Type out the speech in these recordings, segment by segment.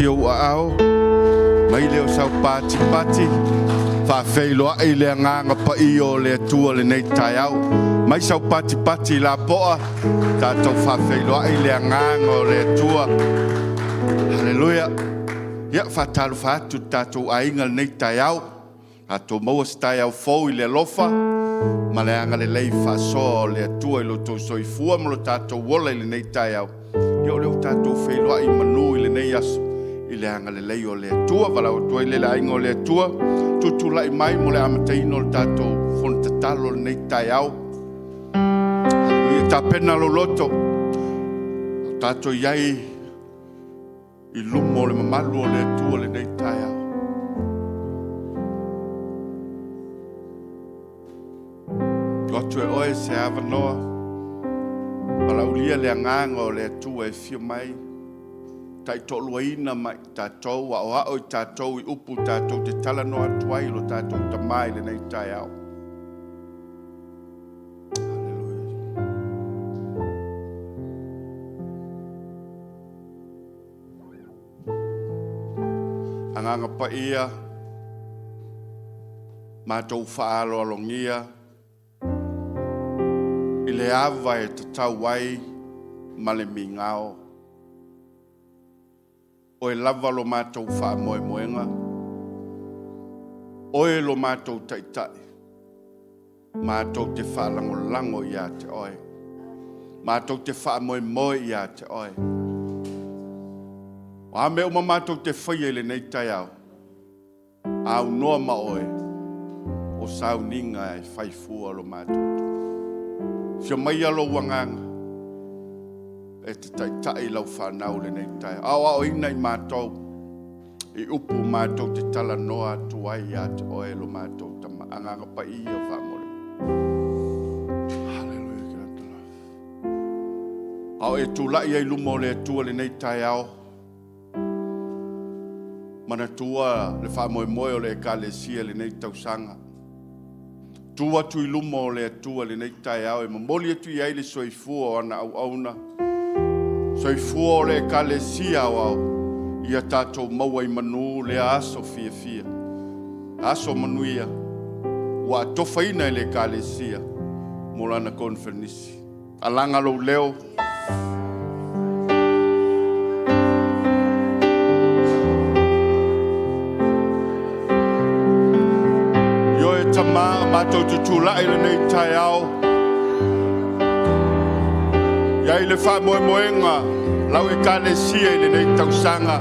taatia ou aao, mai lea o sau patipati, faafeiloai le agaga paia o le Atua i lenei taeao. Mai sau patipati lapoa, tatou faafeiloai le agaga o le Atua. Haleluia. Ia, faatalofa atu i le tatou aiga i lenei taeao. Tatou maua se taeao fou i le alofa ma le agalelei faasoa o le Atua i lo outou soifua ma lo tatou ola i lenei taeao. Ia o lea ua tatou feiloai i manu i lenei aso i le agalelei o le Atua. Valaau atu ai lea i le aiga o le Atua, tutulai mai mo le amataina o le tatou fono tatalo i lenei taeao. Ia tapena lou loto, o tatou i ai i luma o le mamalu o le Atua i lenei taeao. Tuu atu e oe se avanoa, valaaulia le agaga o le Atua e afio mai, taitoaluaina ma i tatou, aoao i tatou i upu tatou te talanoa atu ai i lo tatou Tama i lenei taeao. Agaga Paia, matou faaaloalogia i le ava e tatau ai ma le migao. Oe lava lo matou faamoemoega, Oe lo matou Taitai, matou te faalagolago ia te Oe, matou te faamoemoe ia te Oe. O a mea uma matou te faia i lenei taeao, a aunoa ma Oe, o sauniga e fai fua lo matou tupu. Afio maia lou Agaga e te taitai lau fanau i lenei taeao, aoaoina i matou i upu matou te talanoa atu ai ia te Oe lo matou Tama. Agaga Paia faamolemole. Hallelujah. A o e tulai ai i luma o le Atua i lenei taeao, manatua le faamoemoe o le Ekalesia i lenei tausaga. Tu atu i luma o le Atua i lenei taeao e momoli atu i ai le soifua o ana auauna, soifua o le Ekalesia Aoao, ia tatou maua i manu lea aso fiafia, aso manuia ua atofaina e le Ekalesia mo lana koneferenisi. Alaga lou leo. Ioe Tama, matou te tulai i lenei taeao, i ai le faamoemoega lau Ekalesia i lenei tausaga,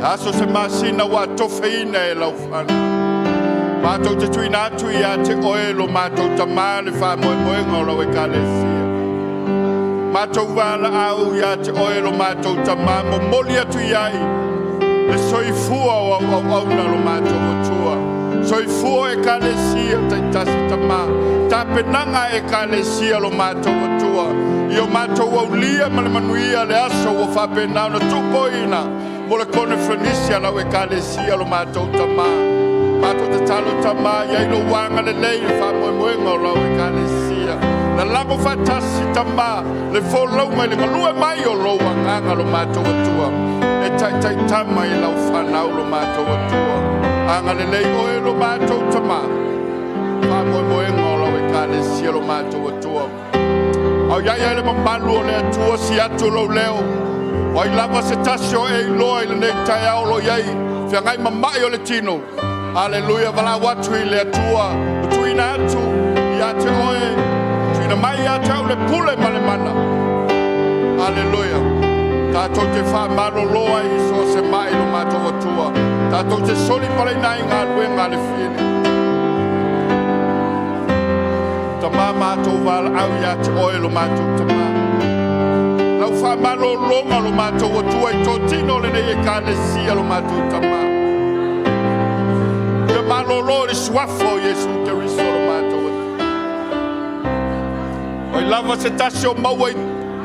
aso se masina ua atofaina e lau fanau. Matou te tuuina atu ia te oe lo matou Tama le faamoemoega o lau Ekalesia. Matou valaau ia te oe lo matou Tama, momoli atu i ai le soifua o au auauna lo matou Atua, soifua o Ekalesia taitasi Tama, tapenaga a Ekalesia lo matou Atua, ia o matou aulia ma le manuia le aso ua faapena ona tupoina mo le koneferenisi a lau Ekalesia lo matou Tama. Matou tatalo Tama, i ai lou agalelei i le faamoemoega o lau Ekalesia. Lalago faatasi Tama le folauga i le galue mai o lou agaga lo matou Atua, e taitaitama i lau fanau lo matou Atua. Agalelei oe lo matou Tama, faamoemoega o lau Ekalesia lo matou Atua. A o i ai ai le mamalu o le Atua, si atu lou leo. O ai lava se tasi o e iloa i lenei taeao o lo o i ai feagai ma mai o le tino, haleluia, valaau atu i le Atua, ua tuuina atu ia te oe, tuuina mai ia te au le pule ma le mana. Haleluia. Tatou te faamalolo ai i so o se mai lo matou Atua. Tatou te solipalaina ai galuega a le fili. Tama, matou valaau ia te oe lo matou Tama. Lau faamalologa lo matou Atua i totino o lenei Ekalesia lo matou Tama. Ia malolo i le suafa o Iesu Keriso lo matou Atua. Oi lava se tasi o maua i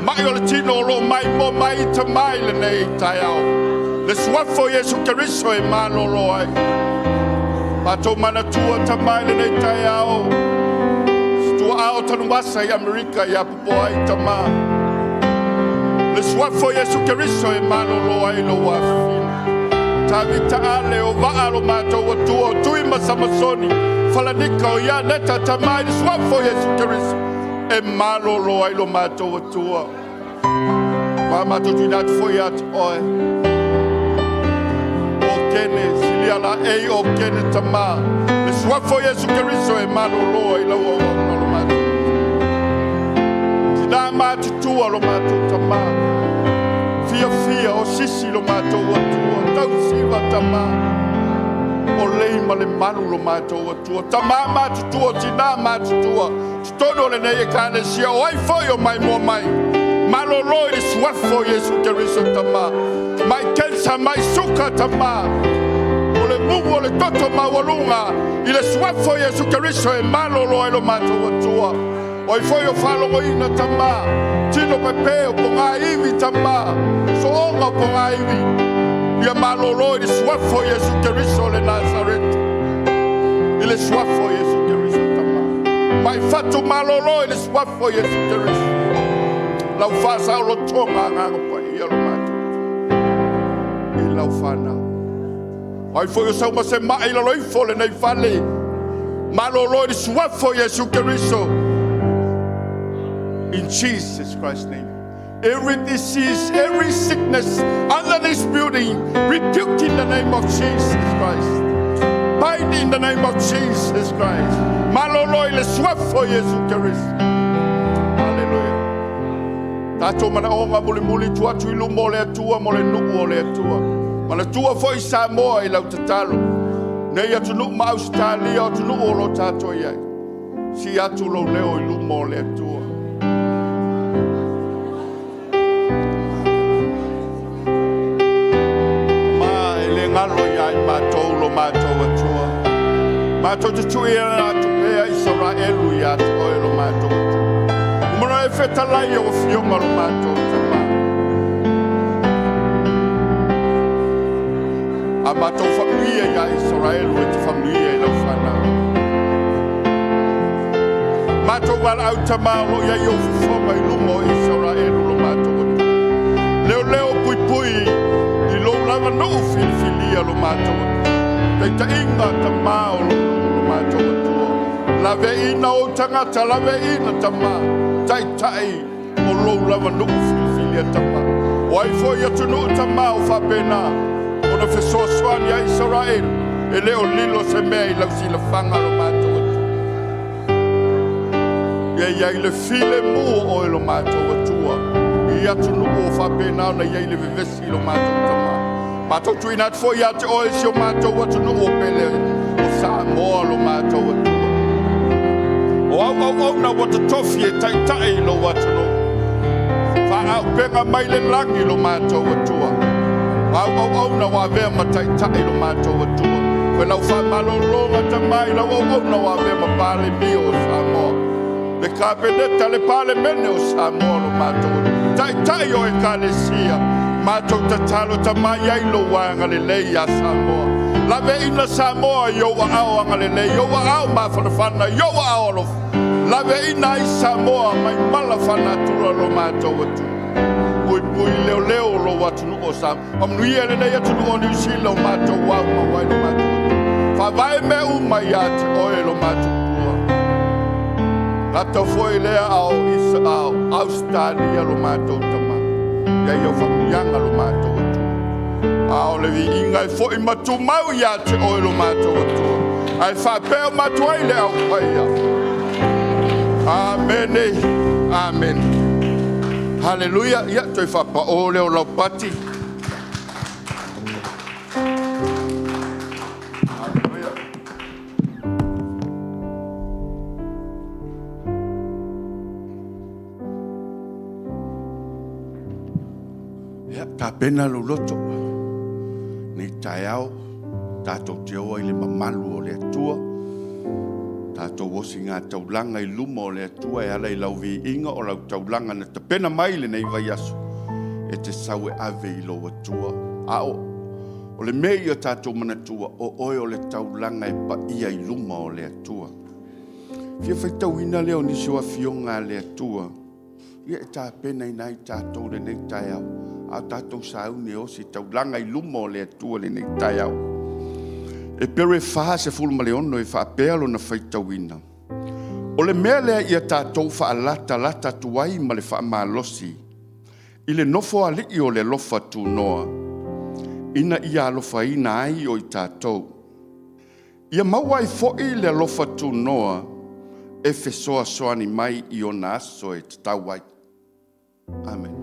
mai o le tino o lo o mai mo mai Tama i lenei taeao. Le suafa o Iesu Keriso e malolo ai. Matou manatua Tama i lenei taeao. Se tuaa o Tanuvasa i Amerika ia Popoai Tama. Le suafa o Iesu Keriso e malolo ai lou afafine. Tavita Ale o Vaa lo matou Atua, o Tui ma Samasoni, Falanika o Ianeta, Tama i le suafa o Iesu Keriso e malolo ai lo matou Atua. Ma matou tuuina atu foi ia te oe o Kene, silia laei o Kene Tama, le suafa o Iesu Keriso e malolo ai lau auauna lo matou Tina matutua lo matou Tama, fiafia o sisi lo matou Atua, tausiva Tama, o lei ma le malu lo matou Atua, Tama matutua, tina matutua, totonu o lenei Ekalesia, o ai foi o maimoa mai, malolo i le suafa o Iesu Keriso Tama, mai kensa, mai suka Tama, o le mumu o le toto maualuga i le suafa o Iesu Keriso e malolo ai lo matou Atua. O ai foi o faalogoina Tama, tino pepe o pogaivi Tama, sooga o pogaivi, ia malolo i le suafa o Iesu Keriso o le Nasareti, i le suafa o Iesu Keriso Tama. Mai fatu malolo i le suafa o Iesu Keriso, lau faasaolotoga Agaga Paia lo matou i lau fanau. O ai foi o sau ma se mai i lalo ifo o lenei fale, malolo i le suafa o Iesu Keriso. In Jesus Christ's name. Every disease, every sickness under this building, rebuked in the name of Jesus Christ. Bind in the name of Jesus Christ. Malolo i le suafa o Iesu Keriso. Hallelujah. Tatou manaoga mulimuli tuu atu i luma o le Atua mo le nuu o le Atua. Manatua foi Samoa i lau tatalo. Nei atunuu ma Ausetalia o atunuu o lo tatou i ai. Sii atu lou leo i luma o le Atua. Ma e le galo ia i matou lo matou Atua. Matou te tuuina atu pea Isaraelu ia te oe lo matou Atua. Ua e fetalai au afioga lo matou Tama. A matou faamanuia ia Isaraelu e te faamanuia i lau fanau. Matou valaau Tama o lo o i ai ou fofoga i luma o Isaraelu lo matou Atua. Leoleo puipui i lou lava nuu filifilia lo matou Atua. Taitaiga Tama o lou nuu lo matou Atua. Laveaiina ou tagata, laveaiina Tama, taitai o lou lava nuu filifilia Tama. O ai foi atunuu Tama o faapena ona fesoasoani ai Isaraelu, e le o lilo se mea i lau silafaga lo matou Atua. Ia i ai le filemu o oe lo matou Atua i atunuu o faapena ona i ai le vevesi i lo matou Tama. Matou tuuina atu foi ia te oe si o matou atunuu o pele o Samoa lo matou Atua. O au auauna ua totofi e taitai i lou atunuu. Faaauupega mai le lagi lo matou Atua. O au auauna ua avea ma taitai lo matou Atua. Fai lau faamalologa Tama i lau auauna ua avea ma Palemia o Samoa. Le Kapeneta, le Palemene o Samoa lo matou Atua. Taitai o Ekalesia, matou tatalo Tama i ai lou agalelei ia Samoa. Laveaiina Samoa i ou aao agalelei, i ou aao mafanafana, i ou aao alofa. Laveaiina ai Samoa mai mala faanatura lo matou Atua. Puipui leoleo o lou atunuu o Samoa. Faamanuia lenei atunuu o Niu Sila o matou au maua ai lo matou Atua. Faavae mea uma ia te oe lo matou Atua. Gata foi lea ao Ausetalia lo matou Tama. Ia i au faamanuiaga lo matou Atua. A o le viiga e foi ma tumau ia te oe lo matou Atua. Ae faapea uma atu ai le Au Paia. Amene, amene. Haleluia. Ia, toe faapao lea o lau pati. Haleluia. Ia, tapena lou loto nei taeao, tatou te o ai i le mamalu o le Atua, tatou osigataulaga i luma o le Atua e ala i lau viiga o lau taulaga na tapena mai lenei vaiaso e te sau e ave i lou Atua. A o le mea ia tatou manatua, o oe o le taulaga e paia i luma o le Atua. Fia faitauina lea o nisi o afioga a le Atua. Ia e tapenaina ai tatou i lenei taeao, a o tatou sauni e ositaulaga i luma o le Atua i lenei taeao. Eperu 4:16 e faapea lona faitauina, “O le mea lea ia tatou faalatalata atu ai ma le faamalosi i le Nofoalii o le alofa tunoa, ina ia alofaina ai o i tatou, ia maua ai foi le alofa tunoa e fesoasoani mai i ona aso e tatau ai.” Amene.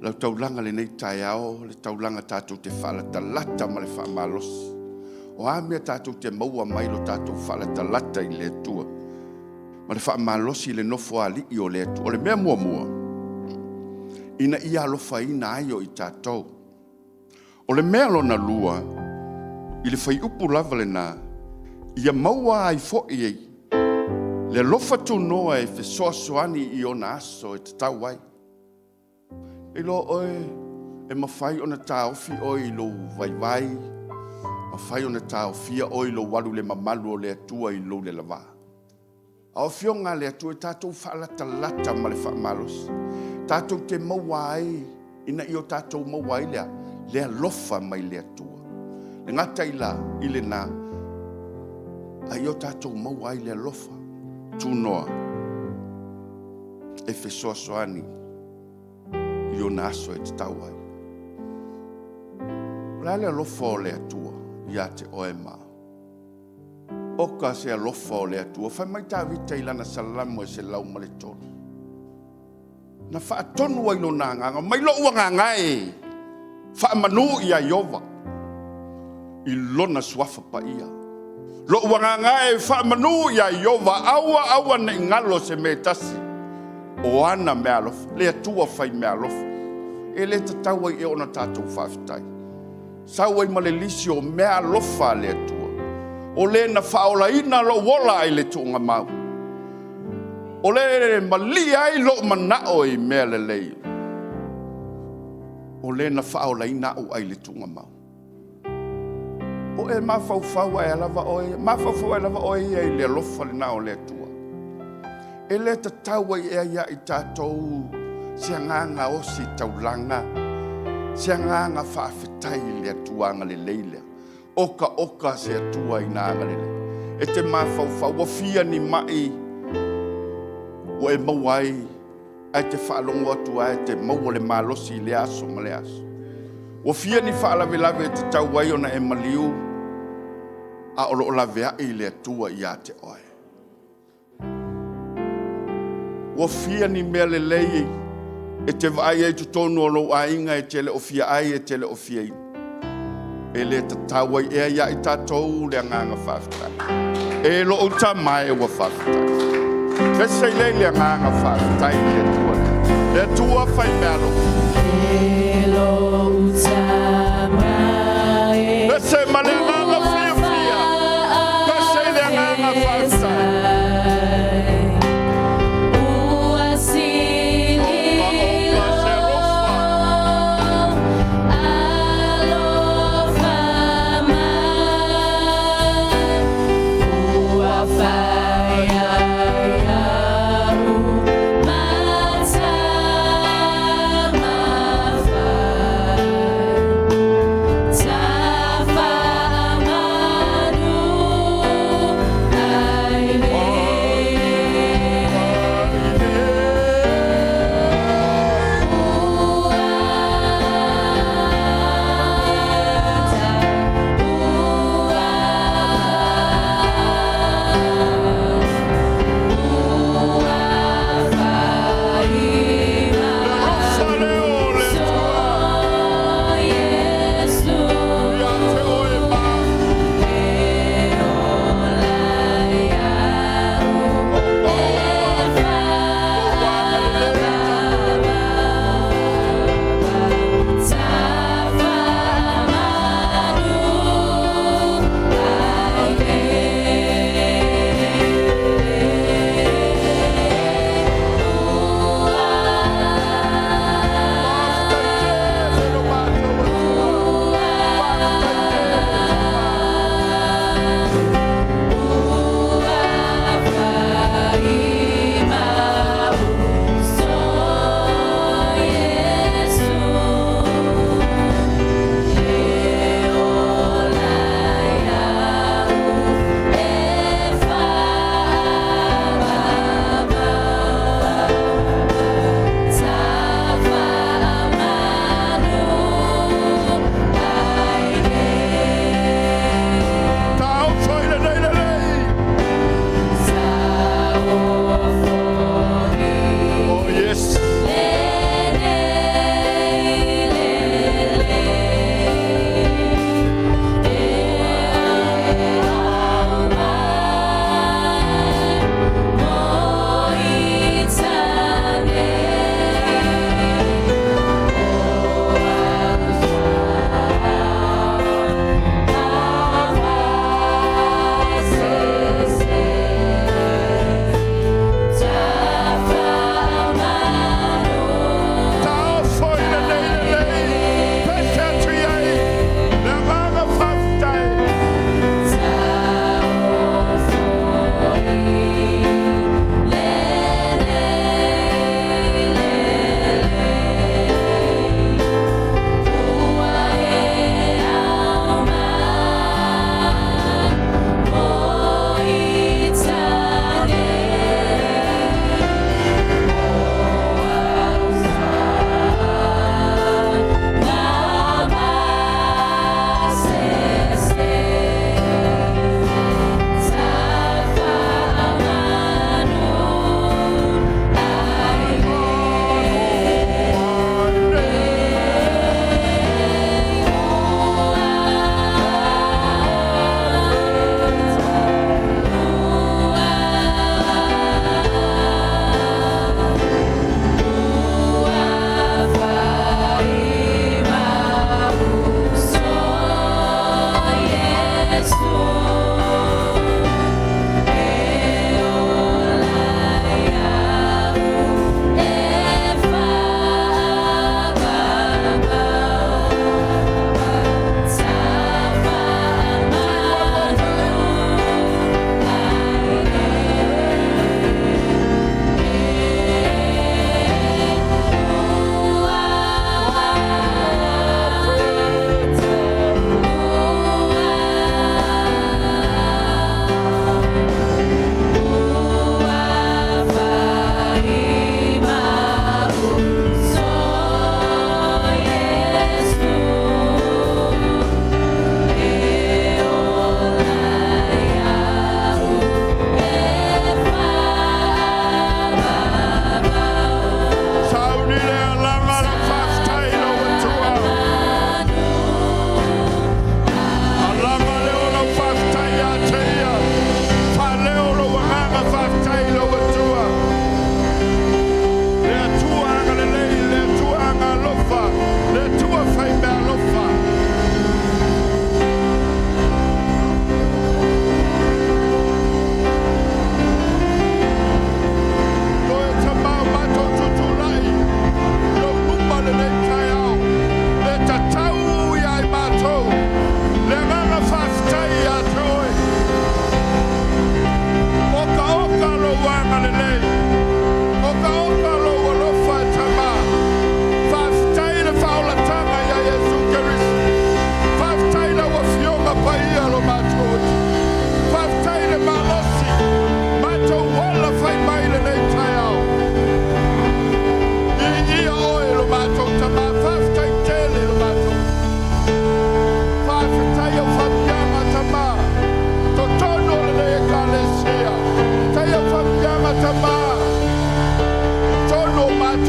Lau taulaga i lenei taeao, o le taulaga tatou te faalatalata ma le faamalosi. O a mea tatou te maua mai lo tatou faalatalata i le Atua ma le faamalosi i le Nofoalii o le Atua. O le mea muamua, ina ia alofaina ai o i tatou. O le mea lona lua, i le fuaiupu lava lena, ia maua ai foi le alofa tunoa e fesoasoani i ona aso e tatau ai. E iloa oe e mafai ona taofi oe i lou vaivai, mafai ona taofia oe i lou alu i le mamalu o le Atua i lou le lavā. A o Afioga a le Atua, tatou faalatalata ma le faamalosi, tatou te maua ai, ina ia tatou maua ai le a? Le alofa mai le Atua. E le gata i lena, a ia o tatou maua ai le alofa tunoa e fesoasoani i ona aso e tatau ai. O le a le alofa o le Atua ia te oe ma au? Oka se alofa o le Atua. Fai mai Tavita i lana Salamo e 103, na faatonu ai lona agaga, mai lou agaga e, faamanu ia Ieova i Lona Suafa Paia. Lou agaga e, faamanu ia Ieova, aua aua ne i galo se mea e tasi o ana meaalofa. Le Atua faimeaalofa. E le tatau ai ea ona tatou faafetai? Sau ai ma le lisi o meaalofa a le Atua, o Le na faaolaina lou ola i le tuugamau, o Le e malie ai lou manao i mea lelei, o Le na faaolaina au ai le tuugamau. O e mafaufau ae lava oe, mafaufau ae lava oe ia i le alofa lena o le Atua. E le tatau ai ea ia i tatou se agaga ositaulaga, se agaga faafetai i le Atua agalelei lea? Oka oka se Atua i na agalelei. E te mafaufau ua fia ni mai ua e maua ai, ae te faalogo atu lava e te maua le malosi i lea aso ma lea aso. Ua fia ni faalavelave e tatau ai ona e maliu, a o lo o laveai le Atua ia te oe. Ua fia ni mea lelei e te vaai ai i totonu o lou aiga e te le o fia ai, e te le o fia inu. E le tatau ai ea ia i tatou le agaga faafetai? E lou tama e, ua faafetai. Pese lea i le agaga faafetai i le Atua. Le Atua fai meaalofa. E lou tama e. Pese ma le agaga fiafia. Pese i le agaga faafetai. Ua sili Oka, oka se alofa. Alofa mai, ua fai ai au ma tama fai.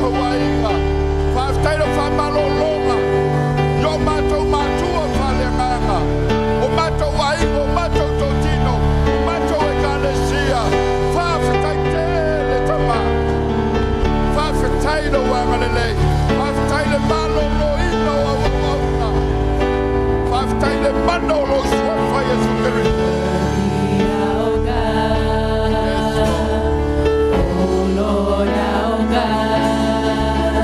matou aiga. Faafetai lau faamalologa i o matou matua faaleagaga, o matou aiga, o matou totino, o matou ekalesia. Faafetai tele Tama. Faafetai lou agalelei. Faafetai le maloloina o au auauna. Faafetai le mana o lou suafa Iesu Keriso. Our God, Yes, Lord. O Lord our God.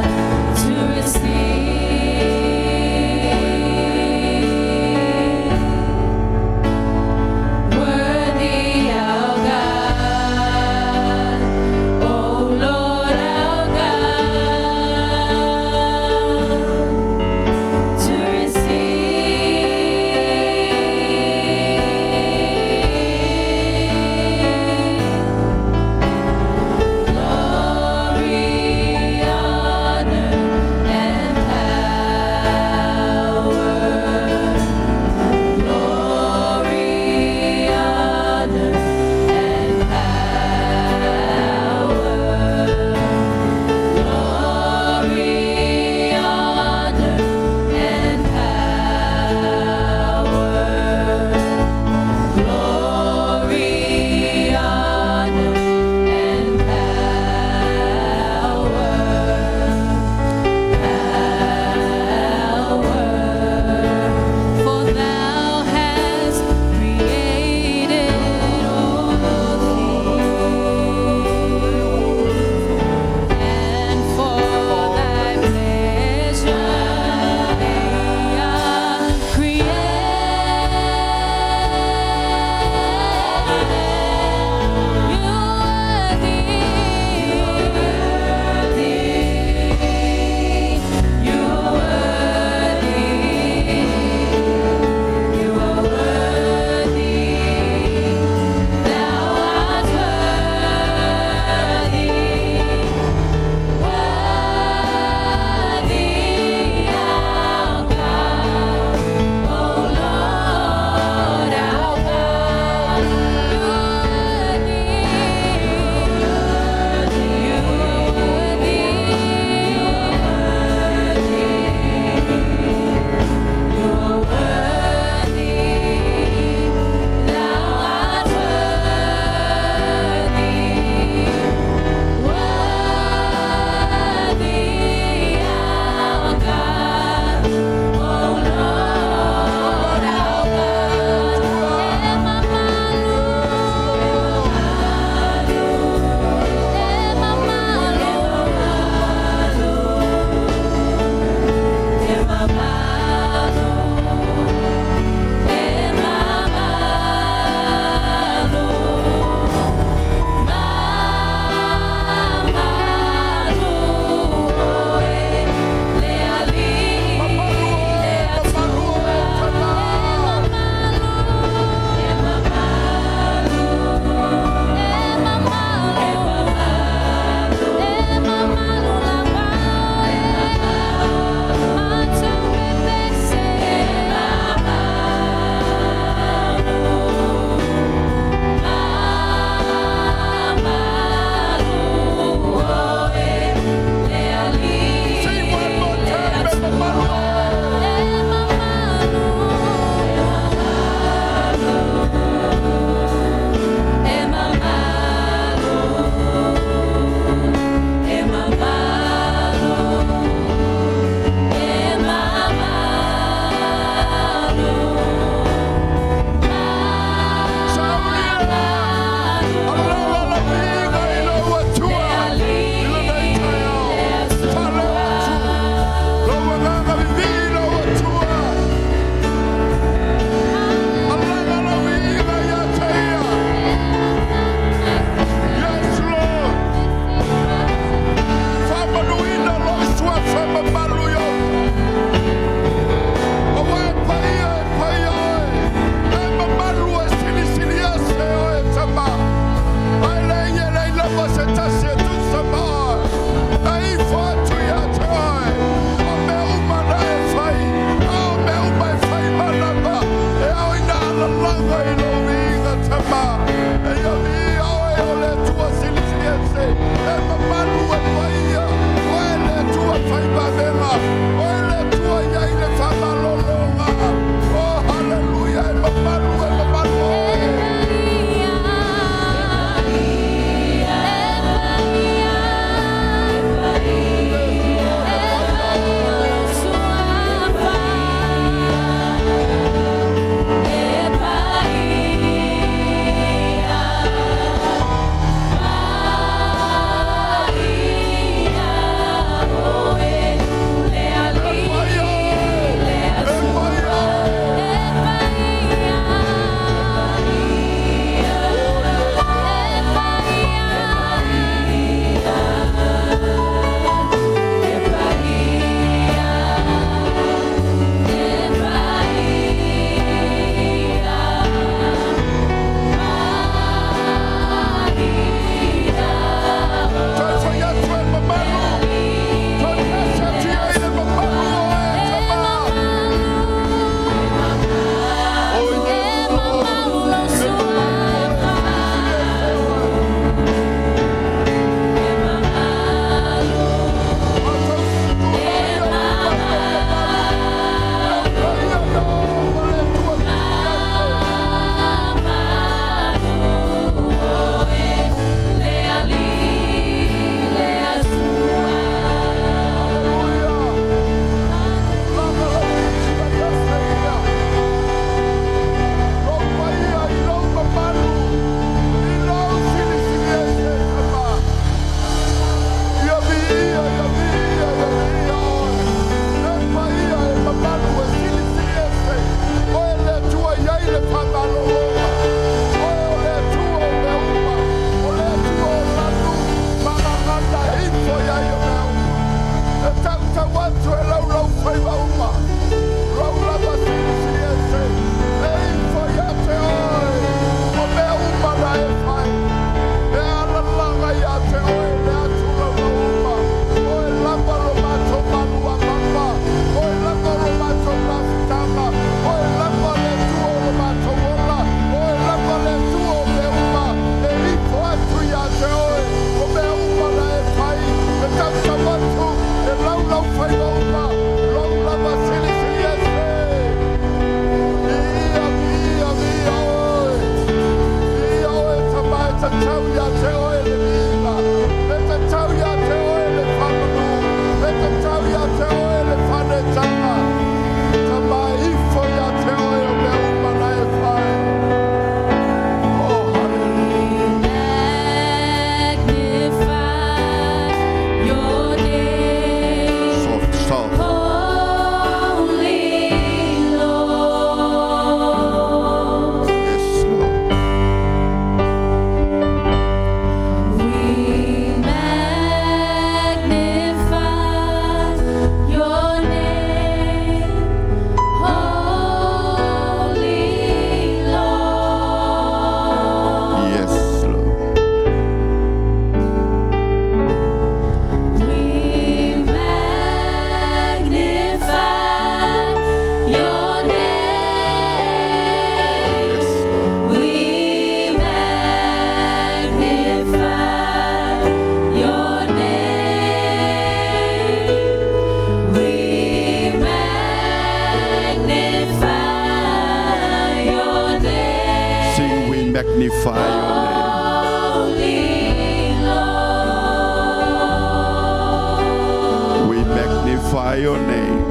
magnify your name.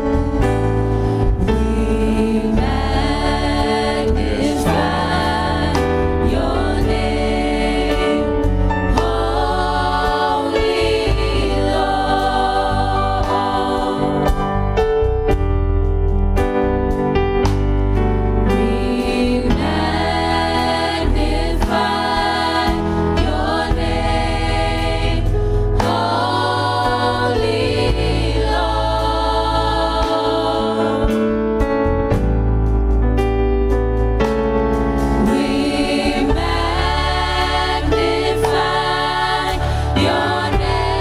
We Yes, magnify your name, Holy Lord. We magnify your name, Holy Lord. We magnify your name.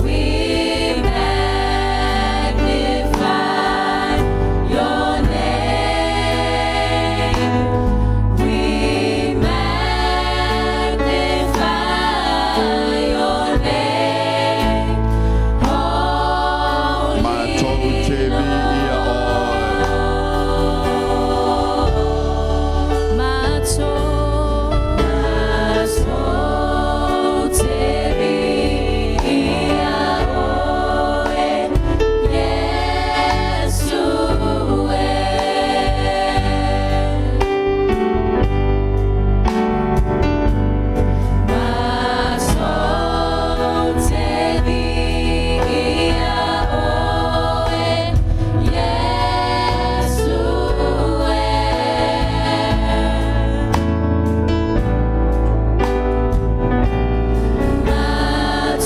We magnify your name. We magnify your name, Holy Matou te vi ia oe. Matou te vi ia oe, Iesu e. Matou te vi ia oe, Iesu e.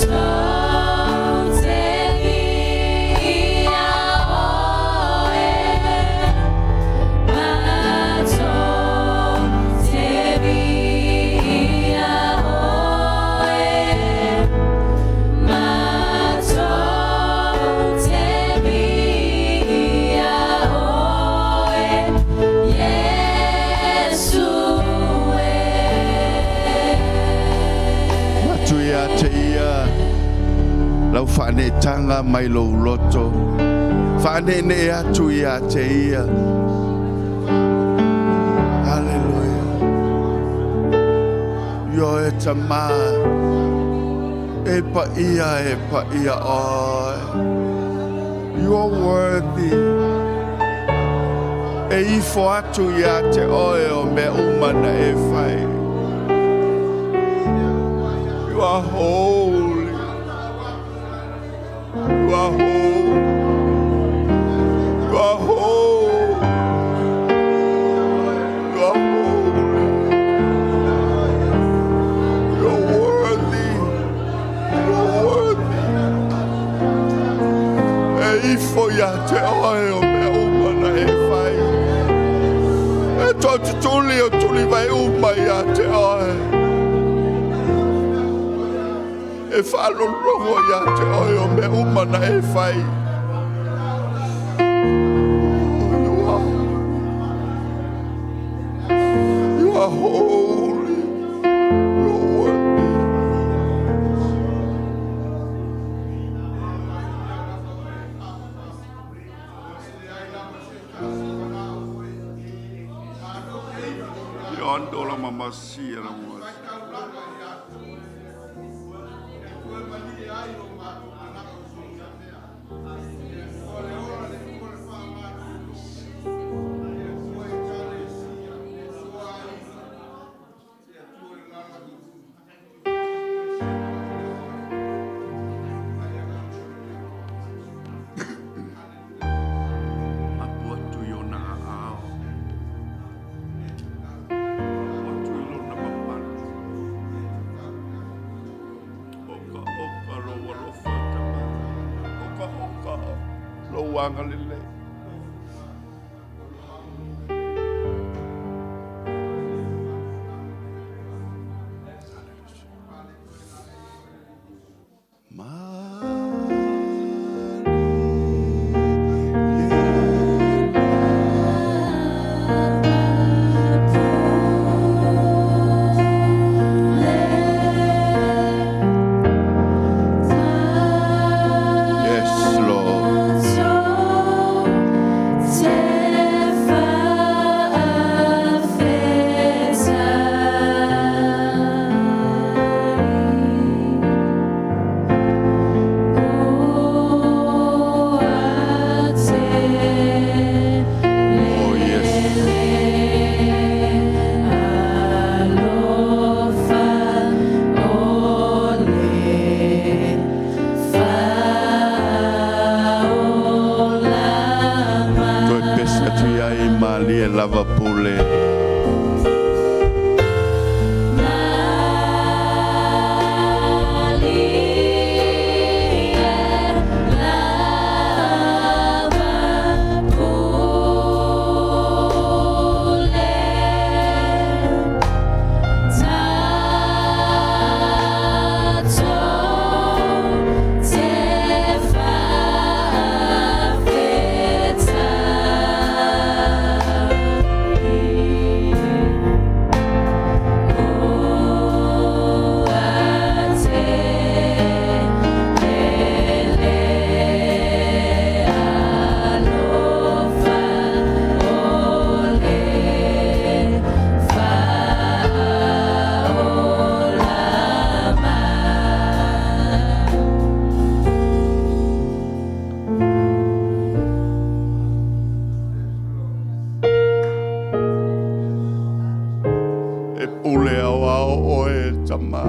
Matou te vi ia oe, Matou te vi ia oe, Matou te vi ia oe, Iesu e. Matu ia te ia lau whaanetanga mai lou loto. Whaanene atu ia te ia. Hallelujah. Yo e tama. E pa ia e pa ia oe. You are worthy. E ifo atu ia te oe o me umana e whai. You are holy. You are holy. You are holy. You are holy. You are worthy. You are worthy. E ifo ia te oe o mea uma na e whai. E tō tutuli o tuli vai uma ia te oe. E whalolongo ia te oe o mea uma na e whai. You are. You are holy. You are worthy. Yondo la mamasia la mamasia. Apu atu i ona ao. Apu atu i lona mamalu. Oka oka lou alofa tama. Oka oka lou agalelei. Yes, Lord. Tama.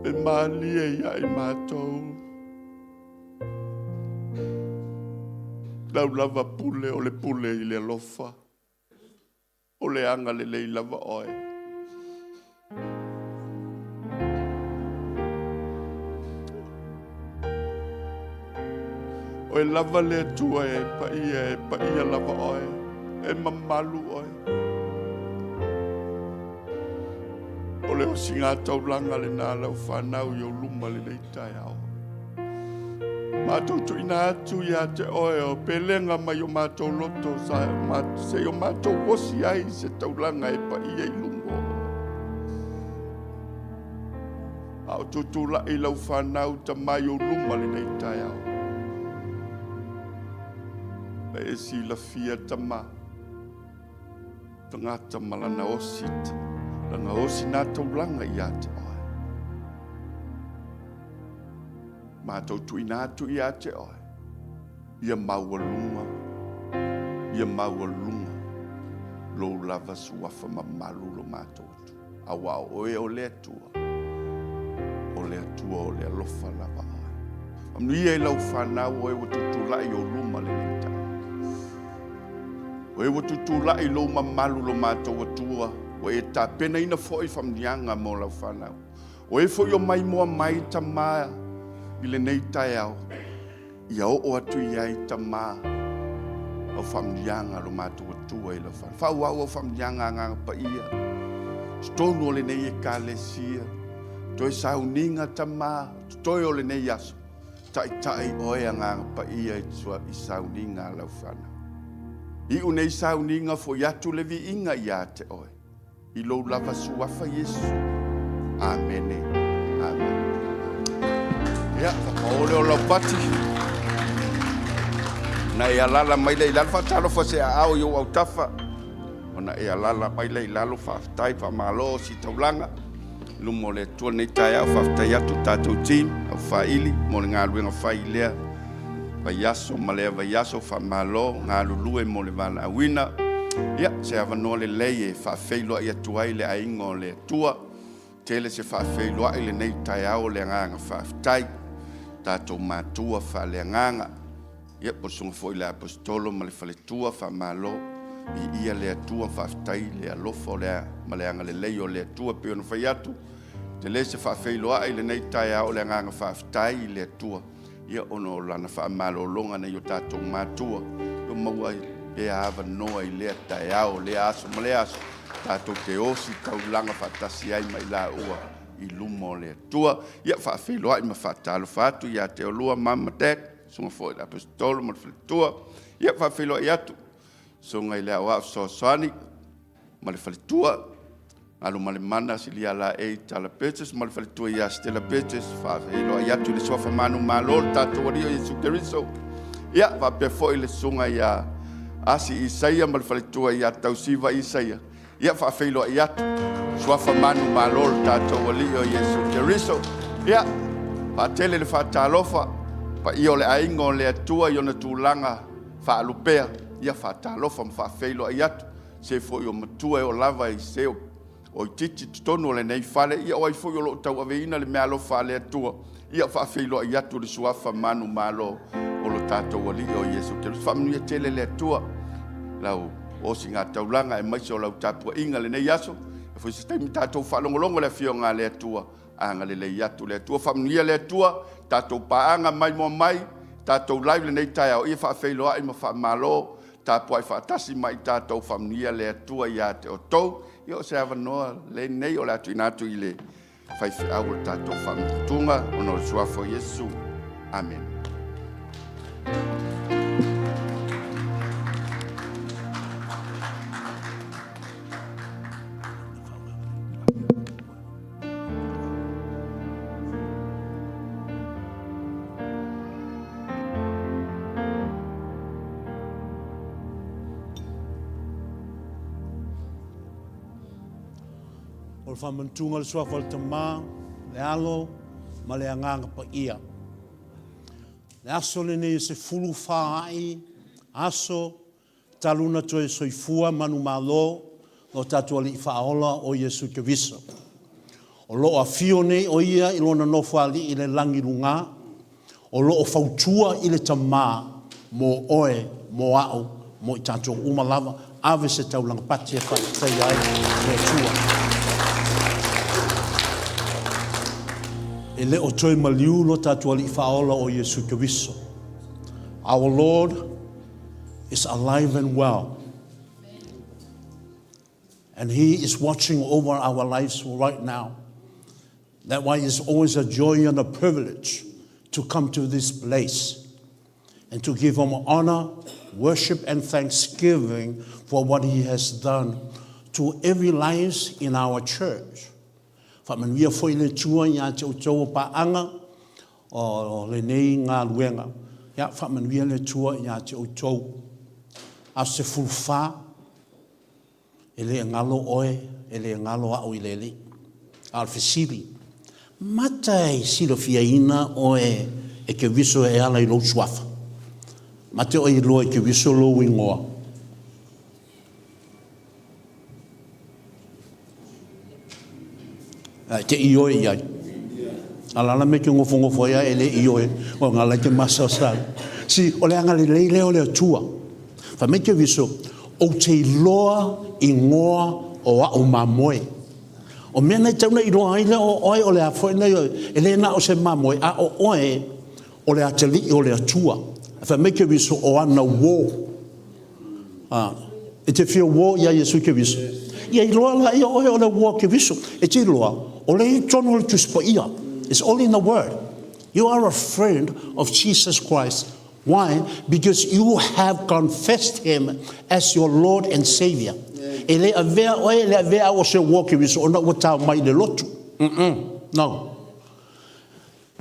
E malie ia i matou. Lau lava pule o le pule i le alofa. O le agalelei lava oe. Oe lava le Atua e paia, e paia lava oe, e mamalu oe. O le osiga taulaga lena lau fanau i ou luma lenei taeao. Matou tuuina atu ia te oe o pelega mai o matou loto sa se i o matou osi ai se taulaga e paia i luma o oe. A o tutulai lau fanau Tama i ou luma lenei taeao. Na e silafia Tama, tagata ma lana osi, lana osi nā taulaga ia te oe. Matou tuuina atu ia te oe, ia maualuga, ia maualuga lou lava suafa mamalu lo matou Atua. Aua o oe o le Atua, o le Atua o le alofa lava oe. Faamanuia i lau fanau o e ua tutulai i ou luma lenei taeao. O e ua tutulai i lou mamalu lo matou Atua, ua e tapenaina foi faamanuiaga mo lau fanau. O e foi o maimoa mai Tama i lenei taeao, ia oo atu i ai Tama au faamanuiaga lo matou Atua i lau fanau. Faaauau au faamanuiaga Agaga Paia, totonu o lenei Ekalesia, toe sauniga Tama, totoe o lenei aso, taitai oe Agaga Paia i sauniga a lau fanau. Iu nei sauniga foi atu le viiga ia te oe. I lou lava suafa Iesu. Amene. Amene. Ia, whakaole o lau pati. Na e alala mai le i lalo, whaatalofa se a ao i ou autafa. Ona e alala mai le i lalo, faafetai, faamalo, si taulaga. Luma o le Atua lenei taeao, faafetai atu tatou team, au faili, mo le galuega fai i lea vaiaso ma lea vaiaso, faamalo, galulue mo le valaauina. Ia, se avanoa lelei e faafeiloai atu ai le aiga o le Atua. Tele se faafeiloai lenei taeao o le agaga faafetai. Tatou matua faaleagaga. Ia, po o le susuga foi i le Aposetolo ma le faletua, faamalo. Viia le Atua, faafetai le alofa o le ma le agalelei o le Atua pei ona fai atu. Tele se faafeiloai lenei taeao o le agaga faafetai i le Atua. Ia, ona o lana faamalologa nei o tatou matua, ua maua ai pea avanoa i lea taeao, lea aso ma lea aso, tatou te osi taulaga faatasi ai ma i laua i luma o le Atua. Ia, faafeiloai ma faatalofa atu ia te oulua, Mum ma Dad, susuga foi i le Aposetolo ma le faletua. Ia, faafeiloai atu, susuga i le Aoao Fesoasoani ma le faletua, Galumalemana Silia Laei Tala Burgess ma le faletua ia Stella Burgess. Faafeiloai atu i le suafa manumalo o le tatou Alii o Iesu Keriso. Ia, faapea foi le susuga ia Asi Isaia ma le faletua ia Tausiva Isaia. Ia, faafeiloai atu, suafa manumalo o le tatou Alii o Iesu Keriso. Ia, faatele le faatalofa, paia o le aiga o le Atua i ona tulaga faalupea. Ia, faatalofa ma faafeiloai atu, se foi o matua e oo lava i se o itiiti totonu o lenei fale, ia o ai foi o lo o tauaveina le meaalofa a le Atua, ia faafeiloai atu le suafa manumalo o lo tatou Alii o Iesu Keriso. Faamanuia tele le Atua lau osiga taulaga aemaise o lau tapuaiga lenei aso. E foi se taimi tatou faalogologo le afioga a le Atua, agalelei atu le Atua, faamanuia le Atua, tatou paaga maimoa mai, tatou live lenei taeao, ia faafeiloai ma faamalo, tapuai faatasi ma i tatou, faamanuia le Atua ia te outou. Ia o se avanoa lenei o le a tuuina atu i le faifeau o le tatou faamututuga ona o le suafa o Iesu. Amene. O le faamantuga o le suafa o le Tama, le Alo ma le Agaga Paia. Le aso lenei e 14 a'i aso Talu ona toe soifua manumalo lo tatou Alii Faaola o Iesu Keriso. O lo o afio nei o Ia i Lona Nofoalii i le lagi i luga, o lo o fautua i le Tama mo oe, mo a'u, mo i tatou uma lava. Ave se taulaga pati e faafetaia ai le Atua. E le o toe maliu lo tatou Alii Faaola o Iesu Keriso. Our Lord is alive and well. And He is watching over our lives right now. That why it's always a joy and a privilege to come to this place and to give Him honor, worship, and thanksgiving for what He has done to every lives in our church. Faamanuia foi le Atua ia te outou o paaga o lenei galuega. Ia, faamanuia le Atua ia te outou. Aso 14, e le galo oe, e le galo a'u i le Alii. A o le fesili, mata e silafiaina oe e Keriso e ala i lou suafa? Mate oe iloa e Keriso lou igoa? Ae te ioe i ai. A la la mea e te nofonofo ai ae e le ioe, o ngā lai te masaosau. Si, o le agalelei lea o le Atua. Fai mai Keriso, ou te iloa igoa o a'u mamoe. O mea na e tatau ona iloa ai lea o oe o le a foi nei, e le na o se mamoe, a o oe o le atalii o le Atua. Fai mai Keriso, o ana uō. A, e te fia uō iā Iesu Keriso. Ia iloa laia oe o le uō a Keriso. E te iloa, o lea i totonu o le Tusi Paia. It's all in the Word. You are a friend of Jesus Christ. Why? Because you have confessed Him as your Lord and Savior. E le avea oe, e le avea au o se uō a Keriso ona ua tao mai i le lotu. Mm-mm. No.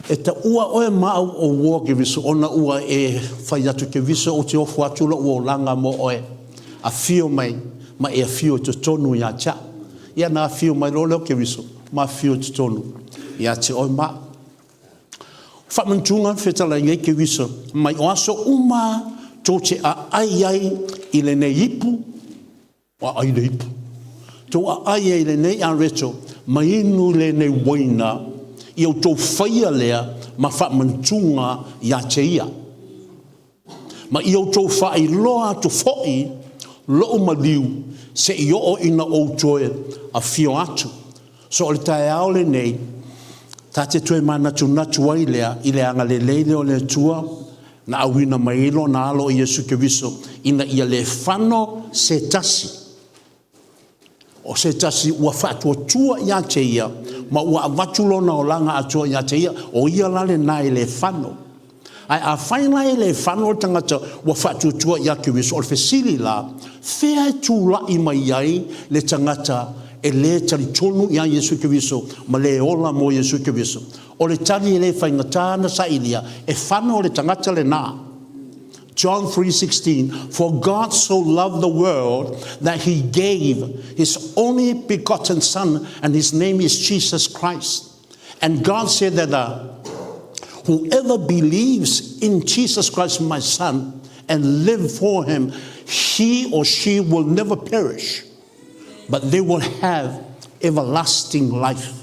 E taua oe ma au o uō Keriso ona ua e fai atu Keriso ou te ofo atu lo'u olaga mo oe, afio mai ma e afio i totonu ia te a'u. Ia na afio mai loa lea o Keriso ma afio i totonu ia te oe ma a'u. Faamanatuga fetalaiga i Keriso mai o aso uma tou te aai ai i lenei ipu, Aai le ipu. Tou aai ai i lenei areto, ma inu i lenei uaina, ia outou faia lea ma faamanatuga ia te ia. Ma ia outou faailoa atu foi lou maliu seia oo ina ou toe afio atu. So o le taeao lenei, ta te toe manatunatu ai lea i le agalelei lea o le Atua na auina mai ai Lona Alo o Iesu Keriso ina ia le fano se tasi, o se tasi ua faatuatua ia te Ia ma ua avatu Lona olaga atoa ia te Ia, o Ia la lena e le fano. Ae afai la e le fano le tagata ua faatuatua ia Keriso, o le fesili la, fea e tulai mai ai le tagata e le talitonu ia Iesu Keriso ma le ola mo Iesu Keriso? O le tali e le faigata ona sailia, e fano le tagata lena. John 3:16 For God so loved the world that he gave his only begotten son and his name is Jesus Christ. And God said that whoever believes in Jesus Christ my son and live for him he or she will never perish but they will have everlasting life.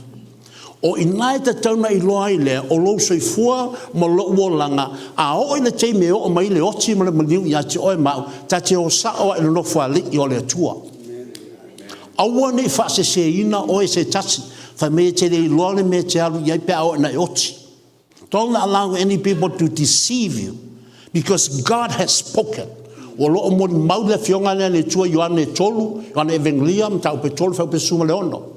O ina e tatau na iloa ai lea o lou soifua ma lou olaga, a oo i le taimi e oo mai le oti ma le maliu ia te oe ma au, ta te o sao ai i le Nofoalii o le Atua. Aua ne i faaseseina oe e se tasi, fai mai e te le iloa le mea e te alu i ai pe a oo ina e oti. Don't allow any people to deceive you because God has spoken. Ua loo molimau le Afioga lea a le Atua Ioane 3, Ioane Evengelia, mataupu e 3, fuaiupu e 16.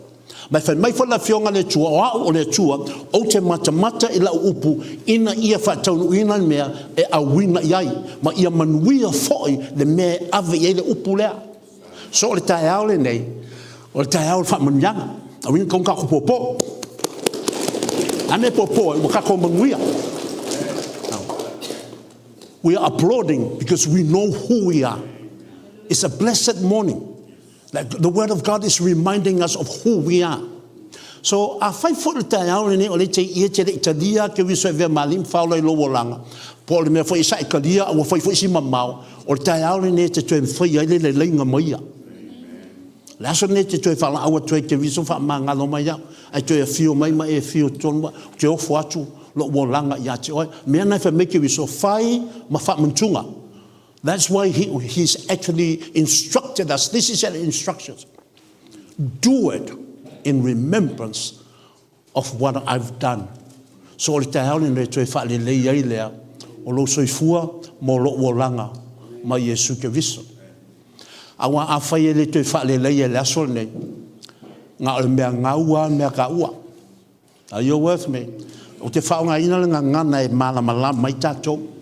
Ma e fai mai foi le Afioga a le Atua, o a'u o le Atua, ou te matamata i la'u upu ina ia faataunuuina le mea e auina i ai, ma ia manuia foi le mea e ave i ai le upu lea. So o le taeao lenei, o le taeao o le faamanuiaga. Auina tau tatou popo. A mea popo ai, ua tatou manuia. We are applauding because we know who we are. It's a blessed morning. Like the word of God is reminding us of who we are. So, afai foi le taeao lenei o le te ia te le i talia ke viso e vea mali ma whaola i lou olaga. Po o le mea foi sa e talia a ua fai foi si mamao, o le taeao lenei e te toe faia ai le leleiga ma Ia. O le aso lenei e te toe valaau atu ai e Keriso faamagalo mai au, ae toe afio mai ma e afio i totonu au, ou te ofo atu lou olaga ia te oe. O le mea lena fai mai Keriso, fai ma faamanatuga. That's why he's actually instructed us. This is an instruction. Do it in remembrance of what I've done. So o le taeao lenei e toe faalelei ai lea o lou soifua mo lou olaga ma Iesu Keriso. Aua afai e le toe faaleleia i le aso lenei, na o le mea gau lava le mea taua. Are you with me? Ou te faaaogaina le gagana e malamalama ai tatou.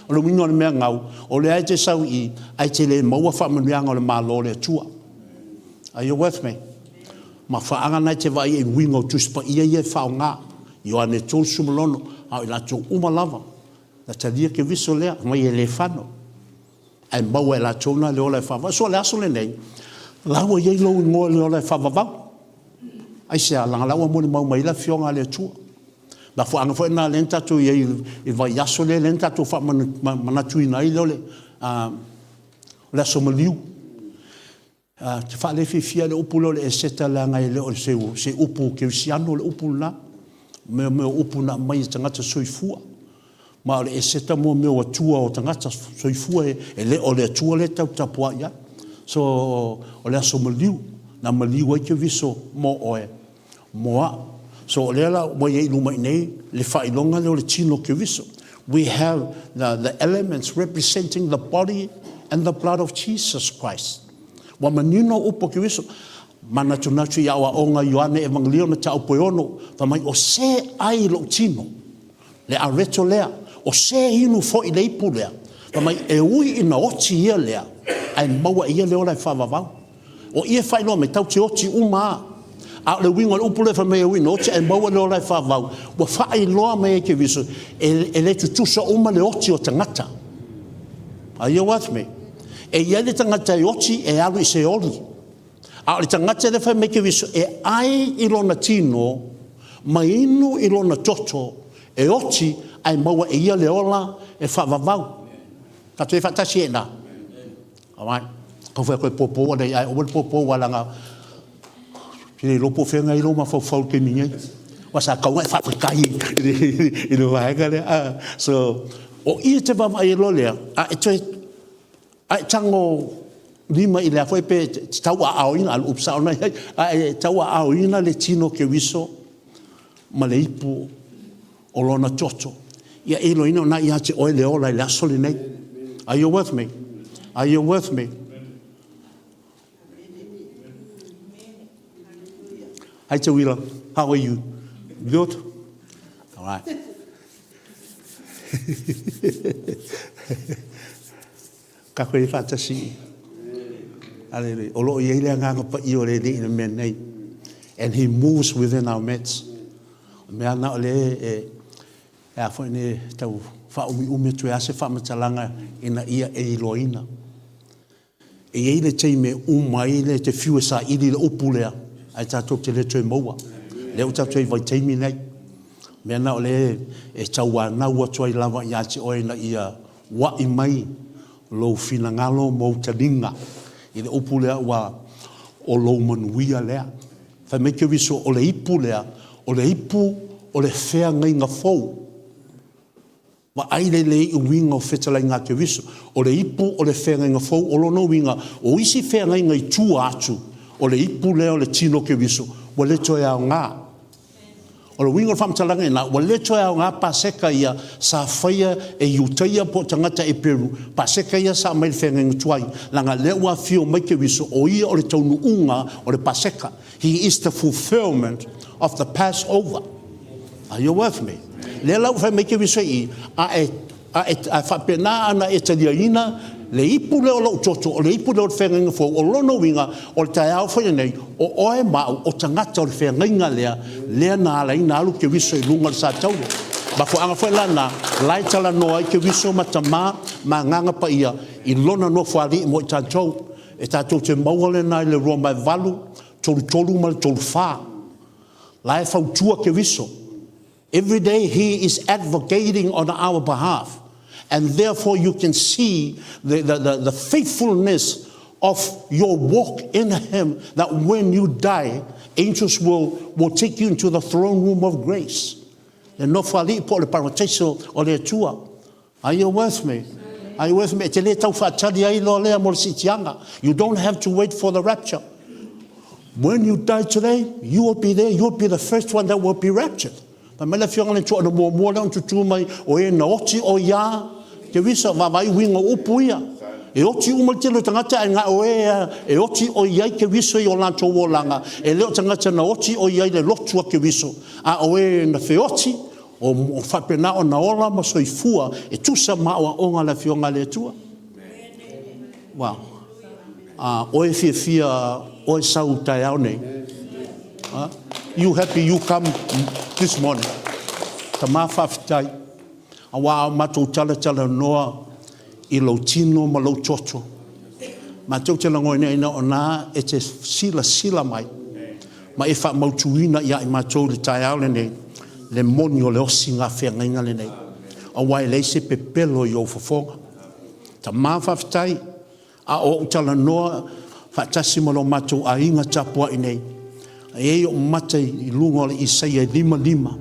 O le uiga o le mea gau, o lea e te sau i i, ae te le maua faamanuiaga o le Malo o le Atua. Are you with me? Mafuaaga na e te vaai ai i uiga o Tusi Paia ia e faaaoga. Ioane 36, a o i latou uma lava na talia Keriso lea, fai mai e le fano, ae maua e latou na le ola e faavavau. So o le aso lenei, la ua i ai lou igoa i le ola e faavavau. Aisea? Leaga la ua molimau mai ai le Afioga a le Atua. Mafuaaga foi lena lea na tatou i ai i le vaiaso lea, lea na tatou faamanatuina ai lea o le, o le aso maliu. Ou te faalefiafia i le upu lea o le Eseta leaga e le o se upu kerisiano le upu lena. O mea o upu na aumai e tagata soifua. Ma o le Eseta mo mea o atua o tagata soifua e le o le Atua lea tatou te tapuai ai. So o le aso maliu na maliu ai Keriso mo oe, mo au. So o lea la ua i ai i luma i nei le faailoga lea o le tino o Keriso. We have the elements representing the body and the blood of Jesus Christ. Ua manino upu o Keriso. Manatunatu i aoaoga Ioane Evangelio mataupu e 6, fai mai, o se ai lou tino, le areto lea, o se inu foi le ipu lea, fai mai, e ui ina oti ia lea, ae maua e ia le ola e faavavau. O i e faailoa mai, tatou te oti uma lava. A o le uiga o le upu lea fai mai e ui ina oti ae maua le ola e faavavau, ua faailoa mai e Keriso, e le tutusa uma le oti o tagata. Are you with me? E i ai le tagata e oti e alu i Seoli. A o le tagata lea fai mai Keriso e ai i lona tino ma inu i lona toto, e oti ae maua e ia le ola e faavavau. Tatou i ai faatasi i ina. Alright. Kau fai koe pōpō ana i ai, aua le pōpō ua langa, te le iloa po o fea ngai lou mafaufau i le taimi nei. Aua sa tatau ona e faafetai i le vaega lea. Ah, so, o i e te vaavaai ai loa lea, a e toe, a e tago lima i le a foi pe te tauaaaoina, a o le upu sao lena i ai, a e tauaaaoina le tino o Keriso ma le ipu o lona toto. Ia e iloaina o na ia te oe le ola i le aso lenei. Are you with me? Are you with me? Hi Tawila, how are you? Good? All right. Ka koe whaatasi. Hallelujah. O loo i ai le agaga paia o le Alii i le mea nei. And he moves within our midst. O mea ana o le e, e a foi nei tau whaaumiumi atu e ase whaamatalaga ina ia e iloaina. E i ai le taimi e uma ai le te whiu e saili i le upu lea, ae tatou te le toe maua. Lea ua tatou i vaitaimi nei. Mea na o le e tauanau atu ai lava ia te oe ina ia ua'i mai lou finagalo ma ou taliga i le upu lea ua o lou manuia lea. Fai mai Keriso, o le ipu lea, o le ipu o le feagaiga fou. Vaai lelei i uiga o fetalaiga a Keriso. O le ipu o le feagaiga fou, o lona uiga, o isi feagaiga i tua atu o le ipu lea o le tino o Keriso, ua le toe aoga. O le uiga o le faamatalaga ina, ua le toe aoga Paseka ia sa faia e Iutaia po o tagata Eperu, Paseka ia sa aumai i le feagaiga tuai, leaga lea ua afio mai Keriso, o ia o le taunuuga o le Paseka. He is the fulfillment of the Passover. Are you with me? Lea la ua fai mai Keriso i i, a e, a e, a faapena ana e taliaina le ipu lea o lou toto, o le ipu lea o le feagaiga fou, o lona uiga, o le taeao foi lenei, o oe ma au, o tagata o le feagaiga lea, lea na ala ai ona alu Keriso i luga o le satauro. Mafuaaga foi la na, la e talanoa ai Keriso ma Tama ma Agaga Paia i lona nofoalii mo i tatou. E tatou te maua lena i le Roma e 8, 33 ma le 34. La e fautua Keriso. Every day he is advocating on our behalf. And therefore you can see the, the, the, the faithfulness of your walk in Him that when you die, angels will, will take you into the throne room of grace. Le nofoalii po o le parataiso o le Atua. Are you with me? Are you with me? E te le tau faatali ai loa lea mo le siitiaga. You don't have to wait for the rapture. When you die today, you will be there. You will be the first one that will be raptured. Fai mai le Afioga i le Atua, o le muamua lea ona tutū mai o e na oti o ia te visa, vaavaai uiga o upu ia. E oti uma le tele o tagata ae na o e e oti o i ai Keriso i o latou olaga, e le o tagata na oti o i ai le lotu a Keriso, a o e na feoti, o faapena ona ola ma soifua e tusa ma aoaoga a le Afioga a le Atua. Wow. A oe fiafia oe sau taeao nei. Ha? You happy you come this morning. Tama faafetai. Aua o matou talatalanoa i lou tino ma lou toto. Matou te lagoina o na e te silasila mai ma e faamautuina ia i matou i le taeao lenei le moni o le osiga feagaiga lenei. Aua e leai se pepelo i ou fofoga. Tama faafetai, a o ou talanoa faatasi ma lo matou aiga tapuai nei, e i ai ou mata i luga o le Isaia 55.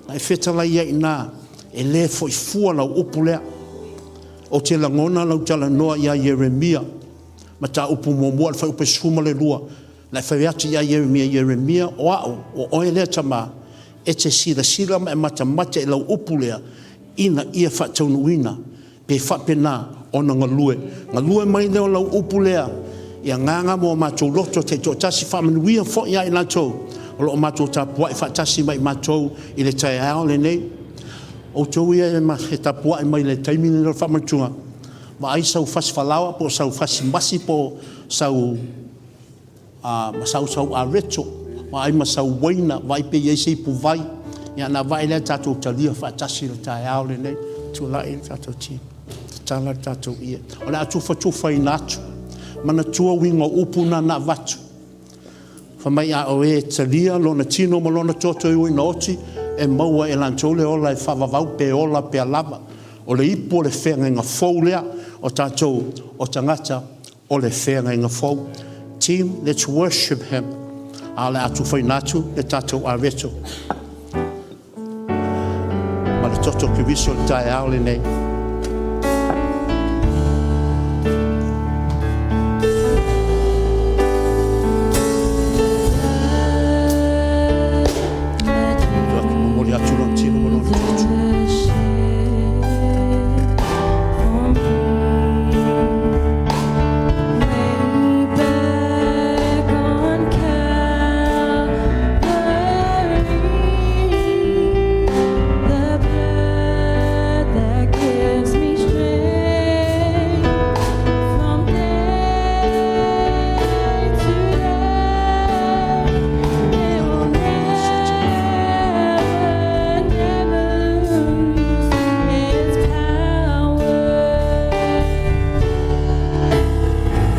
Na e fetalai ai i ina, e le foi fua lau upu lea. Ou te lagona lau talanoa ia Ieremia, mataupu muamua o le fuaiupu e 12, na e fai atu ia Ieremia, Ieremia, o au, o oe lea tama, e te silasila ma e matamata i lau upu lea, ina ia faataunuuina, pe faapena ona galue. Galue mai lea o lau upu lea i agaga ma o matou loto taitoatasi, faamanuia foi ia i latou o lo o matou tapuai faatasi ma i matou i le taeao lenei. Outou ia e tapuai mai i le taimi lenei o le faamanatuga, vaai sau fasi falaoa po o sau fasi masi po o sau ma sau sau areto, vaai ma sau uaina, vaai pe i ai se ipuvai, ia ona vaai lea tatou talia faatasi i le taeao lenei. Tulai le tatou team, tatala le tatou ie. O le a tufatufaina atu. Manatua uiga o upu na na avatu. Fai mai a o e talia lona tino ma lona toto e ui ina oti, e maua e latou le ola e faavavau pe ola pea lava. O le ipu o le feagaiga fou lea o tatou o tagata o le feagaiga fou. Team, let's worship him. A o le a tufaina atu le tatou areto ma le toto Keriso i le taeao lenei. Momoli atu lona tino ma lona toto.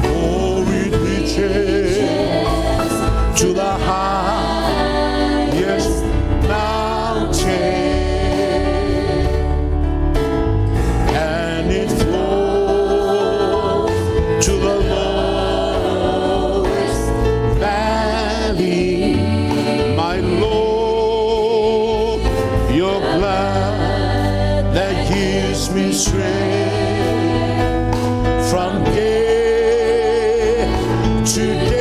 For it reaches to the highest mountain, and it flows to the lowest valley. My Lord, your blood that gives me strength from day to day.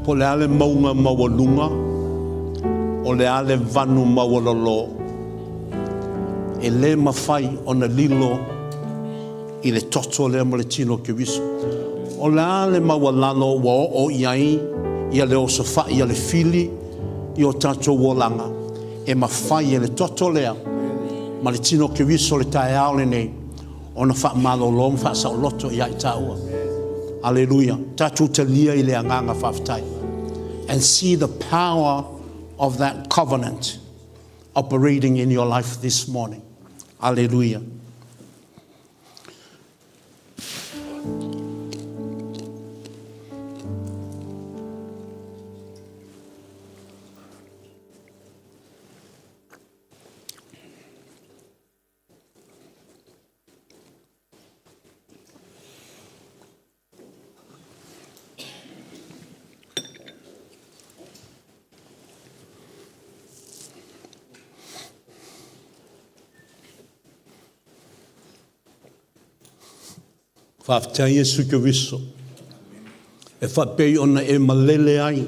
Po o le a le mauga maualuga, o le a le vanu maualalo, e le mafai ona lilo i le toto lea ma le tino o Keriso. O le a le maualalo ua oo i ai ia le osofai a le fili i o tatou olaga, e mafai e le toto lea ma le tino o Keriso le taeao lenei ona faamalolo ma faasaoloto ia i taua. Aleluia. Tatou talia i le agaga faafetai. And see the power of that covenant operating in your life this morning. Aleluia. Faafetai Iesu Keriso e faapei ona e malele ai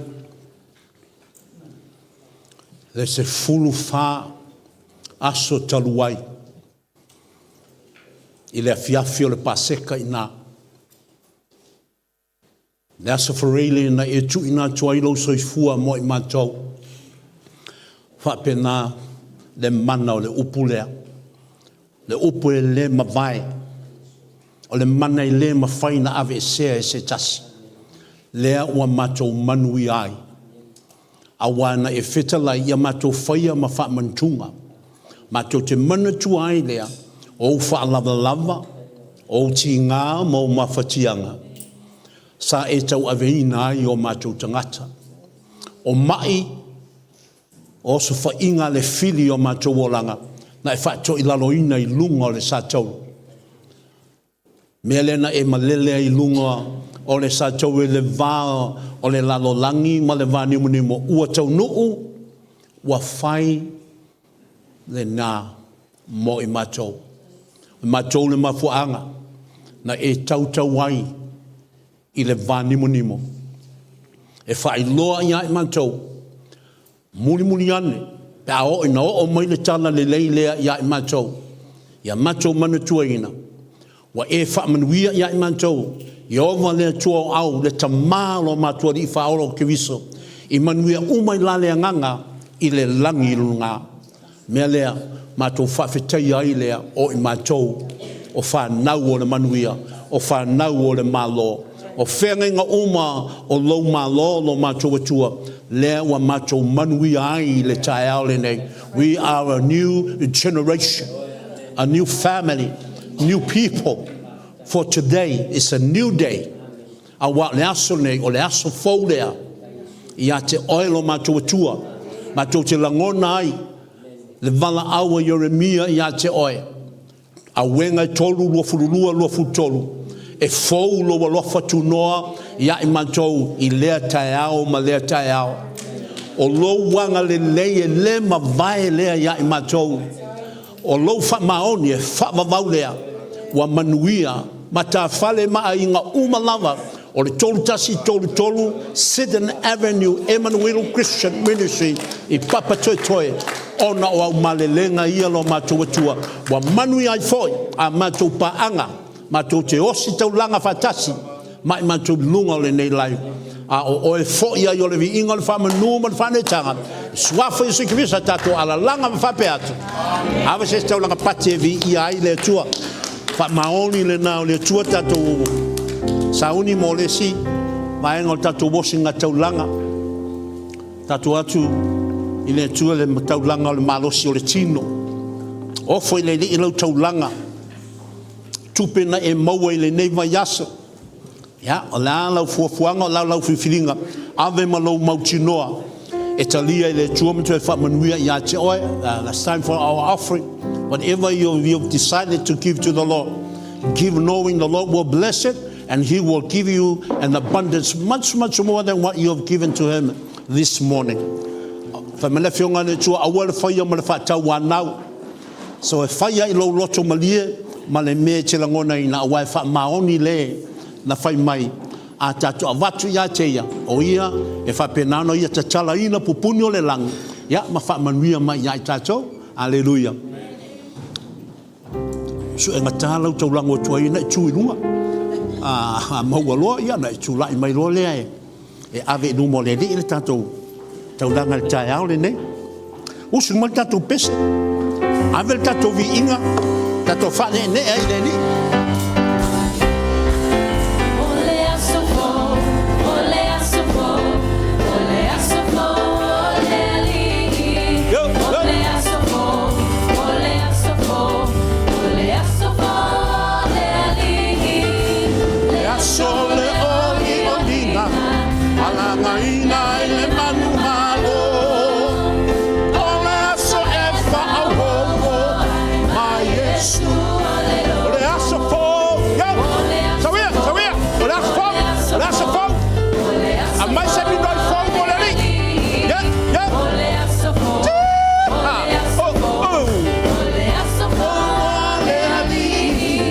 le 14 aso talu ai i le afiafi o le Paseka i ina. Le Aso Faraile na e tuuina atu ai lou soifua mo i matou. Faapena le mana o le upu lea. Le upu e le mavae. O le mana e le mafai na aveesea e se tasi. Lea ua matou manuia ai. Aua na e fetalai ia matou faia ma faamantuga. Matou te manatua ai lea o ou faalavalava, o ou tiga ma ou mafatiaga, sa e tauaveina ai o matou tagata. O mai, o osofaiga a le fili i o matou olaga, na e faatoilaloina i luga o le satauro. Mea lea na e malele ai i luga o le satauro i le va o le lalolagi ma le va nimonimo, ua taunuu, ua fai lena mo i matou. O matou le mafuaaga na e tautau ai i le va nimonimo e faailoa ia i matou, mulimuli ane pe a oo ina oo mai le tala lelei lea ia i matou, ia matou manatuaina, ua e faamanuia ia i matou, Ieova le Atua o au, le Tama o lo matou Alii Faaola o Keriso, i manuia uma i la le agaga i le lagi i luga. Mea lea, matou faafetaia ai lea o i matou o fanau o le manuia, o fanau o le Malo, o feagaiga uma o lou Malo, lo matou Atua, lea ua matou manuia ai i le taeao lenei. We are a new generation, a new family, new people, for today is a new day. Aua o le aso lenei, o le aso fou lea ia te oe lo matou Atua, matou te lagona ai le valaau a Ieremia ia te oe, Auega e 3, 22, 23, e fou lou alofa tunoa ia i matou i lea taeao ma lea taeao. O lou agalelei e le mavae lea ia i matou. O lou faamaoni e faavavau lea, ua manuia matafale ma aiga uma lava o le 3133 Seddon Avenue Emanuel Christian Ministry i Papatoetoe, ona o au malelega ia lo matou Atua, ua manuia ai foi a matou paaga, matou te osi taulaga faatasi ma i matou i luga o lenei live, a o oe foi ai o le viiga o le faamanu ma le faaneetaga, Suafa Iesu Keriso, tatou alalaga ma faapea atu, ave se taulaga pati e viia ai le Atua. Faamaoni lena o le Atua. Tatou sauni mo le isi vaega o le tatou osiga taulaga. Tatou atu i le Atua le taulaga o le malosi o le tino. Ofo i le Alii lau taulaga, tupe na e maua i lenei vaiaso. Ia, o le a lau fuafuaga, o le a lau filifiliga, ave ma lou mautinoa e talia i le Atua ma toe faamanuia ia te oe. That's time for our offering. Whatever you've decided to give to the Lord, give knowing the Lord will bless it and He will give you an abundance much, much more than what you have given to Him this morning. Fai mai le Afioga a le Atua, aua le faia ma le faatauanau. So e fai ai lou loto malie ma le mea e te lagonaina, aua e faamaoni le na fai mai. A tatou avatu ia te Ia, o Ia e faapena ona Ia tatalaina pupuni o le lagi, ia, ma faamanuia mai ia i tatou. Aleluia. Suegata lau taulaga ua tuai ona e tu i luga. A maua loa, ia ona e tulai mai loa lea e ave i luma o le Alii le tatou taulaga i le taeao lenei. Usu mai le tatou pese, ave le tatou viiga, tatou faaneenee ai i le Alii. O le aso fou, o le aso fou, o le aso fou o le Alii. Yo, O yo. le aso fou, o le aso fou, o le aso fou o le Alii. Le aso le olioliga, alagaina i le manumalo. O le aso e faaopoopo ma Iesu. O le aso fou, yo! Sauia, sauia! O le aso fou, o le aso fou! Aumai se minoi fou mo le Alii. Yeah, yeah. O le aso fou, o le aso Oh, fou, oh. o le aso fou O le Alii.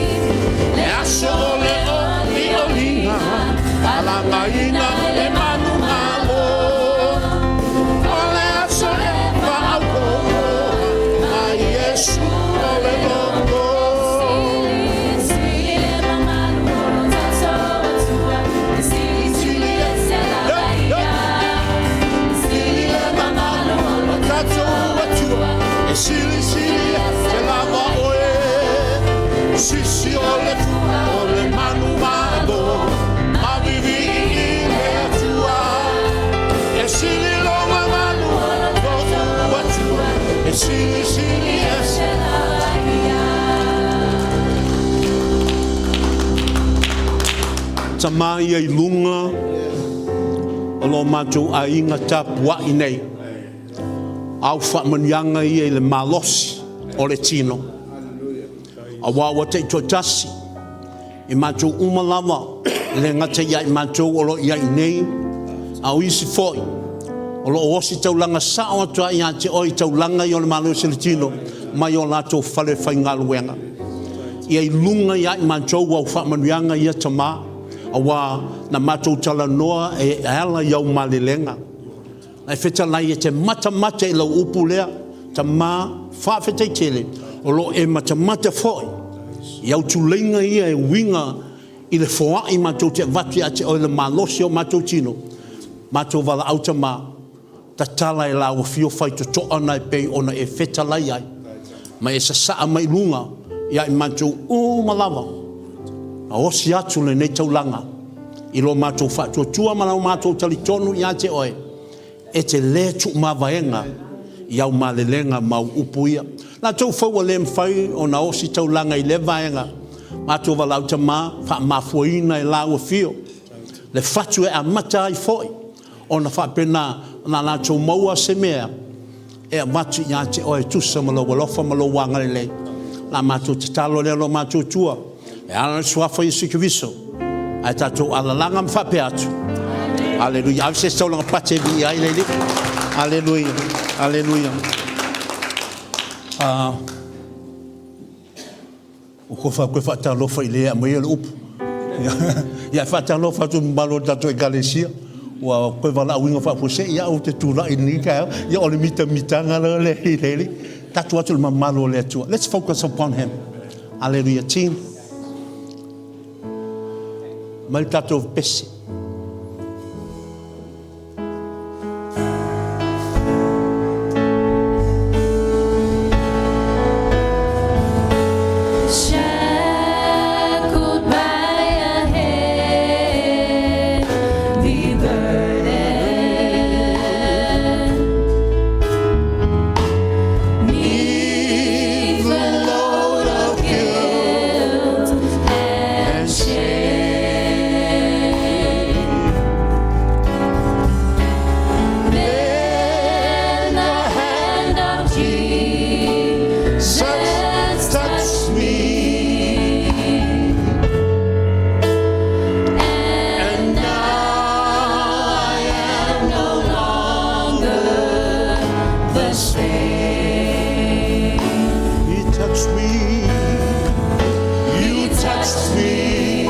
Le aso o le olioliga, alagaina le manumalo. O le aso e faaopoopo ma Iesu o le loto. Sili le mamalu o lo tatou Atua, e silisili ese lava ia. Sili le mamalu o lo Tatou Atua, e silisili ese lava oe. Sisi o le fua o le manumalo, ma vivii i le Atua. E sili lo mamalu o lo tatou Atua, e silisili ese lava ia. Tama ia i luga o lo matou aiga tapuai nei. Au faamanuiaga ia i le malosi o le tino. Aua ua taitoatasi i matou uma lava, e le gata ia i matou o lo o i ai nei, a o isi foi o lo o osi taulaga sao atu lava ia te oe i taulaga ia o le malosi o le tino mai o latou fale faigaluega. Ia i luga ia i matou au faamanuiaga ia Tama, aua na matou talanoa e ala i au malelega. Ae fetalai e te matamata i lau upu lea, Tama, faafetai tele, o lo o e matamata foi i au tuleiga ia e uiga i le foai matou te avatu ia te oe le malosi o matou tino, matou valaau Tama, tatala e lau afio faitotoa na e pei ona e fetalai ai, ma e sasaa mai i luga ia i matou uma lava. Na osi atu lenei taulaga i lo matou faatuatua ma lo matou talitonu ia te oe, e te le tuumavaega i au malelega ma au upu ia. Latou foi ua le mafai ona osi taulaga i lea vaega, matou valaau Tama, faamafuaina e lau afio le fatu e amata ai foi ona faapena ona latou maua se mea e avatu ia te oe e tusa ma lou alofa ma lou agalelei. La matou tatalo lea lo matou Atua, e ala i le suafa o Iesu Keriso, ae tatou alalaga ma faapea atu. Aleluia. Ave se isi taulaga pate e viia ai le Alii. Aleluia. Aleluia. Ua tofa atu e faatalofa i le e aumaia le upu. Ia, e faatalofa atu i le mamalu o le tatou Ekalesia, ua toe valaauina faafuasei au ou te tulai i lenei taeao. Ia, o le mitamitaga lea le i le Alii. Tatou atu i le mamalu o le Atua. Let's focus upon him. Hallelujah. Team, mai le tatou pese. Shackled by a heavy burden, 'neath the load of guilt and shame. Then the hand of Jesus touched me, and now I am no longer the same. He touched me. You touched me,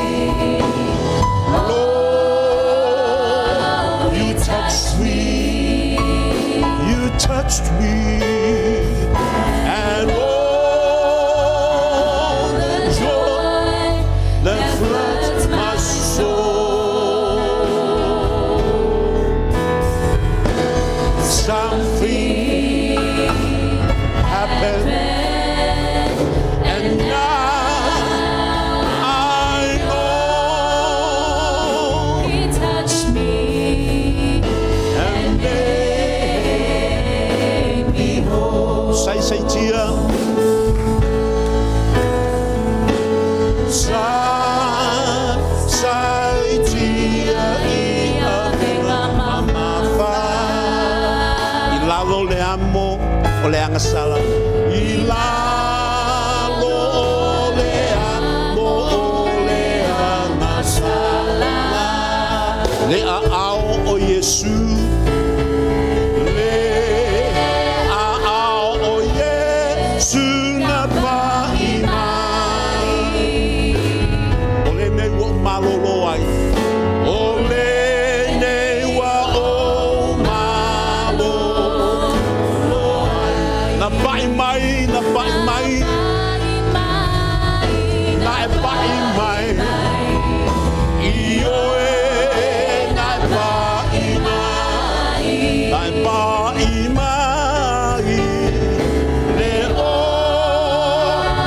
Lord. agasala. I lalo o le amo o le agasala. Le aao o Iesu. Le aao o Iesu na pa'i mai. O lenei ua ou malolo ai. O lenei ua ou malolo ai. Na pa'i mai, na pa'i mai. Na e pa'i mai. Ioe, na e pa'i mai. Na e pa'i mai. Le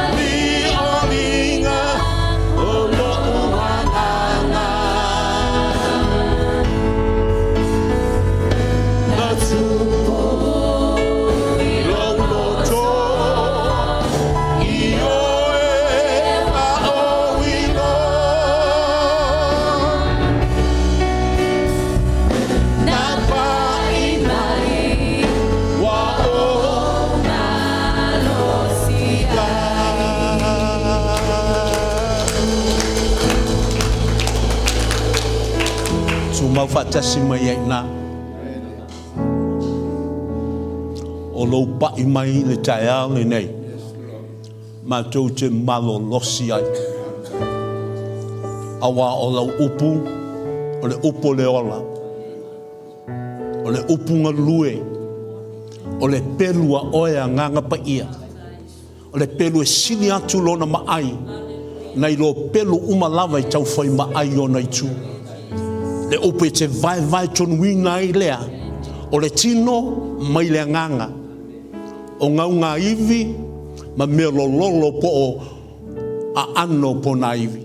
olioliga o lo'u agaga. Na tupu i lou loto. Ioe, a ou iloa. Na pa'i mai. Ua ou malosi ai. Tumau faatasi mai ai i ina. O lou pa'i mai i le taeao lenei, matou te malolosi ai. Aua o lau upu, o le upu o le ola, o le upu galue, o le pelu a oe Agaga Paia, o le pelu e sili atu lona maai nai lo pelu uma lava i taufai maai ona itu. Le upu e te vaevae tonuina ai lea, o le tino mai le agaga, o gaugaiwi ma mea lololo po o aano ponaiwi.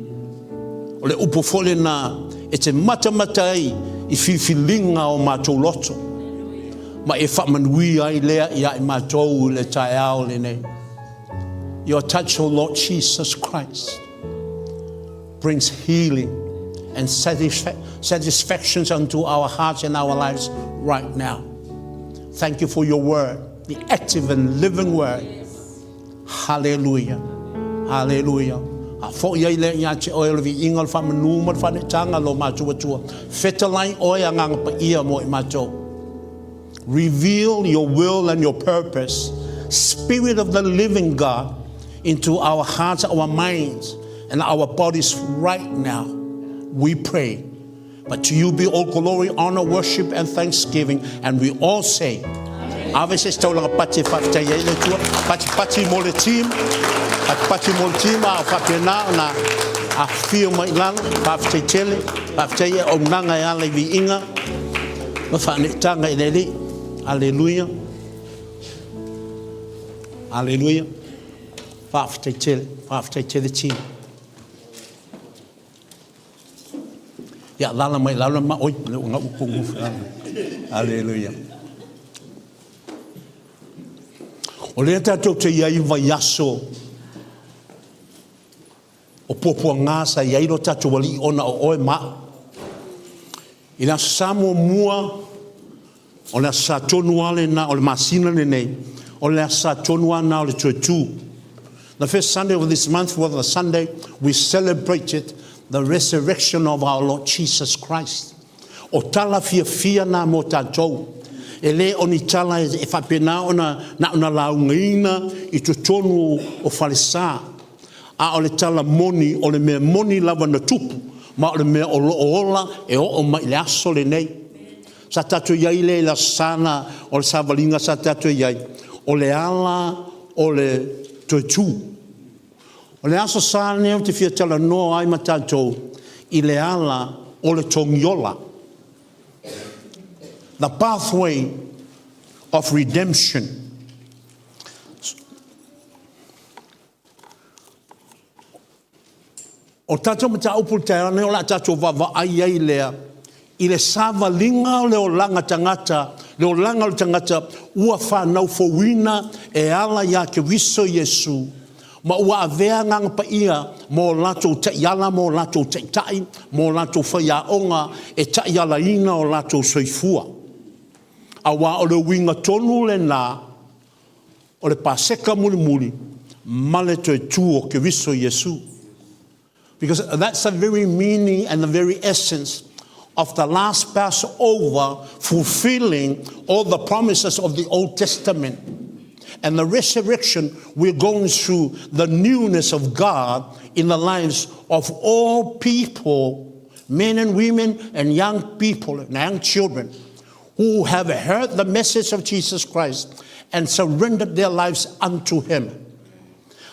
O le upu foi lena e te matamata ai i filifiliga o matou loto, ma e faamanuia ai lea ia i matou i le taeao lenei. Your touch, O Lord Jesus Christ, brings healing and satisfactions unto our hearts and our lives right now. Thank you for your word, the active and living word. Hallelujah. Hallelujah. A foʻi ai lea ia te oe o le viiga o le faamanu ma le faaneetaga lo matou Atua. Fetalai oe Agaga Paia mo i matou. Reveal your will and your purpose, Spirit of the living God, into our hearts, our minds, and our bodies right now. We pray. But to you be all glory, honor, worship, and thanksgiving. And we all say, Ave se isi taulaga pati e faafetai ai le Atua. Pati pati mo le team. Pati pati mo le team a o faapena ona afifio mai i lalo. Faafetai tele. Faafetai i auaunaga e ala i viiga ma faaneetaga i le Alii. Aleluia. Aleluia. Faafetai tele. Faafetai tele team. Ia, alaala mai i lalo ma, oi, lea ua gau kou gofe. Aleluia. O lea tatou te i ai i vaiaso o puapuaga sa i ai lo tatou Alii ona o oe ma au. I le Aso Sa muamua, o le Aso Sa tonu lava lena o le masina lenei, o le Aso Sa tonu lava lena o le toe tu. The first Sunday of this month was the Sunday we celebrated the resurrection of our Lord Jesus Christ. O tala fiafia na mo tatou. E le o ni tala e faapena ona na ona laugaina i totonu o falesa. A o le tala moni, o le mea moni lava na tupu, ma o le mea o lo o ola e oo mai i le aso lenei. Sa tatou i ai lea i le Aso Sa na o le savaliga sa tatou i ai, o le ala o le toe tu. O le Aso Sa lenei ou te fia talanoa ai ma tatou i le ala o le togiola. The pathway of redemption. O tatou mataupu i le taeao nei o le a tatou vaavaai ai lea i le savaliga o le olaga tagata, le olaga o le tagata ua fanau fouina e ala iā Keriso Iesu, ma ua avea Agaga Paia ma o latou taiala, ma o latou taitai, ma o latou faiaoga e taialaina o latou soifua. Aua o le uiga tonu lena. O le Paseka mulimuli ma le toe tu o Keriso Iesu. Because that's the very meaning and the very essence of the last Passover fulfilling all the promises of the Old Testament. And the resurrection, we're going through the newness of God in the lives of all people, men and women and young people and young children who have heard the message of Jesus Christ and surrendered their lives unto him.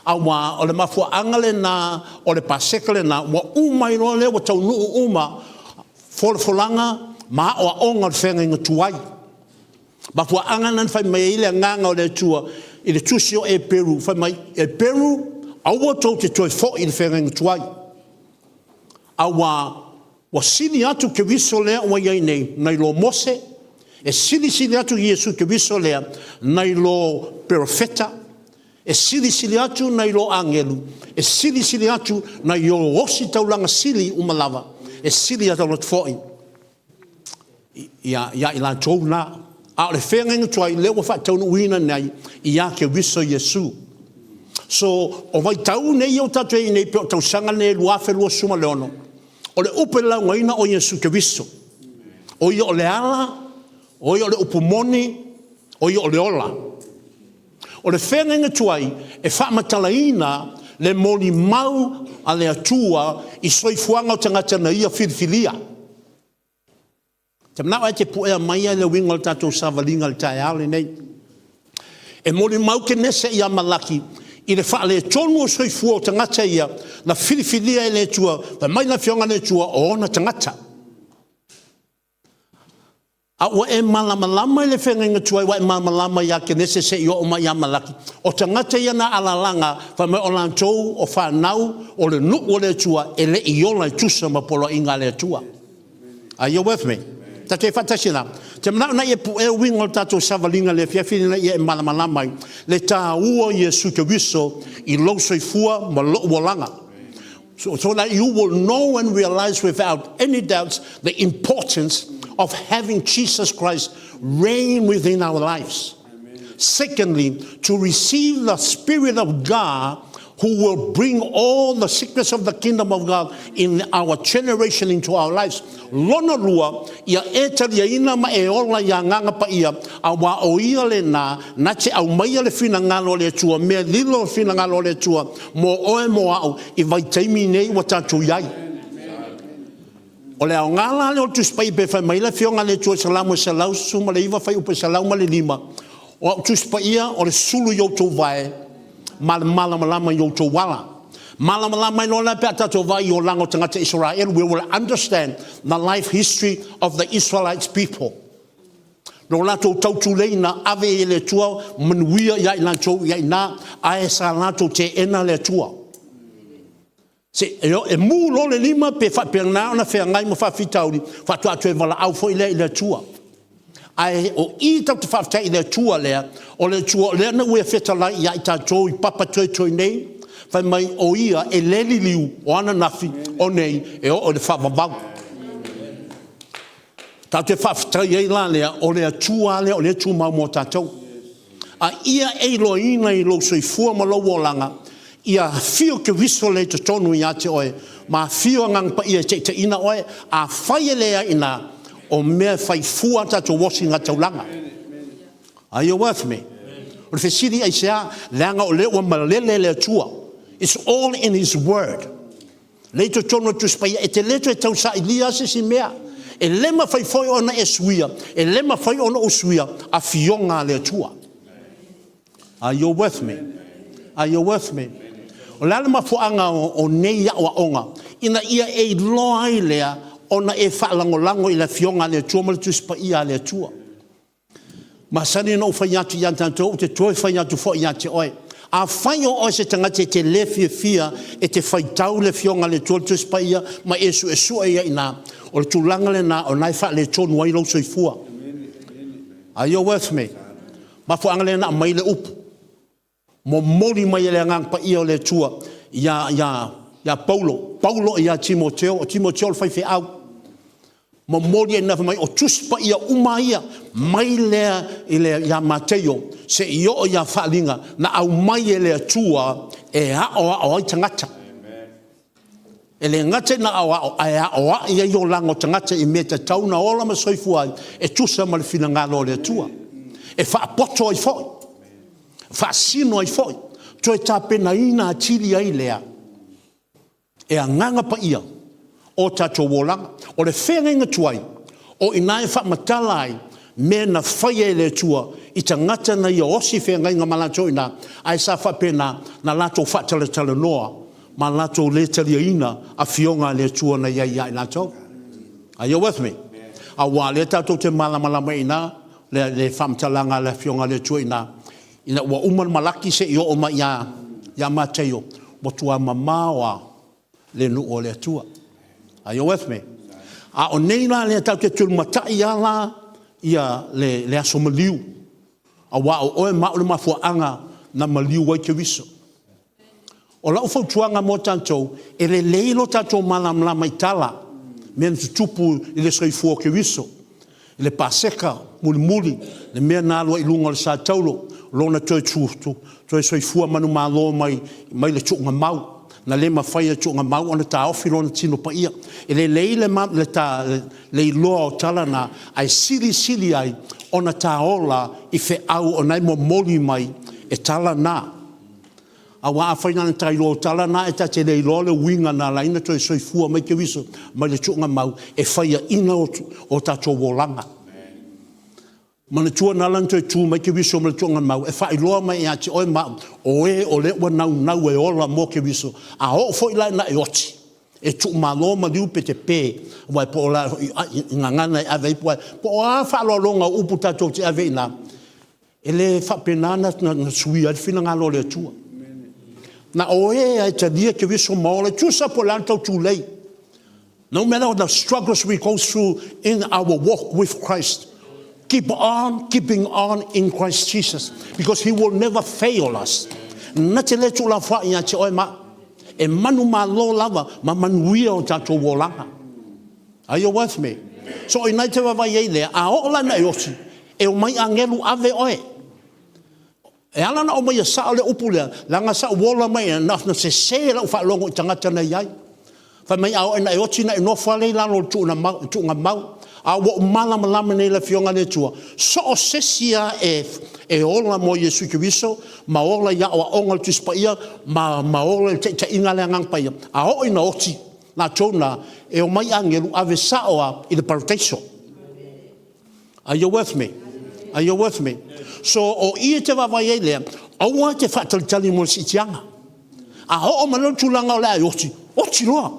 Aua o le mafuaaga lena o le Paseka lena, ua uma ai loa lea ua taunuu uma folafolaga ma aoaoga o le feagaiga tuai. Mafuaaga lena na fai mai ai le Agaga o le Atua i le tusi o Eperu, fai mai, Eperu, aua tou te toe foi i le feagaiga tuai. Aua ua sili atu Keriso lea ua i ai nei nai lo Mose, e silisili atu Iesu Keriso lea nai lo perofeta, e silisili atu nai lo agelu, e silisili atu nai o ositaulaga sili uma lava, e sili atu foi ia i latou na. A o le feagaiga tuai lea ua faataunuuina nei ia Keriso Iesu. So, o vaitau nei ia ua tatou i ai nei pei o tausaga nei 2026, o le upu e laugaina o Iesu Keriso. O ia o le ala, o ia o le upu moni, o ia o le ola. O le feagaiga tuai e faamatalaina le molimau a le Atua i soifuaga o tagata na Ia filifilia. Te manao e te puea mai le uiga o le tatou savaliga i le taeao lenei. E molimau Kenese ia Malaki i le faaletonu o soifua o tagata ia na filifilia e le Atua, fai mai le Afioga a le Atua o ona tagata. A ua e malamalama i le feagaiga tuai ua e malamalama ia Kenese seia oo mai ia Malaki, o tagata ia na alalaga fai mai o latou o fanau o le nuu o le Atua e le i ola e tusa ma poloaiga a le Atua. Are you with me? Tatou e faatasi la. Te manao na ia puea uiga o le tatou savaliga le afiafi ina ia e malamalama ai le taua o Iesu Keriso i lou soifua ma lou olaga. So that you will know and realize without any doubts the importance of having Jesus Christ reign within our lives. Secondly, to receive the Spirit of God who will bring all the secrets of the kingdom of God in our generation into our lives. Lona lua, ia e taliaina ma e ola i Agaga Paia, auā o Ia lena na te aumaia le finagalo o le Atua, mea lilo le finagalo o le Atua mo oe mo a'u i vaitaimi nei ua tatou i ai. O le aoga la lea o le Tusi Paia pe fai mai le Afioga a le Atua i Salamo e 119 fuaiupu e 105, O a'u Tusi Paia o le sulu i outou vae ma le malamalama i outou ala. Malamalama ai loa la pe a tatou vaai i olaga o tagata Isaraelu, we will understand the life history of the Israelites people. Lo latou tautuleina ave i le Atua manuia ia i latou ia ina, ae sa latou teena le Atua. Se, e, e mū loa le lima pe faapena ona feagai ma faafitauli, faatoa toe valaau foi lea i le Atua. Ae o i tatou te faafetai i le Atua lea, o le Atua lea na ua fetalai ia i tatou i papa toetoe nei, fai mai o ia e le liliu, o ananafi, o nei, e oo i le faavavau. Tatou te faafetai ai la lea, o le Atua lea o lea e tumau mo tatou. A ia e iloaina i lou soifua ma lou olaga, ia afio Keriso lea i totonu ia te oe, ma afio Agaga Paia e taitaiina oe. Afai e leai ina, o mea e fai fua a tatou osiga taulaga. Are you with me? O le fesili aisea? Leaga o lea ua malele le Atua. It's all in His word. Lea i totonu o le Tusi Paia, e te le toe tausailia se isi mea. E le mafai foi ona e suia, e le mafai ona ou suia afioga a le Atua. Are you with me? Are you with me? O le a le mafuaaga o nei aoaoga? Ina ia e iloa ai lea ona e faalagolago i le Afioga a le Atua ma le Tusi Paia a le Atua. Masani ona ou fai atu ia tatou, ou te toe fai atu foi ia te oe. Afai o oe se tagata e te le fiafia e te faitau le Afioga a le Atua le Tusi Paia ma e suesue ia ina, o le tulaga lena o na e faaletonu ai lou soifua. Are you with me? Mafuaaga lea na aumai le upu. Momoli mai e le Agaga Paia o le Atua ia, ia, ia Paulo, Paulo ia Timoteo, o Timoteo o le faifeau. Momoli ai na fai mai o Tusi Paia uma ia mai lea i le ia Mateio seia oo ia Faaaliga na aumai e le Atua e aoao ai tagata. E le gata ina aoao ae aoai ai olaga o tagata i mea e tatau ona ola ma soifua ai e tusa ma le finagalo o le Atua. E faapoto ai foi, faasino ai foi, toe tapenaina atili ai lea e Agaga Paia o tatou olaga. O le feagaiga tuai, o i ina e faamatala ai mea na faia e le Atua i tagata na ia osi feagaiga ma latou i ina, ae sa faapena na latou faatalatalanoa ma latou le taliaina afioga a le Atua na i ai ia i latou. Are you with me? Aua o lea tatou te malamalama i ina le faamatalaga a le Afioga a le Atua i ina, ina ua uma le Malaki seia oo mai ia Mataio, ua matua mamao lava le nuu o le Atua. Are you with me? A o nei la lea tatou te tulimatai lava la ia le aso maliu, aua o oe ma au le mafuaaga na maliu ai Keriso. O lau fautuaga mo tatou, e lelei lo tatou malamalama i tala, mea na tutupu i le soifua o Keriso, i le Paseka mulimuli, le mea na alu ai i luga o le sa taulo, lona toe soifua manumalo mai mai le tuugamau, na le mafai e le tuugamau ona taofi lona tino paia. E lelei le iloa o tala na, ae silisili ai ona ta ola i feau o na e momoli mai e tala na. Aua afai na ona ta iloa o tala na ae ta te le iloa le uiga na ala ai ona toe soifua mai Keriso mai le tuugamau e faiaina o tatou olaga. Manatua na ala ona toe tu mai Keriso mai le tuugamau e faailoa mai ia te oe ma au, o e o lea ua naunau e ola mo Keriso, a oo foi la ina e oti, e tuumalo maliu pe te pe, aua po o le a i gagana e ave ai po o a faaaloaloga o upu tatou te ave i ina, E le faapena na suia ai le finagalo o le Atua. Na o e lava e talia Keriso ma ola, e tusa po o le a le tau tulei. No matter the struggles we go through in our walk with Christ, keep on keeping on in Christ Jesus because he will never fail us. Na te le tuulafoai ia te oe ma au. E manumalo lava ma manuia o tatou olaga. Are you with me? So ina i te vaavaai ai lea, a oo la ina e oti, e omai agelu ave oe. E ala ona aumaia sao le upu lea, leaga sa ou ola mai na sese lau faalogo i tagata na i ai. Fai mai a oo ina e oti ona e nofo lava lea i lalo o le tuugamau. A ua ou malamalama nei i le Afioga a le Atua, so o se isi lava e ola mo Iesu Keriso ma ola i aoaoga o le Tusi Paia ma ola i le taitaiga a le Agaga Paia, a oo ina oti, latou na e omai agelu ave sao lava i le parataiso. Are you with me? Are you with me? So o i e te vaavaai ai lea, aua te faatalitali mo le siitiaga. A oo mai loa le tulaga o le a e oti, oti loa.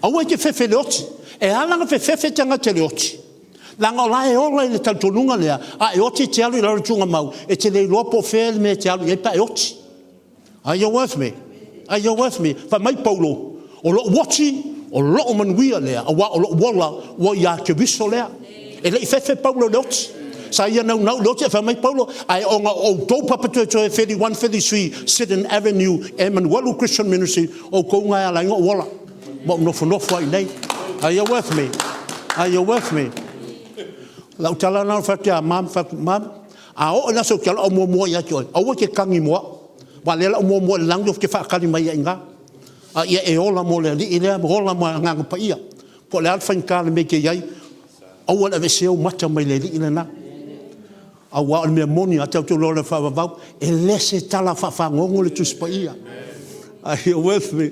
Aua e te fefe i le oti. E ala ona fefefe tagata i le oti, leaga o la e ola i le talitonuga lea, a e oti e te alu i lalo o le tuugamau, e te le iloa po o fea le mea e te alu i ai pe a e oti. Are you with me? Are you with me? Fai mai Paulo, o lou oti, o lou manuia lea, aua o lou ola ua ia Keriso lea. E le i fefe Paulo i le oti. Sa ia naunau i le oti, ae fai mai Paulo, ae ona o outou papa toetoe 31, 33 Seddon Avenue, Emanuelu Christian Ministry, o outou na e ala ai ona ou ola. Ma ou nofonofo ai i inei. Are you with me? Are you with me? O lau tala lena na fai atu ia Mom, fai atu, Mom, A oo i le aso ou te alu au muamua ia te oe, aua e te tagi mo au. Aua o lea o le a ou muamua i le lagi ou te faatali mai ai i ina. A ia e ola mo le Alii lea, ola mo le Agaga Paia. Po o le a le faigata o le mea e te i ai, aua le aveesea ou mata mai le Alii lena. Aua o le mea moni lava, tatou te iloa i le faavavau, e le se tala faafagogo le Tusi Paia. Are you with me?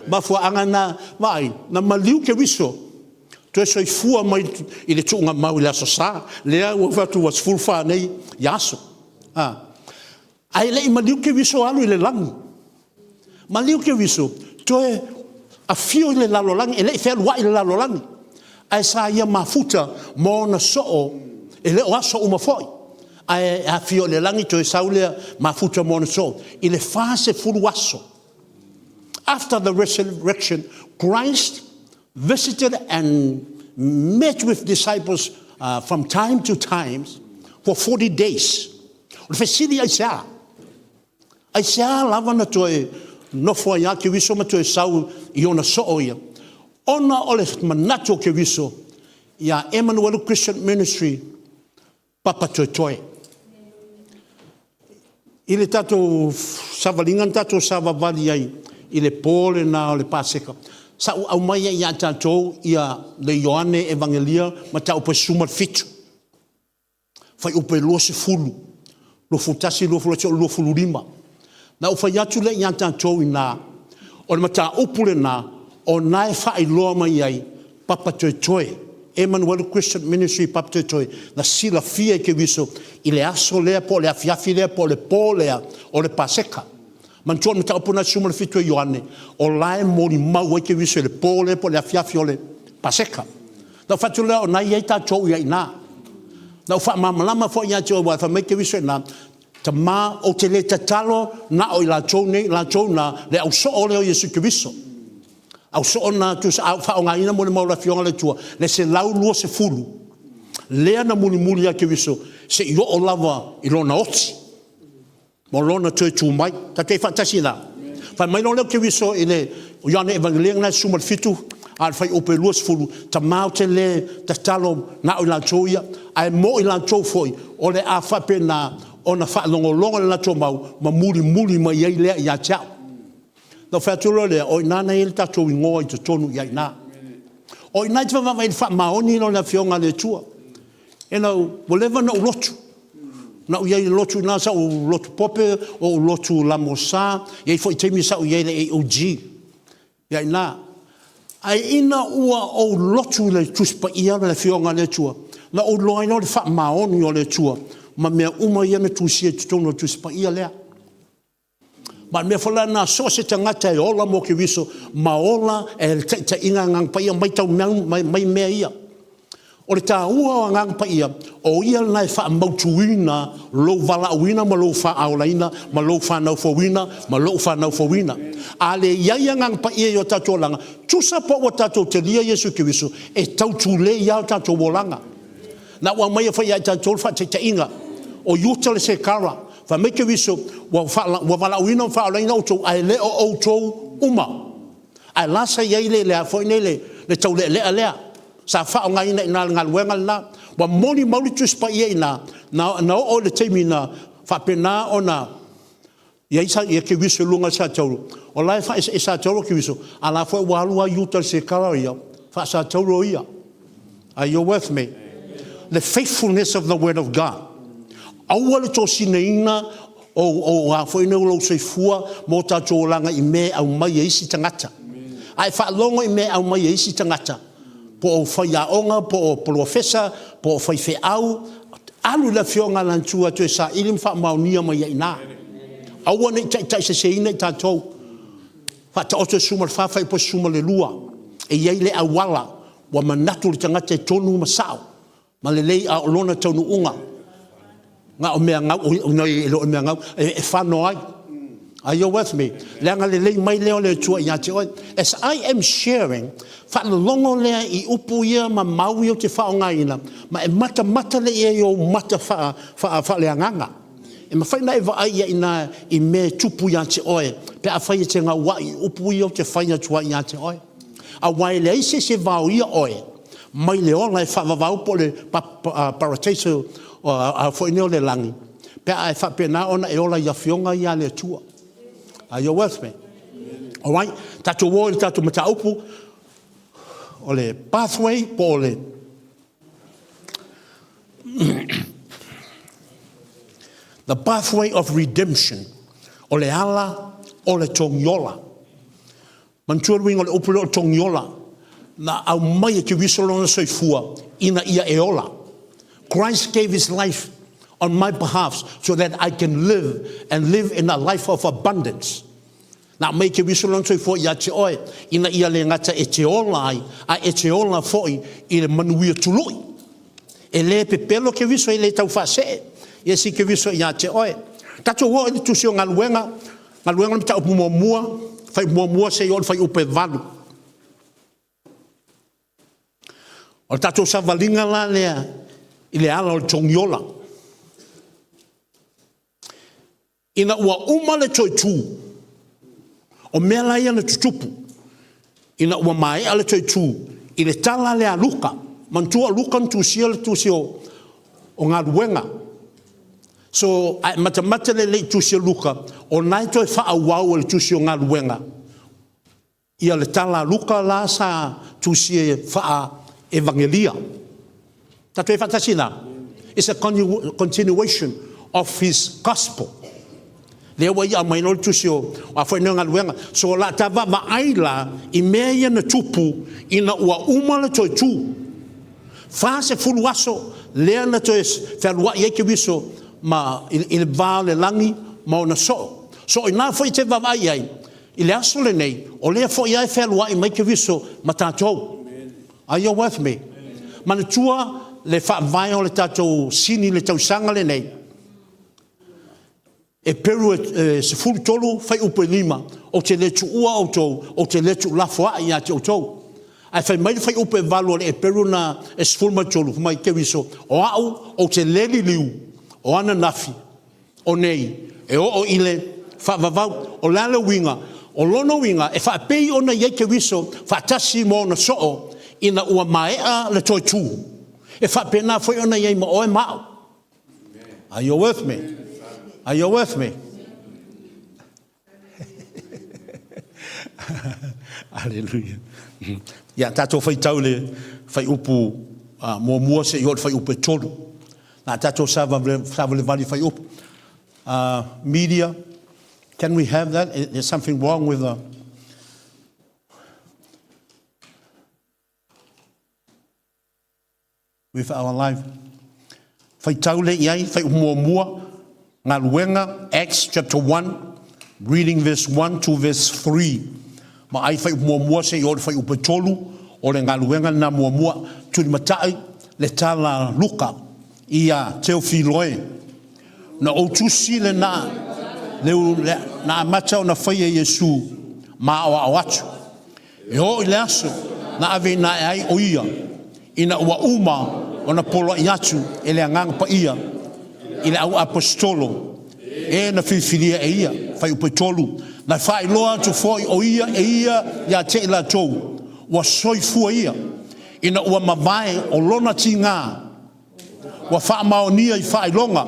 Mafuaaga na, vaai, na maliu Keriso toe soifua mai i le tuugamau i le Aso Sa, lea ua fai atu ua 14 nei ia aso. A, ae le i maliu Keriso alu i le lagi. Maliu Keriso toe afio i le lalolagi, e le i fealuai i le lalolagi, ae sa ia mafuta ma ona soo, e le o aso uma foi, ae afio i le lagi toe sau lea mafuta ma ona soo i le 40 aso. After the resurrection, Christ visited and met with disciples from time to time for 40 days. O le fesili aisea? Aisea lava na toe nofo ai a Keriso ma toe sau i ona soo ia? Ona o le manatu o Keriso ia Emanuelu Christian Ministry Papatoetoe. I le tatou savaliga na tatou savavali ai i le po lena o le Paseka, sa ou aumaia ia tatou ia le Ioane Evagelia mataupu e 17, fuaiupu e 20, 21, 22 seia oo i le 25. Na ou fai atu lea ia tatou i ina, o le mataupu lena o lena e faailoa mai ai Papatoetoe, Emanuelu Christian Ministry Papatoetoe, na silafia e Keriso i le aso lea po o le afiafi lea po o le po lea o le Paseka. Manatua o le mataupu lena e 17 o Ioane, o la e molimau ai Keriso i le po lea po o le afiafi o le Paseka. Na ou fai atu lea o lena e i ai tatou i ina. Na ou faamalamalama foi ia te oe aua fai mai Keriso i ina, Tama ou te le tatalo na o i latou nei, latou na, le au soo lea o Iesu Keriso. Au soo na tusa a ou faaaogaina molimau a le Afioga a le Atua, le 120 lea na mulimuli ia Keriso se i oo lava i lona oti ma lona toe tu mai. Tatou te faatasi i ina. Fai mai loa lea o Keriso i le Ioane Evagelia lena e 17 a o le fuaiupu e 20, Tama ou te le tatalo na o i latou ia, ae mo i latou foi o le a faapena ona faalogologo i le latou mau ma mulimuli mai ai lea ia te au. Ona ou fai atu loa lea, o i ina na i ai le tatou igoa i totonu i ina. O i ina e te vaavaai i le faamaoni lea o le Afioga a le Atua. Ina ua leva ona ou lotu, na ou i ai i le lotu i ina, sa ou lotu Pope, ou lotu LMS, e i ai foi taimi sa ou i ai i le AOG i ina. Ae ina ua ou lotu i le Tusi Paia ma le Afioga a le Atua, ona ou iloa ai lea o le faamaoni o le Atua ma mea uma ia na tusia i totonu o le Tusi Paia lea. Ma o le mea foi la lena, so o se tagata e ola mo Keriso ma ola e le taitaiga Agaga Paia, matau mai mea ia. O le taua o Agaga Paia, o Ia lena e faamautuina lou valaauina ma lou faaolaina ma lou fanau fouina ma lou fanau fouina. A le i ai Agaga Paia i o tatou olaga, tusa po ua tatou talia Iesu Keriso, e tau tulei lava o tatou olaga. Na ou aumaia foi ia i tatou le faataitaiga o Iuta le Sekara, fai mai Keriso, ua, ua valaauina ma faaolaina outou, ae le o outou uma. Ae la sa i ai le, le a foi nei le, le taulealea lea sa faaaogaina i ina i le galuega lena. Ua molimau le Tusi Paia i ina, na, na oo i le taimi na faapena ona i ai ia Keriso i luga o le satauro, o la e faaeseese satauro Keriso, a la foi ua alu lava Iuta i le sekara ia, faasatauro ia. Are you with me? The faithfulness of the word of God. Aua le tosinaina o, o, a foi nei lou soifua mo tatou olaga i mea e aumai e isi tagata. A e faalogo i mea e aumai e isi tagata, po o faiaoga, po o polofesa, po o faifeau, alu i le Afioga a le Atua e toe saili ma faamaonia mai ai i ina. Aua ne i taitaiseseina i tatou. Faataoto le 14 fuaiupu e 12. E i ai le auala ua manatu le tagata e tonu ma sao ma lelei, a o lona taunuuga na o mea gau, e le o mea gau, e fano ai. Are you with me? Le agalelei mai lea o le Atua ia te oe. As I am sharing, faalologo lea i upu ia ma mau ia ou te faaaogaina, ma e matamata lea i ai i ou mata faaleagaga. E mafai ona e vaai i ai ina i mea e tupu ia te oe pe afai e te gauai i upu ia ou te fai atu ai ia te oe. Aua e leai se isi e vaoia oe mai le ola e faavavau po o le parataiso foi nei o le lagi, pe a e faapena ona e ola i Afioga ia a le Atua. Are you with me? All right, tatou o i le tatou mataupu o le pathway po o le The pathway of redemption, o le ala o le togiola. Manatua le uiga o le upu lea o le togiola, na aumai e Keriso lona soifua ina ia e ola. Christ gave his life on my behalf so that I can live and live in a life of abundance. Na aumai e Keriso lona soifua ia te oe ina ia le gata e te ola ai, a e te ola foi i le manuia tului. E le pepelo Keriso, e le taufaasee ia si Keriso ia te oe. Tatou oo i le Tusi o Galuega, Galuega o le Mataupu muamua, fai muamua seia oo i le fuaiupu e 8. O le tatou savaliga la lea i le ala o le togiola. Ina ua uma le toe tu, o mea la ia na tutupu. Ina ua maea le toe tu i le tala lea a Luka, manatua o Luka na tusia le tusi o, o galuega. So, a e matamata lelei i tusi a Luka, o na e toe faaauau e le tusi o galuega ia le tala a Luka la sa tusia e faa-evagelia. Tatou i ai faatasi i ina? It's a continuation of his gospel. Lea ua ia aumai loa le tusi o a foi nei o galuega. So o le a ta vaavaai la i mea ia na tupu ina ua uma le toe tu. 40 aso lea na toe fealuai ai Keriso ma i le va o le lagi ma ona soo. So o ina foi e te vaavaai i ai i le aso lenei, o lea foi lava e fealuai mai Keriso ma tatou. Are you with me? Manatua le faavae o le tatou sini i le tausaga lenei, Eperu e 13 fuaiupu e 5, Ou te le tuua outou, ou te le tuulafoai ia te outou. Ae fai mai le fuaiupu e 8 o le Eperu lena e 13, fai mai Keriso, O au ou te le liliu, o ananafi, o nei, e oo i le faavavau. O le a le uiga? O lona uiga, e faapei ona i ai Keriso faatasi ma ona soo ina ua maea le toe tu, e faapena foi ona i ai ma oe ma au. Are you with me? Are you with me? Aleluia. Ia, tatou faitau le fuaiupu muamua seia oo i le fuaiupu e 3. Na tatou savalivali i fuaiupu. Media, can we have that? There's something wrong with the... With our life. Faitau lea i ai, fuaiupu muamua, Galuega, Acts chapter 1, reading verse 1 to verse 3. Ma ai fuaiupu muamua seia oo i le fuaiupu e 3, o le galuega lena muamua, tulimatai le tala a Luka ia Teofiloe. Na ou tusi lena, le, le, na amata ona faia Iesu ma aoao atu. E oo i le aso na aveina ae ai o ia, ina ua uma ona poloai atu e le Agaga Paia i le au aposetolo e na filifilia e ia, Fuaiupu e 3, na faailoa atu foi o ia e ia ia te i latou ua soifua ia, ina ua mavae o lona tiga Ua faamaonia i faailoga,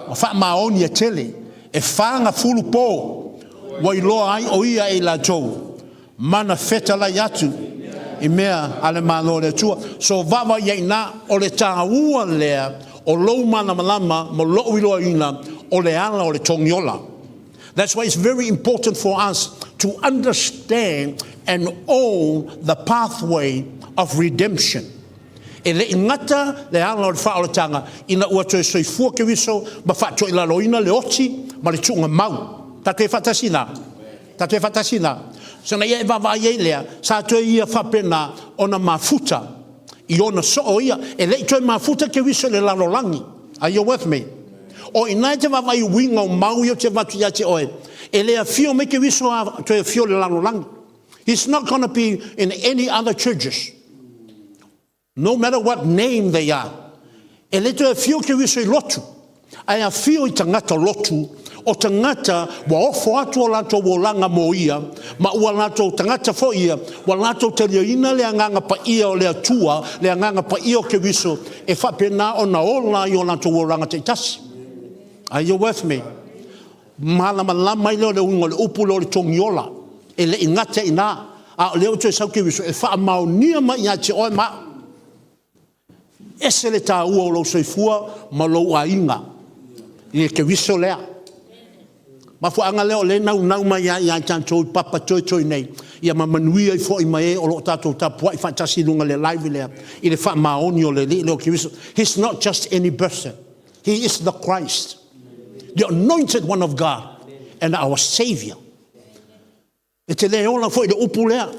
ua faamaonia tele, e fagafulu po ua iloa ai o ia e i latou, ma na fetalai atu i mea a le Malo o le Atua. So vaavaai ai i ina, o le taua lea o lou malamalama ma lou iloaina o le ala o le togiola. That's why it's very important for us to understand and own the pathway of redemption. E le i gata le ala o le faaolataga ina ua toe soifua Keriso ma faatoilaloina le oti ma le tuuga mau. Tatou e faatasi ina? Tatou e faatasi ina? Sona ia e vaavaai ai lea, sa toe ia faapena ona mafuta i ona soo ia. E le i toe mafuta Keriso i le lalolagi. Are you with me? O ina e te vaavaai i uiga o mau ia ou te avatu ia te oe, e le afio mai Keriso a toe afio i le lalolagi. He's not gonna be in any other churches. No matter what name they are. E le toe afio Keriso i lotu, ae afio i tagata lotu, o tagata ua ofo atu o latou olaga mo ia, ma ua latou tagata foi ia, ua latou taliaina le Agaga Paia o le Atua, le Agaga Paia o Keriso, e faapena ona ola ai o latou olaga taitasi. Are you with me? Malamalama ai lea o le uiga o le upu lea o le togiola. E le i gata i ina, a o lea ua toe sau Keriso e faamaonia mai ia te oe ma au. Ese le taua o lou soifua ma lou aiga i le Keriso lea. Mafuaaga lea o lea e naunau mai ai ia i tatou i papa toetoe nei, ia ma manuia ai foi ma e o lo o tatou tapuai faatasi i luga i le live lea, i le faamaoni o le Alii lea o Keriso. He's not just any person. He is the Christ, the anointed one of God and our Savior. E te le ola foi le upu lea.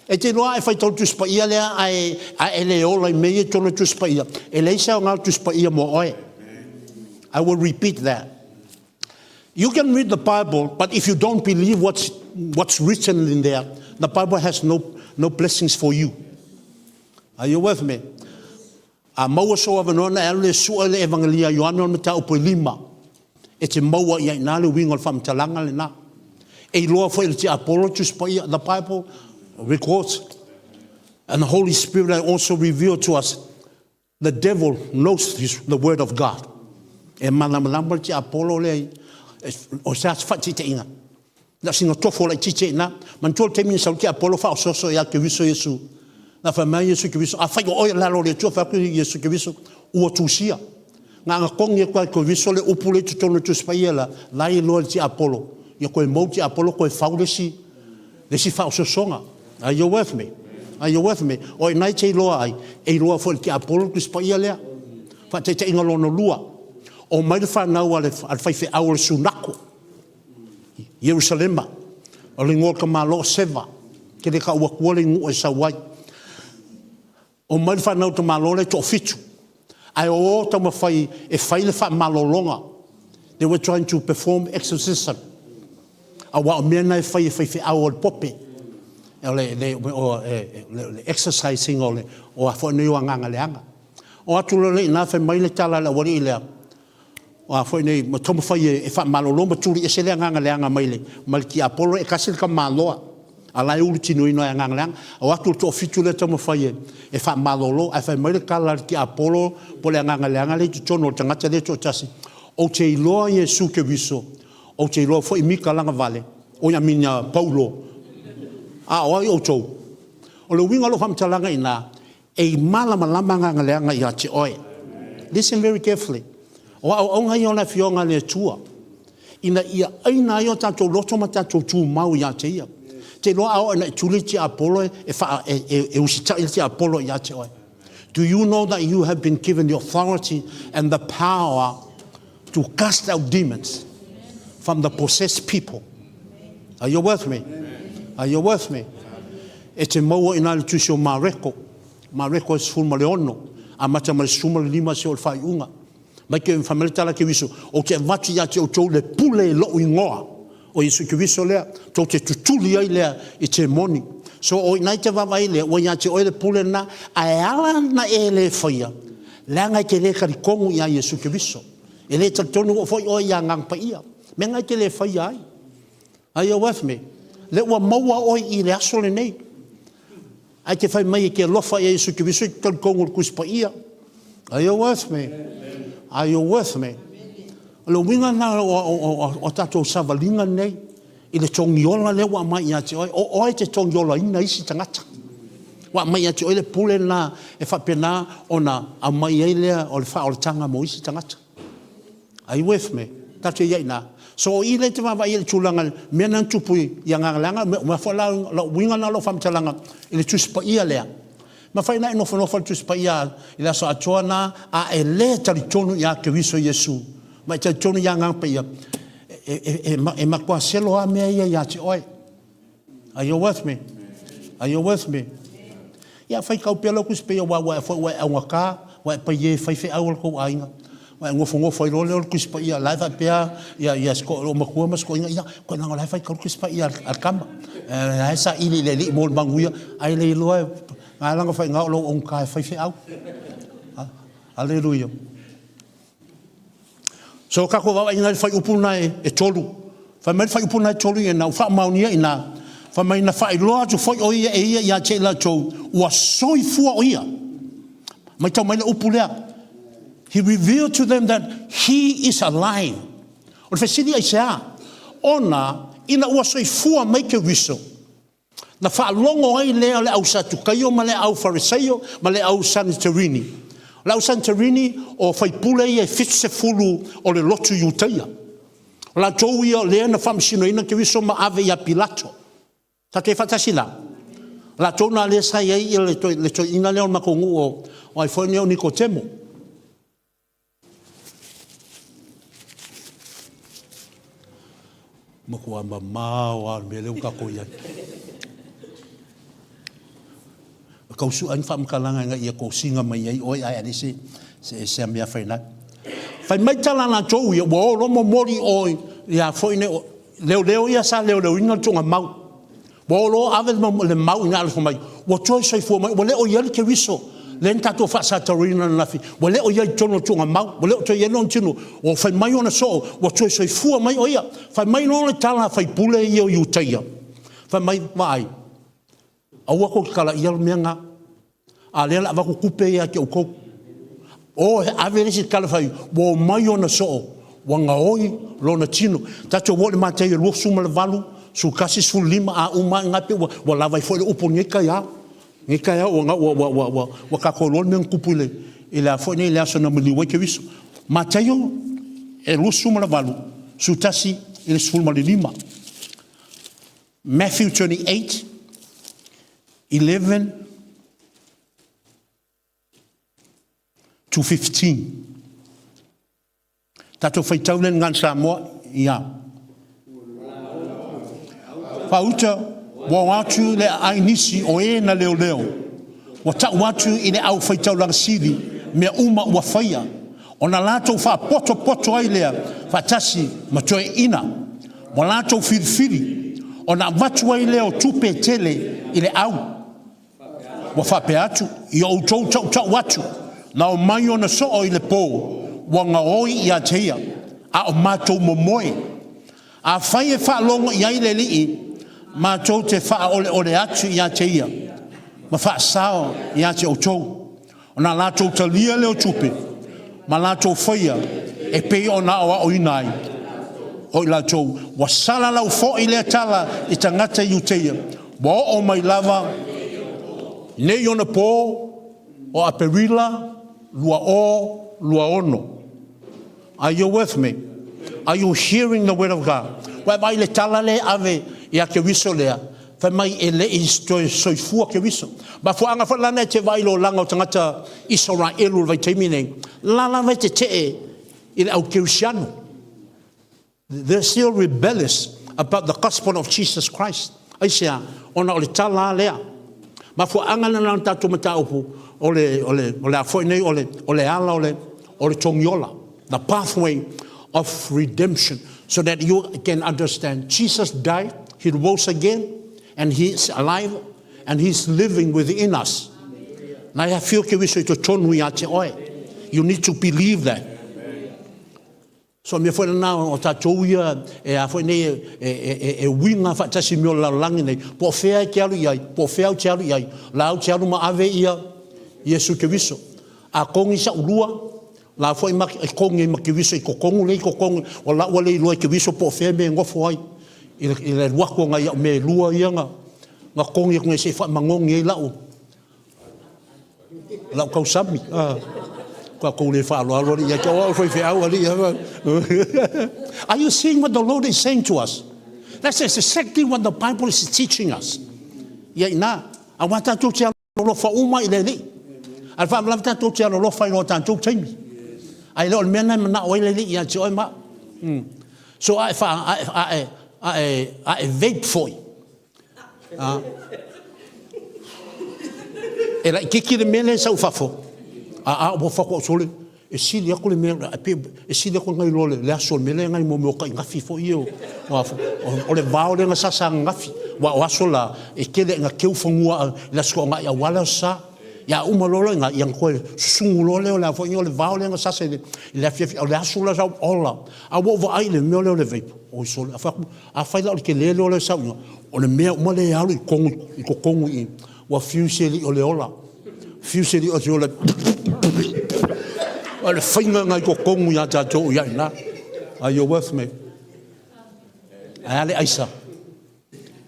E te iloa e faitau Tusi Paia lea ae, ae e le ola i mea ia i totonu o Tusi Paia. E leai se aoga o Tusi Paia mo oe. I will repeat that. You can read the Bible, but if you don't believe what's, what's written in there, the Bible has no, no blessings for you. Are you with me? A maua sou avanoa ona e alu lea e sue le Evagelia a Ioane o le mataupu e lima, e te maua i ai ina le uiga o le faamatalaga lena. E iloa foi e le tiapolo le Tusi Paia, the Bible. records. And the Holy Spirit also revealed to us the devil knows his, the word of God. E malamalama le tiapolo lea o se atu faataitaiga. Na o sina tofo laitiiti ai i ina. Manatua le taimi na sau ai le tiapolo faaosooso ia Keriso Iesu. Na fai mai Iesu Keriso, afai o oe o le Alo o le Atua, fai atu Iesu Keriso, ua tusia. Na ona togi atu lava e Keriso le upu lea i totonu o le Tusi Paia la, la e iloa e le tiapolo, ia toe mou le tiapolo toe fau le isi, le isi faaosoosoga. Are you with me? Are you with me? O i ina e te iloa ai, e iloa foi e le tiapolo le Tusi Paia lea. Faataitaiga lona lua, omai le fanau a le faifeau o le Sunako. Ierusalema, o le igoa o le tamaloa o Seva, e te le tau atua le nuu e sau ai. Omai le fanau tamaloa lea e toafitu, ae o taumafai e fai le faamalologa. They were trying to perform exorcism. Aua o mea na e fai e faifeau o le pope. O le, le, o, e, le, le exercising o le, o a foi nei o agaga leaga. O atu loa lea i ina fai mai le tala a le aualii lea, O a foi nei, ma taumafai e faamalolo ma tuli ese le agaga leaga mai le, mai le tiapolo, e tasi le tamaloa, a la e ulutinoina e agaga leaga. O atu le toafitu lea taumafai e, e faamalolo, ae fai mai le tala a le tiapolo po o le agaga leaga lea i totonu o le tagata lea e toatasi, Ou te iloa Iesu Keriso, ou te iloa foi Mika Lagavale, oi amina Paulo, a o ai outou? O le uiga o lau faamatalaga i ina, E malamalama agaga leaga ia te oe. Listen very carefully. O aoaoga ia o le Afioga a le Atua, ina ia aina ai o tatou loto ma tatou tumau ia te Ia. Te iloa a oo ina e tuli le tiapolo e, faa, e, e, e usitai le tiapolo ia te oe. Do you know that you have been given the authority and the power to cast out demons from the possessed people? Are you with me? Are you with me? E te maua ina le tusi o Mareko, Mareko e 16, amata mai le 15 seia oo i le faaiuga. Mai ke fai mai le tala Keriso, ou te avatu ia te outou le pule i lou igoa, o Iesu Keriso lea, tou te tutuli ai lea i temoni. So o ina i te vaavaai lea, ua ia te oe le pule lena, ae ala na e le faia, leaga e te le talitonu ia Iesu Keriso. E le talitonu foi oe ia Agaga Paia. Mea na e te le faia ai. Are you with me? Lea ua maua oe i le aso lenei. Ae te fai mai e te alofa ia Iesu Keriso i te talitonu o le Tusi Paia. Are you with me? Are you with me? O le uiga lena o tatou savaliga nei i le togiola lea ua aumai ia te oe. O oe e te togiolaina isi tagata. Ua aumai ia te oe le pule lena e faapena ona aumai ai lea o le faaolataga mo isi tagata. Are you with me? Tatou te i ai i ina. So o i lea e te vaavaai ai i le tulaga, mea na tupu i agaga leaga, mea foi la, lau uiga lena o lau faamatalaga i le Tusi Paia lea. Mafai ona e nofonofo i le Tusi Paia i le aso atoa lena, a e le talitonu ia Keriso Iesu, ma e talitonu i Agaga Paia, e, e, e, e matua selo lava mea ia ia te oe. Are you with me? Are you with me? Ia, faitau pea lau Tusi Paia aua ua e foi ua e augata, ua e paie i faifeau o le tou aiga. Ua e nofonofo ai loa lea o le Tusi Paia, la e faapea ia, ia si lou matua ma si toeaina, ia, koe leaga o la e faitau le Tusi Paia a le tama. La e saili i le Alii mo le manuia, ae le iloa e, na ala ona faiga o lou augata e faifeau. Aleluia. So tatou vaavaaiga i le fuaiupu lena e tolu. Fai mai le fuaiupu lena e tolu ina ua faamaonia i ina, fai mai na faailoa atu foi o ia e ia ia te i latou ua soifua o ia. Maitau mai le upu lea. He revealed to them that he is alive. O le fesili aisea? Ona ina ua soifua mai Keriso, Na faalogo ai lea o le au Satukaio ma le au Farisaio ma le au Saniterini. O le au Saniterini, o faipule ia e 70 o le lotu Iutaia. O latou ia o lea na faamasinoina Keriso ma ave ia Pilato. Tatou te faatasi la? O latou na lea sa i ai le toeaina lea o le matou nuu o ai foi nei o Nikotemo. Matua mamao lava o le mea lea ua tatou i ai. E tau sue ni faamatalaga ina ia tosiga mai ai oe ae alai se se mea faina. Fai mai tala latou ia ua o loa momoli oe ia foi nei leoleo ia sa leoleoina le tuugamau. Ua o loa ave le mau ina alofa mai, ua toe soifua mai, ua le o i ai le Keriso lea na tatou faasataurina ananafi, ua le o i ai i totonu o le tuugamau, ua le o toe i ai lona tino, ua fai mai ona soo, ua toe soifua mai o ia. Fai mai loa le tala a faipule ia o Iutaia, fai mai, vaai, Aua tou te talaia le mea lena. A o lea o le a avatu tupe ia te outou. O e ave le isi tala fai, ua omai ona soo, ua gaoi lona tino. Tatou o i le Mataio 28, 11, 15, a uma lava i ina pei ua lava ai foi le upu i lenei taeao. Lenei taeao ua, ua, ua, ua, ua, ua tatou iloa le mea na tupu i le, i le a foi nei, le aso na maliu ai Keriso. Mataio e 28, 11 i le 15. Matthew 28, 11 to 15. Tatou faitau lea i le Gagana Samoa, ia. Faauta, ua o atu le aai nisi o e na leoleo, ua tau atu i le aufaitaulaga sili mea uma ua faia, ona latou faapotopoto ai lea faatasi ma toeaiina, ua latou filifili, ona avatu ai lea o tupe tele i le au. Ua faapea atu, ia outou tautau atu, na omai ona soo i le po, ua gaoi ia te ia, a o matou momoe. Afai e faalogo i ai le Alii, matou te faaoleole atu ia te ia, ma faasao ia te outou. Ona latou talia lea o tupe, ma latou faia e pei ona aoaoina ai oi latou. Ua salalau foi lea tala i tagata Iuteia, ua oo mai lava nei ona po o Aperila 2026. Are you with me? Are you hearing the word of God? Ua e vaai i le tala lea e ave ia Keriso lea, fai mai e le i toe soifua Keriso. Mafuaaga foi lana e te vaai i le olaga o tagata Isaraelu i le vaitaimi nei, la lava e tetee i le au kerisiano. They're still rebellious about the gospel of Jesus Christ. Aisea? Ona o le tala lava lea. Mafuaaga lena o le tatou mataupu o le, o le, o le a foi nei, o le, o le ala o le, o le togiola. The pathway of redemption so that you can understand Jesus died, he rose again, and he is alive and he's living within us. Na e afio Keriso i totonu ia te oe. You need to believe that. So mea foi lena o tatou ia e a foi nei e, e, e, e uiga faatasi mea o le lalolagi nei, po o fea e te alu i ai, po o fea au te alu i ai, la au te alu ma ave ia Iesu Keriso. A kogi sa'u lua, la foi ma e kogi ai ma Keriso i totogu lea i totogu, o la ua le iloa e Keriso po o fea mea e nofo ai i le, i le alu atu o nai a'u mea e lua ia na, na kogi atu nei se i faamagogi ai la'u lau tausami. Ah. Tatou le faaaloalo alii ia te o au faifeau alii. Are you seeing what the Lord is saying to us? That's exactly what the Bible is teaching us. Ia ina, aua tatou te alolofa uma i le Alii. A le faalavelave tatou te alolofa i lo tatou taimi. Ae le o le mea lena e manao ai le Alii ia te oe ma au. So a e fa a e a e a e a e vape foi. A. E laitiiti le mea lea e sau i fafo, a a ua fako sole, e sili atu le mea, e pei e sili atu nai lo le aso o le mea lea nai mo mea o tainafi foi ia o, o le vao lea na sasa ananafi. Aua o aso la, e tele ina teu fanua i le aso toonai aua le aso Sa. Ia uma loa loa i ina, ia ona toe susugu loa lea o le a foi nei o le vao lea na sasa i le afiafi, o le aso la sa ola. A ua ou vaai i le mea lea o le vape, oi sole, a fai atu, afai la o le tele lea o le sau i ina, o le mea uma lea e alu i totonu, i totonu i i, ua fiu se alii o le ola, fiu se alii o le ola, o le faiga lena i totonu ia tatou i ina. Are you with me? Ae a le aisa?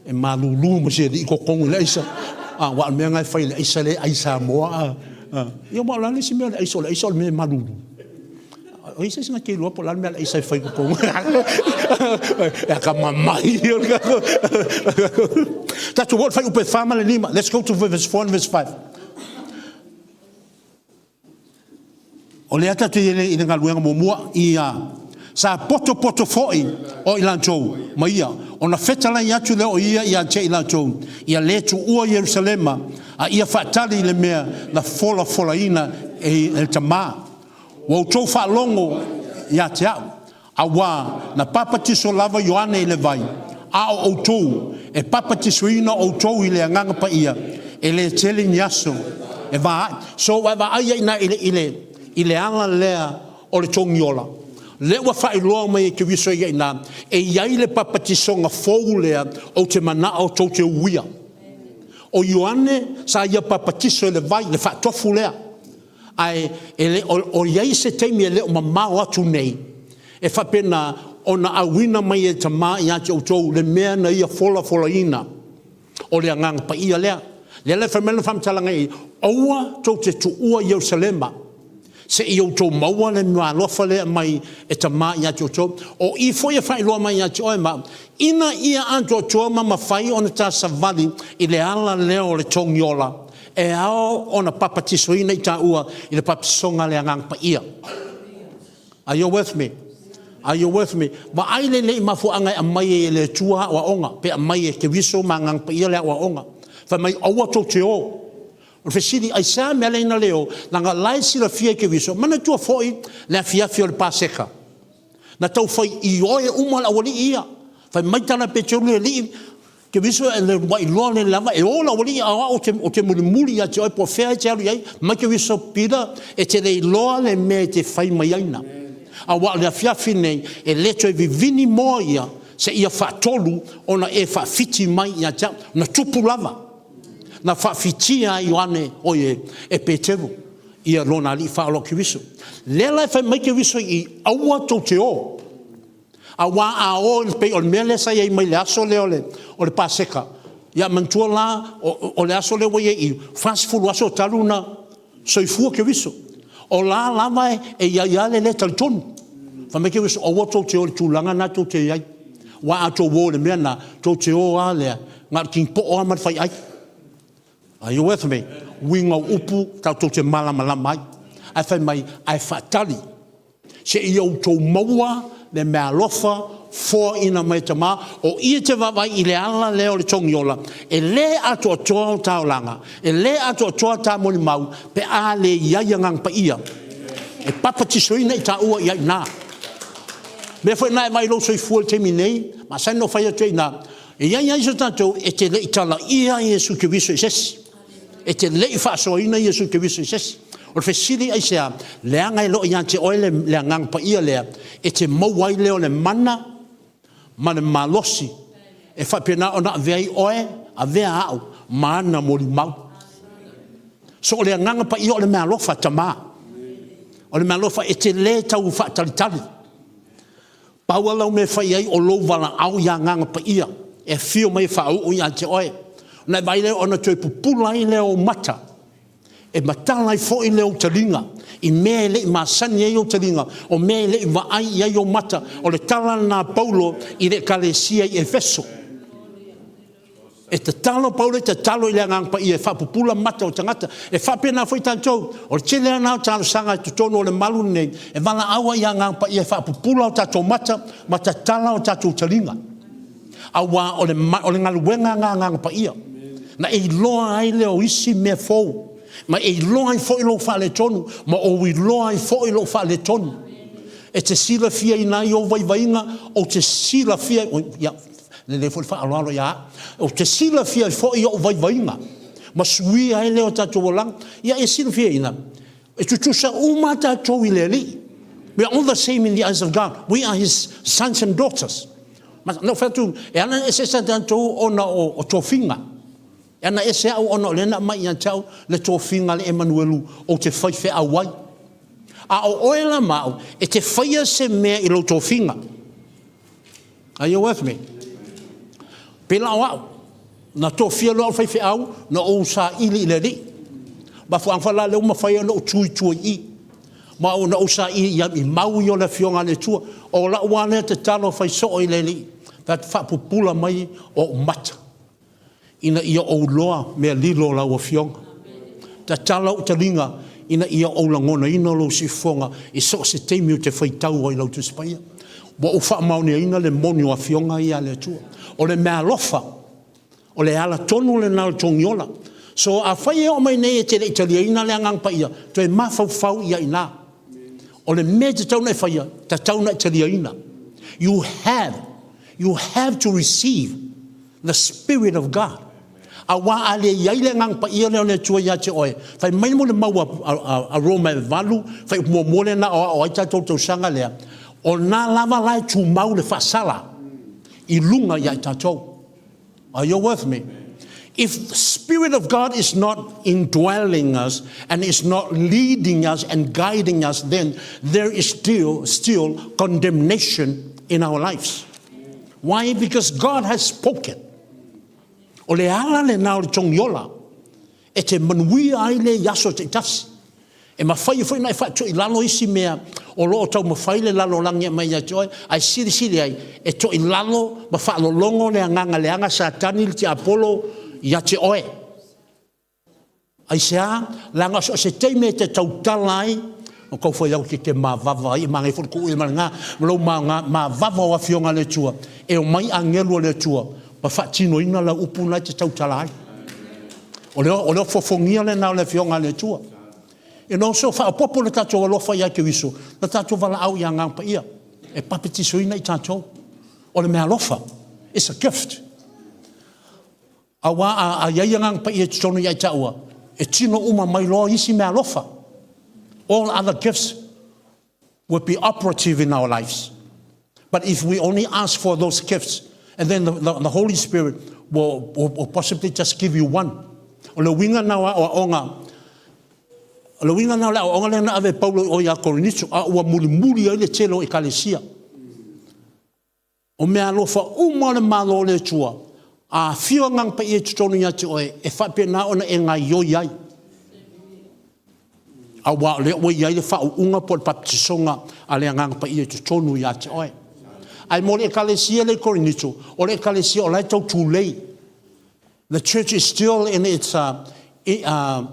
E malulu ma si alii totonu i le aisa. A, aua o le mea lena e fai i le aisa lea e ai Samoa. A, a. Ia, aua o le a le isi mea o le aisa? O le aisa o le mea e malulu. O i ai se isi na te iloa po o le a le mea a le aisa e fai i totonu? E akamamai. Tatou oo i le fuaiupu e 4 ma le 5. Let's go to verse 4 and verse 5. O lea tatou te i le galuega muamua, ia sa potopoto foi o i latou ma ia, ona fetalai atu lea o ia ia te i latou, ia le tuua Ierusalema, a ia faatali i le mea na folafolaina e le Tama. Ua outou faalogo ia te au, Auā, na papatiso lava Ioane i le vai, a o outou, e papatisoina outou i le Agaga Paia, e le tele ni aso e va ai. So, ua e vaai ai ina i le, i le, i le ala lea o le togiola, lea ua faailoa mai e Keriso ia ina, e i ai le papatisoga fou lea ou te manao tou te uia. O Ioane sa ia papatiso i le vai, le faatofu lea. Ae e le o, o i ai se taimi e le o mamao atu nei, e faapena ona auina mai e Tama ia te outou le mea na ia folafolaina. O le Agaga Paia lea. Lea la e fai mai lana faamatalaga i i, aua tou te tuua Ierusalema, seia outou maua le meaalofa lea e aumai e Tama ia te outou. O i foi e faailoa mai ia te oe ma au, ina ia atoatoa ma mafai ona ta savali i le ala lea o le togiola, e ao ona papatisoina i taua i le papatisoga a le Agaga Paia. Are you with me? Are you with me? Vaai lelei i mafuaaga e aumai ai e le Atua aoaoga, pe aumai e Keriso ma Agaga Paia le aoaoga. Fai mai, aua tou te o. O le fesili, aisea mea lea na le o? Leaga la e silafia e Keriso. Manatua foi le afiafi o le Paseka. Na tau fai ioe uma le aualii ia. Fai mai tala a Peteru le alii, Keriso e le ua iloa le lava e o le aualii a o au ou te mulimuli ia te oe po o fea e te alu i ai. Mai Keriso Peter, e te le iloa le mea e te fai mai ai na. Aua o le afiafi nei, e le toe vivini moa ia seia faatolu ona e faafiti mai ia te au. Na tupu lava. Na faafitia ai Ioane, oi e Peteru ia lona Alii faaola o Keriso. Lea la e fai mai Keriso i i, aua tou te o. Aua a o e pei o le mea lea sa i ai mai le aso lea o le Paseka, ia manatua la o le aso lea ua i ai i i, 40 aso talu ona soifua Keriso. O la lava e i ai lava le le talitonu. Fai mai Keriso, aua tou te o i le tulaga lena tou te i ai. Aua a tou o i le mea lena, tou te o lava lea, na o le kinipoo lava ma le faiai. Are you with me? Uiga o upu tatou te malamalama ai. Ae fai mai, ae faatali seia outou maua le meaalofa foaina mai e Tama, o i e te vaavaai i le ala lea o le togiola, e le atoatoa o ta olaga, e le atoatoa ta molimau pe a le i ai Agaga Paia e papatisoina i taua i ai ina. Mea foi na e vaai i lou soifua i le taimi nei, masani ona fai atu ai ina, E i ai lava isi o tatou e te le i talaia Iesu Keriso i se isi. E te le i faasoaina Iesu Keriso i se isi. O le fesili aisea? Leaga e le o ia te oe le, le Agaga Paia lea e te maua ai lea o le mana ma le malosi e faapena ona avea ai oe, avea au ma ana molimau. So o le Agaga Paia o le meaalofa, Tama. O le meaalofa e te le tau faatalitali. Pau lava lau mea e fai ai o lou valaau i Agaga Paia e afio mai e faauu ia te oe. Ona e vaai lea ona toe pupula ai lea o ou mata, e matala ai foi le ou taliga i mea e le i masani ai ou taliga, o mea e le i vaai i ai ou mata. O le tala lena a Paulo i le Ekalesia i Efeso. E tatalo Paulo e tatalo i le Agaga Paia e faapupula mata o tagata. E faapena foi tatou, o le tele lava na o talosaga i totonu o le malu lenei, e valaau ai i Agaga Paia e faapupula o tatou mata ma tatala o tatou taliga. Aua o le, o le galuega a Agaga Paia, na e iloa ai lea o isi mea fou, ma e iloa ai foi lou faaletonu, ma ou iloa ai foi lou faaletonu. E te silafiaina ai ou vaivaiga, ou te silafia, ia, Lelei foi le faaaloalo ia au. Ou te silafia ai foi ou vaivaiga ma suia ai lea o tatou olaga. Ia e silafiaina, e tutusa uma tatou i le Alii. We are all the same in the eyes of God. We are His sons and daughters. Ma, na ou fai atu, e ala ona eseese tatou ona o, o tofiga. E ana ese au ona o lea na aumai ia te au le tofiga a le Emanuelu ou te faifeau ai. A o oe la ma au, e te faia se mea i lou tofiga. Are you with me? Pēlā o au. Na tofia loa au faifeau, na ou saili i le Alii. Mafuaaga foi la lea ua mafai ona ou tu i tua i i. Ma na ou saili i, i mau ia o le Afioga a le Atua. O lau lava lea tatalo fai soo i le Alii, faapupula mai ou mata. ina ia ou iloa mea lilo o lau Afioga. Tatala ou taliga ina ia ou lagonaina lou siufofoga i so o se taimi ou te faitau ai i lau Tusi Paia. Ua ou faamaoniaina le moni o Afioga ia a le Atua. O le meaalofa, o le ala tonu lena o le togiola. So afai e oo mai nei e te le i taliaina le Agaga Paia, toe mafaufau i ai i ina. O le mea e tatau ona e faia, tatau ona e taliaina. You have, you have to receive the Spirit of God. Aua a le i ai le Agaga Paia lea o le Atua ia te oe, fai mai le mau a, a, a, a Roma e 8, fai upu muamua lea na aoao ai tatou tausaga lea, o na lava la e tumau le faasala i luga ia i tatou. Are you with me? If the Spirit of God is not indwelling us and is not leading us and guiding us, then there is still, still condemnation in our lives. Why? Because God has spoken. O le ala lena o le togiola e te manuia ai le i aso taitasi. E mafai foi ona e faatoilalo isi mea o lo o taumafai le lalolagi e aumai ia te oe, ae silisili ai e toilalo ma faalologo le agaga leaga Satani le tiapolo ia te oe. Aisea? Leaga so o se taimi e te tautala ai, o kau fai au ke te mavava ai, e manaia foi le tuu ia ma le na, ma lou mavava o Afioga a le Atua, e omai agelu o le Atua ma faatinoina lau upu na e te tautala ai. O le, o le ofofogia lena o le Afioga a le Atua. You know, so faaopoopo le tatou alofa ia Keriso, na tatou valaau i Agaga Paia e papetisoina i tatou. O le meaalofa, it's a gift. Aua a, a iai Agaga Paia i totonu ia i taua, e tino uma mai loa isi meaalofa. All other gifts will be operative in our lives. But if we only ask for those gifts, and then the, the, the Holy Spirit will, will, will possibly just give you one. O le uiga na o aoaoga, o le uiga na o le aoaoga lea na ave e Paulo i o ia Korinito, a ua mulimuli ai le tele o ekalesia. O meaalofa uma o le Malo o le Atua, a afio Agaga Paia i totonu ia te oe, e faapena ona e gaioi ai. Aua o lea ua i ai le faauuga po o le papatisoga a le Agaga Paia i totonu ia te oe. Ae mo le Ekalesia lea i Korinito, o le Ekalesia o la e tau tulei. The church is still in its uh, uh,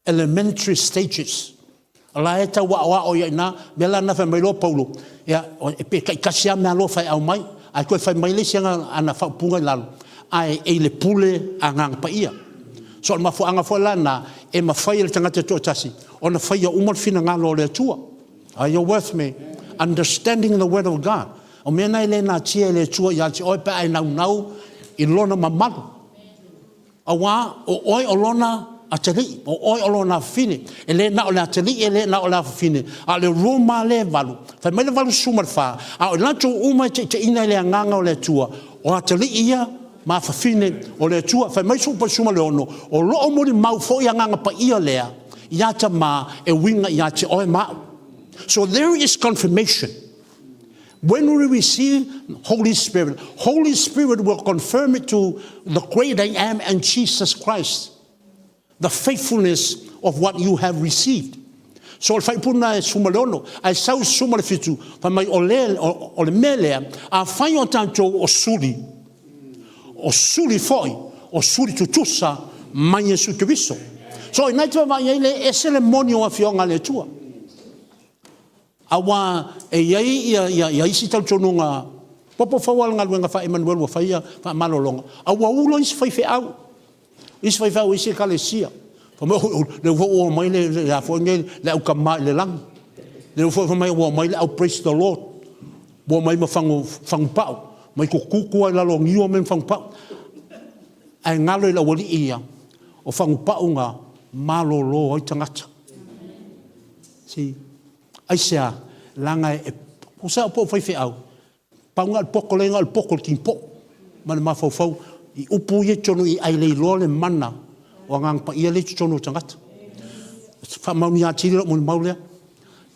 elementary stages. O la e tau aoao ia ina, mea la na fai mai loa Paulo, ia, e pe taitasi lava meaalofa e aumai, ae toe fai mai le isi ana, ana faaupuga i lalo, ae e i le pule a Agaga Paia. So o le mafuaaga foi la lena, e mafai e le tagata e toatasi ona faia uma le finagalo o le Atua. Are you with me? Understanding the word of God. O mea na e le natia e le Atua ia te oe pe a e naunau i lona mamalu. Aua o oe o lona atalii, o oe o lona afafine. E le na o le atalii, e le na o le afafine, a o le Roma le valu. Fai mai le 84, a o i latou uma e taitaiina i le Agaga o le Atua, o atalii ia ma afafine o le Atua. Fai mai 16, o lo o molimau foi Agaga Paia lea ia Tamā e uiga ia te oe ma au. So there is confirmation. When we receive Holy Spirit, Holy Spirit will confirm it to the great I am and Jesus Christ, the faithfulness of what you have received. So o le faaiupu lena e 16, ae sau i 17, fai mai o le, o, o le mea lea, afai o tatou o suli, o suli foi, o suli tutusa mai Iesu Keriso. So ina e te vaavaai ai le ese le moni o Afioga a le Atua. Aua e i ai ia, ia, ia isi talitonuga popo fou lava le galuega faa-Emanuel ua fai ia faamalologa, a ua ula isi faifeau, isi faifeau isi ekalesia. Fai mai, oh, lea foi ua omai le, le, le a foi nei, le au kama i le lagi. Lea foi fai mai ua omai le au praise the Lord. Ua omai ma fagu, fagupau, mai kukuku ai lalo o niua me fagupau. Ae galo i le aualii ia, o fagupau na malolo ai tagata. See? Aisea? Leaga e, tusa po o faifeau, pau na o le poto lea na o le poto o le kinipoo ma le mafaufau i upu ia i totonu i ai le iloa le mana o Agaga Paia lea i totonu o tagata. Faamaonia atili lou molimau lea.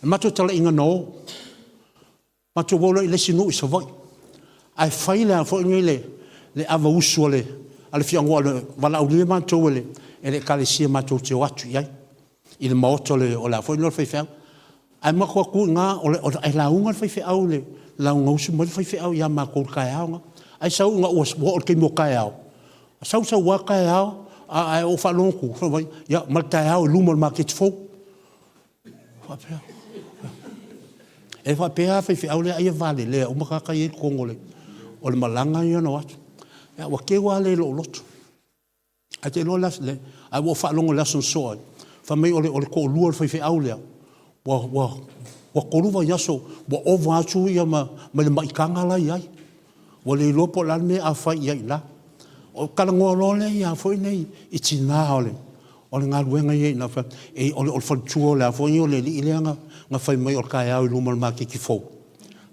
E matou talaiga na o. Matou o loa i le isi nuu i Savaii. Ae fai le a foi nei le, le ava usu a le, a le fiagoa le valaaulia matou e le, e le ekalesia matou te o atu i ai i le maota o le, o le a foi nei o le faifeau. Ae matou atu i ina, o le, o le, e lauga le faifeau i le lauga usu mai le faifeau ia matou i le taeao na. Ae sau ina ua, ua oo i le taimi o taeao, sau sau lava taeao, ae ou faalogo atu, fai mai, ia ma le taeao i luma o le maketi fou. Faapea. E faapea lava faifeau lea ai e valelea uma tagata ia i totonu o le, o le malaga ia na o atu. Ia, ua teu lava lea i lou loto. Ae te iloa le aso, le, ae ua ou faalogo i le aso na soa ai, fai mai o le, o le toalua o le faifeau lea, ua, ua, ua tolu vaiaso ua ova atu ia ma, ma le maitaga la e i ai. Ua le iloa po o le a le mea a fai i ai i ina. O talanoa loa lea ia foi nei i tina o le, o le galuega ia i ina, e, o le, o le faletua o le a foi o le alii lea na, na fai mai o le taeao i luma o le maketi fou.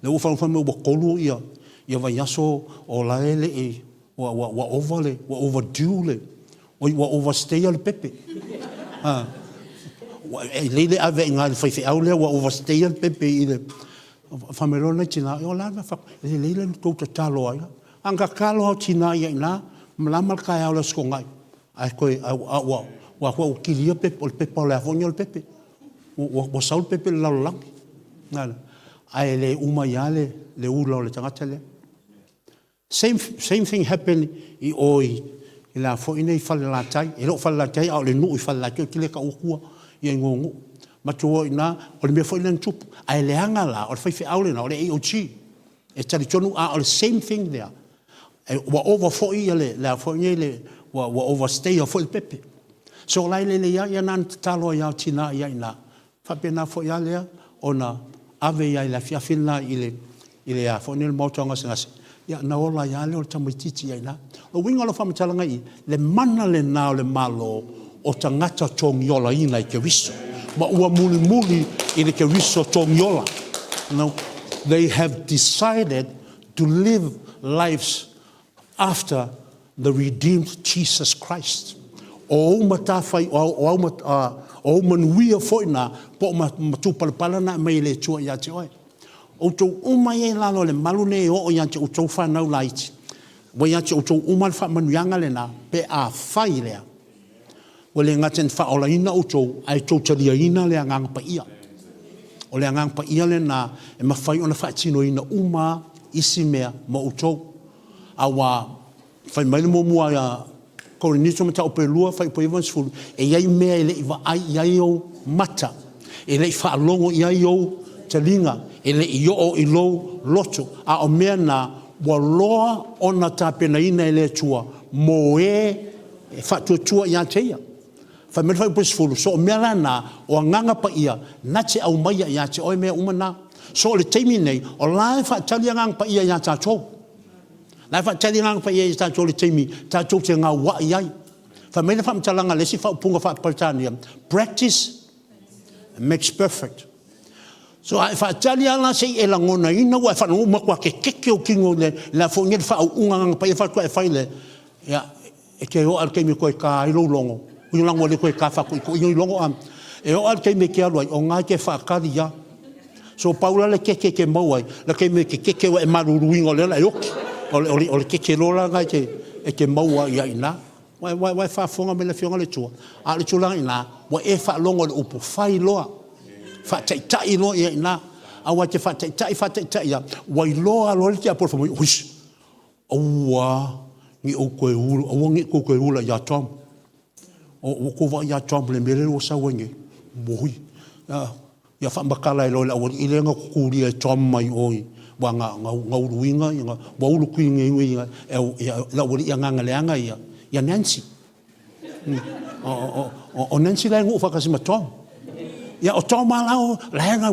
Lea ua fai mai ua tolu ia, ia vaiaso o la e le i, ua, ua, ua ova le, ua overdue le, Oi ua overstay le pepe. E lelei le ave i ina i le faifeau lea ua overstay le pepe i le... Fai mai loa lenei tina, o le a le mea e fai atu? E lelei le tou tatalo ai. Ae na tatalo lava le tina ia i ina, malama le taeao o le Aso Toonai, ae toe, a ua, ua kilia pepe, o le pepa o le a foi nei o le pepe. Ua sau le pepe i le lalolagi. Ae le uma ai lava le ula o le tagata lea. Same, same thing happen i o i le a foi nei Falelatai, e le o Falelatai a o le nuu i Falelatai, ou te le tau atua ia igoa o nuu. Matou o i ina, o le mea foi lea na tupu. Ae leaga la, o le faifeau lena, o le AOG. E talitonu, a o le same thing there. Ua ova foi le a foi nei le, ua overstay foi le pepe. So o la e lelei lava, ia na ona tatalo ai lava o le tina i ai i ina, faapena foi lava lea ona ave ai i le afiafi lena i le, i le a foi nei o le maota o gasegase, ia ona ola ai lava lea o le tamaitiiti i ina. O le uiga o lau faamatalaga i i, le mana lena o le Malo o tagata togiolaina i Keriso, ma ua mulimuli i le Keriso togiola. No, they have decided to live lives after the redeemed Jesus Christ. O ou matafai, o, o, o, o ou manuia foi na, po o matupalapala na aumai e le Atua ia te oe. Outou uma ia i lalo o le malu nei e oo ia te outou fanau laiti, ua ia te outou uma le faamanuiaga lena, pe afai lea, ua le gata ina faaolaina outou, ae tou taliaina le Agaga Paia. O le Agaga Paia lena e mafai ona faatinoina uma isi mea ma outou. Aua fai mai le muamua ia Korinito mataupu e 2, fuaiupu 90, e i ai mea e le i vaai i ai ou mata, e le i faalogo i ai ou taliga, e le i oo i lou loto, a o mea na ua loa ona tapenaina e le Atua mo e e faatuatua ia te ia. Fai mai le fuaiupu 10, so o mea la na, o Agaga Paia na te aumaia ia te oe mea uma na. So o le taimi nei, o la e faatali Agaga Paia ia tatou. La e faatali Agaga Paia ia tatou i le taimi tatou te gauai ai. Fai mai le faamatalaga a le isi faaupuga faa-Peretania, practice makes perfect. So a e faatali lava la se i e lagonaina ua e faalogo ua matua kekeke ou tino i le a foi nei le faauuga Agaga Paia faatoa e fai le, ia, E te oo lava i le taimi e toe ta ai lou logo, ui leaga ua le toe ta faatoitoina i logo a. E oo lava i le taimi e te alu ai, o na e te faatali lava. So pau la le keke e te maua ai, le taimi e te keke ua e maluluina o lea o le a e oti. O le, o le, o le keke loa la lena e te, e te maua ai i ina. Ua, ua, ua e faafofoga mai le Afioga i le Atua, a o le tulaga i ina, ua e faalogo i le upu, fai loa, faataitai loa i ina. Aua e te faataitai faataitai lava, ua iloa loa e le tiapolo fai mai, ois, Aua ne i ou toe ula, aua ne i tou toe ula ia Tom. O, ua outou vaai ia Tom i le mea lea ua sau ai nei. Oi, ia faamatala ai loa e le aualii lea na tutulia e Tom mai o i, aua na, na, na uluina, na, ua ulu tuinuinuina e, e le aualii agaga leaga ia, ia Nancy. O Nancy la e nuu faatasi ma Tom. Ia, o Tom lava la, la e, na,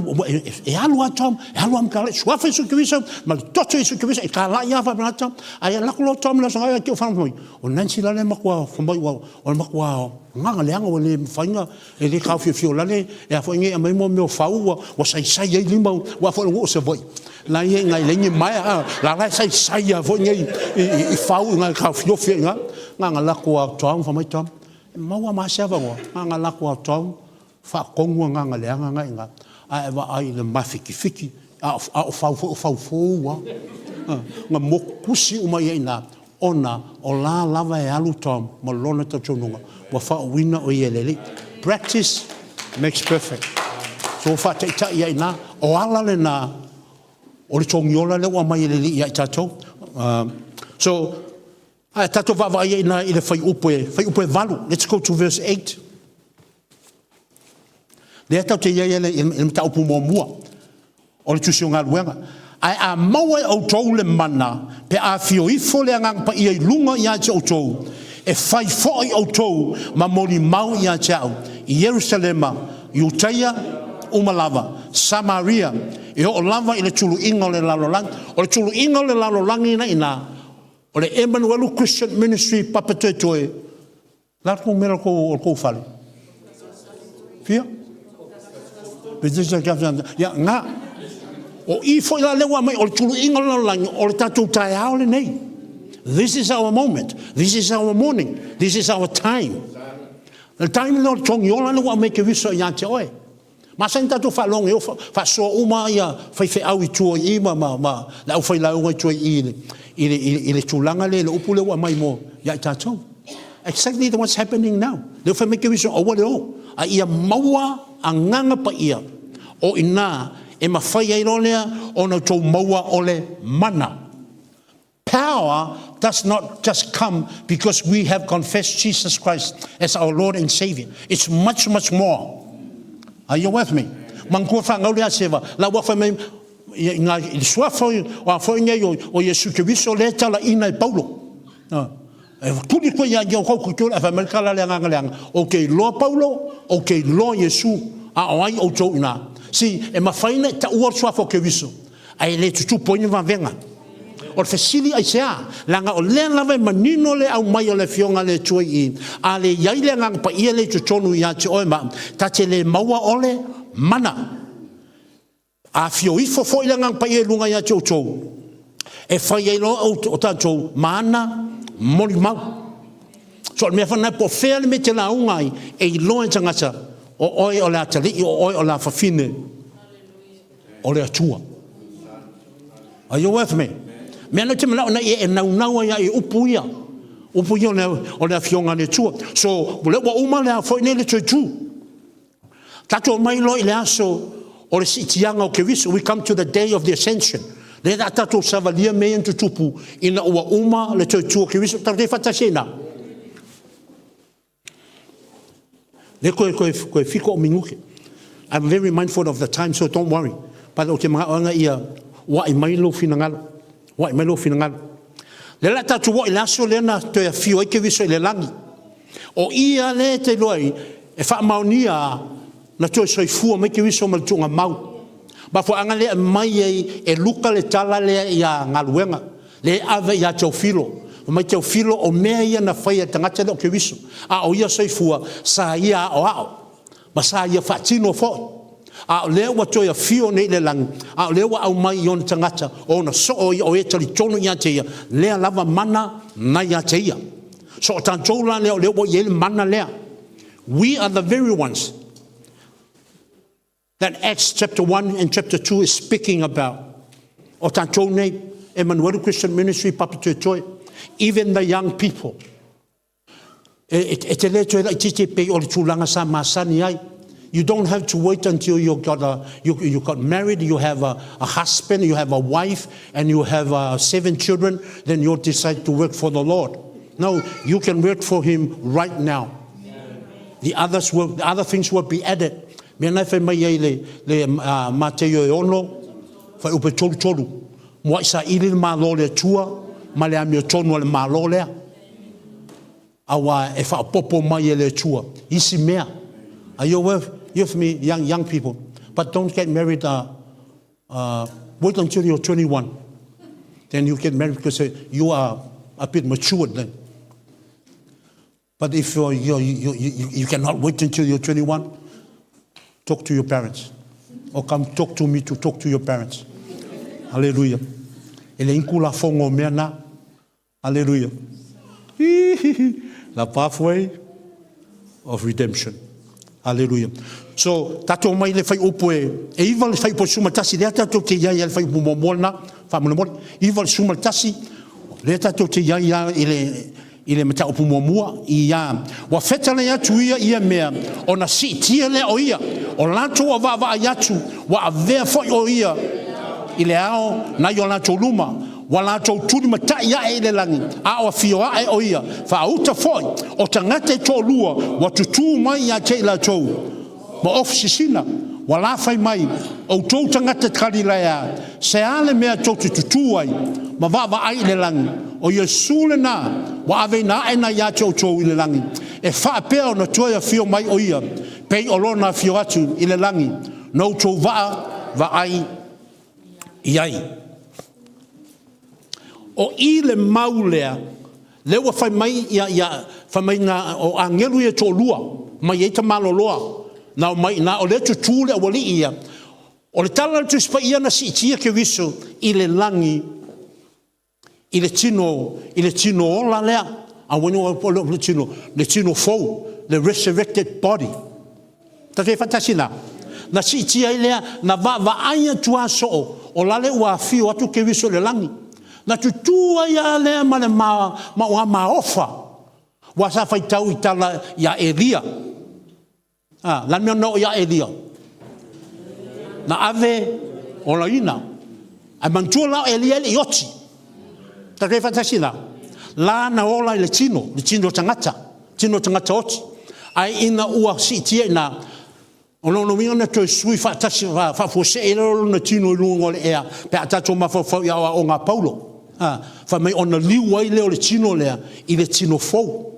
e alu lava Tom, e alu lava ma talai, suafa Iesu Keriso, ma le toto Iesu Keriso, e talai lava faapena Tom. Ae alu atu loa Tom i le Aso Ga'e, te i ua faalogologo mai, o Nancy la lea e matua fai mai ua, o le matua agaga leaga ua le mafai ona, e le taofiofia o lale, e a foi nei e aumai mo mea o fau ua, ua saisai ai lima, aua foi o le nuu o Savaii, la ia i ina e leai ni maea, a, la la e saisai lava foi nei i fau i ina e taofiofi ai i ina. Na ona lako lava o Tom, fai mai Tom, e maua ma se avanoa, na ona lako lava o Tom, faatonu agaga leaga na i ina, ae vaai i le mafitifiti, a o fau foi o fau fou lava. Na motu tusi uma ai i ina, ona o la lava e alu Tom ma lona talitonuga ua faauuina o ia e le Alii. Practice makes perfect. So ua faataitai ai i ina, o ala lena o le togiola lea ua aumai e le Alii ia i tatou. So, ae tatou vaavaai ai i ina i le fuaiupu e, fuaiupu e 8. Let's go to verse 8. Lea tatou te i ai i le mataupu muamua o le Tusi o Galuega. Ae a maua e outou le mana, pe a afio ifo le Agaga Paia i luga ia te outou, e fai foi outou ma molimau ia te au, i Ierusalema, Iutaia uma lava, Samaria, e oo lava i le tuluiga o le lalolagi. O le tuluiga o le lalolagi ina ina, o le Emanuelu Christian Ministry Papatoetoe, Le a le numera o le tou fale? Fia? Ia, na. O i foi la lea ua aumai, o le tuluiga o le lalolagi, o le tatou taeao lenei. This is our moment. This is our morning. This is our time. Le time lea o le togiola lea ua aumai Keriso ia te oe. Masani tatou faalogo e faasoa uma ia faifeau i tua i i ma, ma, ma le aufailauga i tua i i le, i le, i le tulaga lea, i le upu lea ua aumai mo ia i tatou. Exactly the what's happening now. Lea ua fai mai Keriso, aua le o, a ia maua agaga paia o ina e mafai ai loa lea ona outou maua o le mana. Power does not just come because we have confessed Jesus Christ as our Lord and Savior. It's much, much more. Are you with me? Manatua whanau le aseva. La ua whai mai i ngā i le suafa o a foi nei o, o Iesu Keriso le tala ina e Paulo. E tuli koe ia ia o kau kutu e whai mai kala le anganga le anga. O ke loa Paulo, o ke loa Iesu, a o ai o tou ina. Si, e mawhaina e ta ua suafa o Keriso. Ae le tutupu ai ni vavega. O le fesili aisea? Leaga o lea lava e manino le aumai o le Afioga a le Atua i i, a le i ai le Agaga Paia lea i totonu ia te oe ma au, ta te le maua o le mana. A afio ifo foi le Agaga Paia i luga ia te outou, e fai ai loa o tatou ma ana molimau. So o le mea foi lena, po o fea le mea e te lauga ai, e iloa e tagata, o oe o le atalii, o oe o le afafine. O le Atua. Are you with me? Mea na te manao na ia e naunau ai i upu ia. Upu ia o le afioga a le Atua. So, le ua uma le a foi nei le toe tu. Tatou mai loa i le aso o le siitiaga o Keriso. We come to the day of the ascension. Le a tatou savalia mea ia na tutupu ina ua uma le toe tu o Keriso. Tatou te faatasi ai na. Le koe, koe, koe fiko o minute. I'm very mindful of the time, so don't worry. But o te manao anga ia wa'i mai lou finagalo. Wa'i mai lou finagalo. Le la tātou wa'i le aso lea na toe afio ai Keriso i le lagi. O ia le te iloa ai, e faamaonia na toe soifua mai Keriso ma le tuuga mau. Mafuaaga lea e mai ai e Luka le tala lea ia galuega, lea e ave ia Teofilo. Fai mai Teofilo, o mea ia na faia e le tagata lea o Keriso, a o ia soifua, sa ia aoao, ma sa ia faatino foi. A o lea ua toe afio nei i le lagi, a o lea ua aumai i ona tagata, o ona soo ia o e talitonu ia te ia, lea lava mana na ia te ia. So o tatou la lea o lea ua i ai le mana lea. We are the very ones that Acts chapter 1 and chapter 2 is speaking about. O tatou nei, Emanuelu Christian Ministry, Papatoetoe, even the young people. E, e, e te le toe laititi pei o le tulaga sa masani ai. You don't have to wait until you got, a, you, you got married, you have a, a husband, you have a wife, and you have uh, seven children, then you'll decide to work for the Lord. No, you can work for Him right now. The others will, the other things will be added. Mea na e fai mai ai le, le uh, Mateio e ono, fai upe tolu tolu. Mua i sa ili le malo le Atua, ma le amio tonu a le malo lea. Aua e whaopopo mai e le Atua. Isi mea. Are you with, you with me, young, young people? But don't get married, uh, uh, wait until you're 21. Then you get married because uh, you are a bit matured then. But if you're, you're, you, you, you cannot wait until you're 21, talk to your parents. Or come talk to me to talk to your parents. Hallelujah. E le inku la fongo mea na. Hallelujah. The pathway of redemption. Hallelujah. So, tatou mai le whaiupu e, e iwa le whaiupu e suma tasi, lea tatou te iai a le whaiupu muamua lena, faamolemole, iwa le suma le tasi, lea tatou te iai a i le, i le mataupu muamua, i a, ua fetalai atu ia ia mea, ona siitia lea o ia, o latou ua vaavaai atu, ua avea foi o ia i le ao nai o latou luma, Ua latou tulimatai ae i le lagi, a o afio ae o ia, faauta foi o tagata e toalua ua tutū mai ia te i latou ma ofisisina, ua lafai mai, Outou tagata Kalilaea, se a le mea tou te tutū ai ma vaavaai i le lagi? O Iesu lena ua aveina ae na ia te outou i le lagi, e faapea ona toe afio mai o ia, pei o lona afio atu i le lagi, na outou vaa vaai i ai. O i le mau lea, lea ua fai mai ia, ia, fai mai ngā, o agelu ia toalua, mai ai tamaloloa, na o mai ina, o lea tutū le aualii ia. O le tala a le Tusi Paia na siitia Keriso i le lagi. I le tino, i le tino ola lea, a le tino, le tino fou, the resurrected body. Tatou faatasi la. Na siitia ai lea, na vaavaai atu a soo, o lale ua afio atu Keriso i le lagi. Na tutū ai a lea ma le ma, ma maofa. Ua sa faitau i tala ia Elia. A, la mea na oo ia Elia. Na ave olaina. Ae manatua la o Elia e le i oti. Tatou faatasi la. La na ola i le tino tagata, tino tagata oti. Ae ina ua siitia ina, o lona uiga na toe sui faatasi faafuasei lea o lona tino i luga o le ea pe a tatou mafaufau i aoaoga a Paulo. Fai mai ona liu ai lea o le tino lea i le tino fou,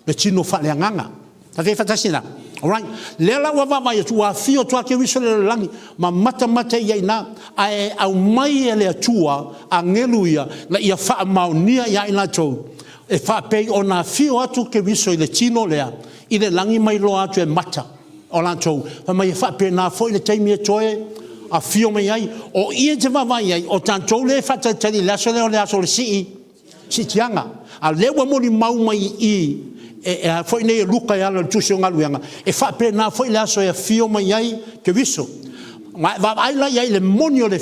le tino faaleagaga. Tatou faatasi la. Alright. Lea la ua vaavaai atu, ua afio atu a Keriso i le lalolagi, ma matamata ia ina, ae aumai e le Atua agelu ia, na ia faamaonia ia i latou, e faapei ona afio atu Keriso i le tino lea, i le lagi mai loa atu e mata o latou, fai mai e faapena foi le taimi e toe afio mai ai. O i e te vaavaai ai, o tatou lea e faatalitali i le aso lea o le aso o le siitiaga. A lea ua molimau mai i e a foi nei e Luka e ala i le tusi o galuega, e faapena foi le aso e afio mai ai Keriso. Ma e vaavaai la i ai i le moni o le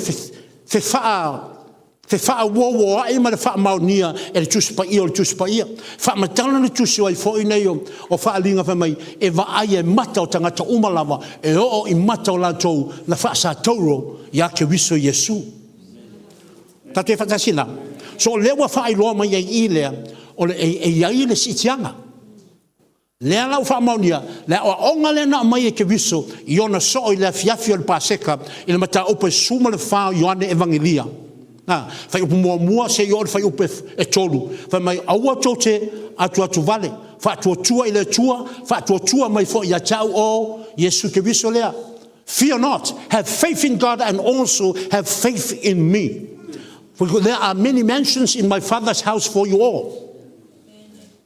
fefaauouoai ma le faamaonia e le Tusi Paia o le Tusi Paia. Faamatala le tusi ai foi nei o faaaliga fai mai, e vaai e mata o tagata uma lava, e oo i mata o latou na faasatauro ia Keriso Iesu. Tatou faatasi la. So o lea ua faailoa mai ai i lea, o le e i ai le siitiaga. Lea la ua faamaonia, le aoaoga lea na aumai e Keriso i ona soo i le afiafi o le Paseka i le mataupu e 14 o Ioane Evagelia. Na, fuaiupu 1 seia oo i le fuaiupu e 3, fai mai, aua tou te atuatu vale, faatuatua i le Atua, faatuatua mai foi ia te au o Iesu Keriso lea. Fear not, have faith in God and also have faith in me. For there are many mansions in my Father's house for you all.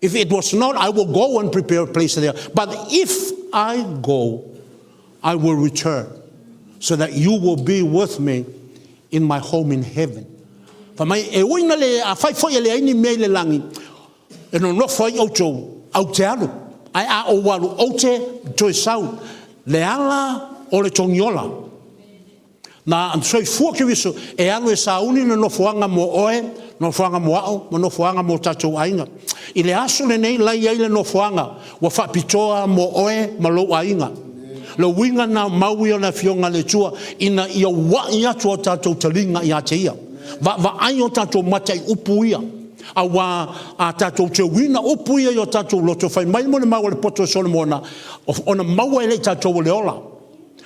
If it was not, I will go and prepare a place there. But if I go, I will return, so that you will be with me in my home in heaven. Fa mai, e uina le, a fai foi e le aini mea i le lagi, e nonofo ai outou, au te alu, ai a ou alu, ou te toe sau, le ala o le togiola. Na soifua Keriso e alu e sauni le nofoaga mo oe, nofoaga mo a'u, ma nofoaga mo tatou aiga. I le aso lenei lai ai le nofoaga ua faapitoa mo oe ma lou aiga. Le uiga na mau ia o le Afioga a le Atua ina ia ua'i atu o tatou taliga ia te ia. Vaavaai o tatou mata i upu ia. Auā a tatou teuina upu ia i o tatou loto, fai mai mo le mau a le poto o Solomona, ona maua e le i tatou o le ola.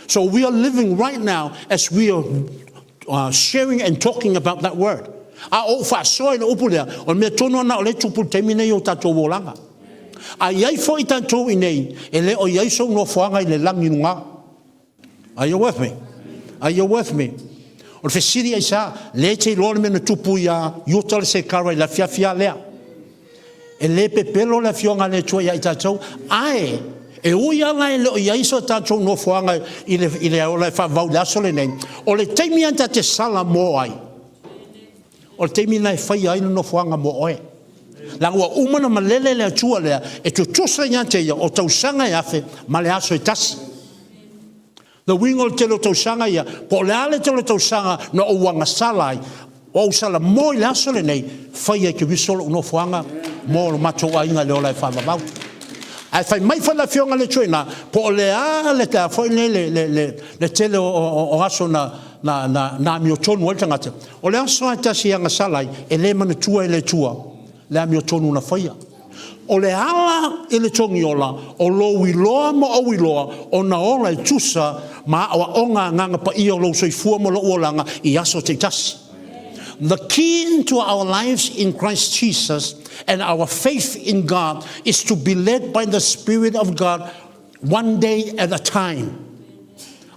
So we are living right now as we are sharing and talking about that word. A ou faasoa i le upu lea, o le mea tonu ana o le tupu i le taimi nei o tatou olaga. A i ai foi tatou i nei, e le o i ai sou nofoaga i le lagi luga. Are you with me? Are you with me? O le fesili ai sa, le te iloa le mea na tupu ia Iuta le Sekara i le afiafi a lea. E le pepelo le afioga a le Atua ia i tatou, ae e ui ala e le o i ai so tatou nofoaga i le ola e faavavau i le aso lenei, o le taimi a ta te sala mo ai, o le taimi na e faia ai le nofoaga mo oe. Leaga ua uma na malele le Atua lea, e tutusa ia te ia o tausaga e 1000 ma le aso e tasi. Le uiga o le tele o tausaga ia, po o le a le tele o tausaga na ou agasala ai, o ou sala mo i le aso lenei, fai ai Keriso lou nofoaga mo lo matou aiga i le ola e faavavau. Ae fai mai foi le Afioga le Atua ina, po o le a le tea foi nei le tele o aso na amiotonu ai le tagata. O le aso lava e tasi e agasala ai, e le manatua e le Atua le amiotonu na faia. O le ala i le togiola, o lou iloa ma ou iloa, ona ola e tusa ma aoaoga agaga paia o lou soifua ma lou olaga i aso taitasi. The key to our lives in Christ Jesus and our faith in God is to be led by the Spirit of God one day at a time.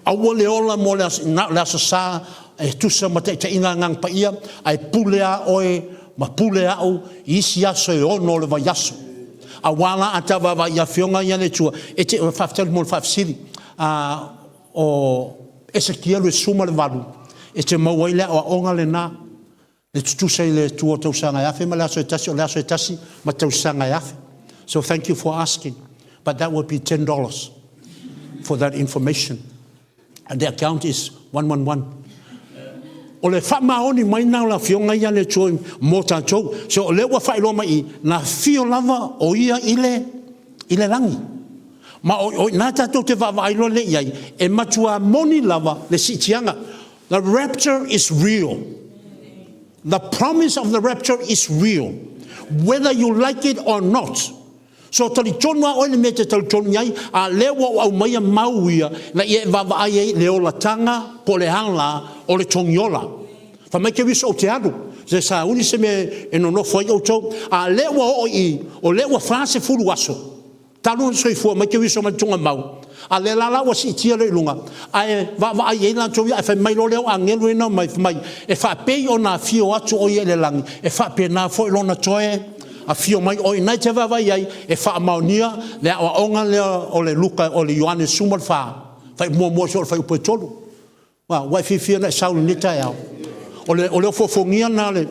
Aua le ola mo le aso, na o le aso sa e tusa ma taitaiga agaga paia, ae pule a oe ma pule a'u i isi aso e 6 o le vaiaso. Auā la a ta vaavaai i afioga ia a le Atua, e te, faafetai mo le faafesili, a, o Esekielu e 18, e te maua ai le aoaoga lena. Le tutusa i le Atua o tausaga e afe ma le aso e tasi, o le aso e tasi ma tausaga e afe. So thank you for asking, but that would be $10 for that information. And the account is 111. O le faamaoni mai na o le afioga ia le Atua mo tatou. So o lea ua faailoa mai i, na afio lava o ia i le, i le lagi. Ma o, o ina tatou te vaavaai loa le i ai, e matua moni lava le siitiaga. The rapture is real. The promise of the rapture is real. Whether you like it or not. So talitonu a oe le mea te talitonu ai, a lea ua ou aumaia mau ia, na ia e vaavaai ai le olatanga po le ala o le togiola. Fai mai ke viso o te alu, se sauni se mea e nonofo ai outou, a lea ua oo i, o lea ua 40 aso, Talu ona soifua mai Keriso mai le tuugamau, a lea la la ua siitia loa i luga, ae vaavaai i ai latou ia, ae fai mai loa lea o agelu ia na omai, fai mai, E faapei ona afio atu o ia i le lagi, e faapena foi lona toe afio mai. O i ina e te vaavaai i ai, e faamaonia le aoaoga lea o le Luka, o le Ioane 14, fai muamua soo le fuaiupu e 3. Ua e fiafia na e sau i lenei taeao. O le, o le ofoofogia lena o le,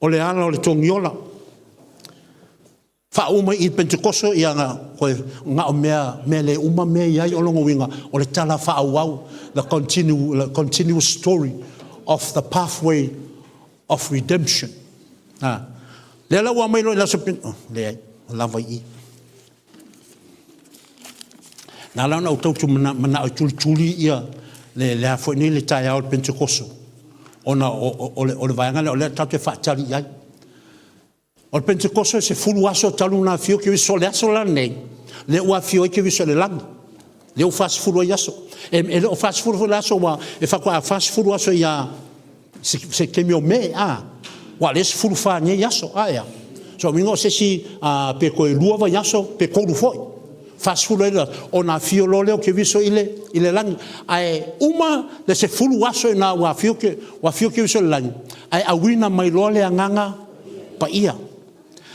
o le ala o le togiola. Faauma i Penetekoso ia na koe na o mea mea le uma mea i ai o lona uiga o le tala faaauau the continue the continuous story of the pathway of redemption. Ha. Lea la ua aumai loa i le aso oh, leai, lava i i. Na ala ona ou tau manao e tulituli ia le, le a foi nei le taeao o le Penetekoso ona o, o, o, le, o le vaega lea o lea tatou te faatali i ai. O le Penetekoso e 10 aso talu ona afio Keriso, o le aso la lenei, lea ua afio ai Keriso i le lagi. Lea ua 40 ai aso. E, e le o 40 foi le aso ua e faatoa 40 aso ia se, se taimi o Me, a. Ua lea 14 nei aso, a ea. So uiga o se isi a, pe toe lua vaiaso, pe tolu foi. 40 ai le ona afio loa lea o Keriso i le, i le lagi. Ae uma le 10 aso ina ua afio, ua afio Keriso i le lagi, ae auina mai loa le agaga paia.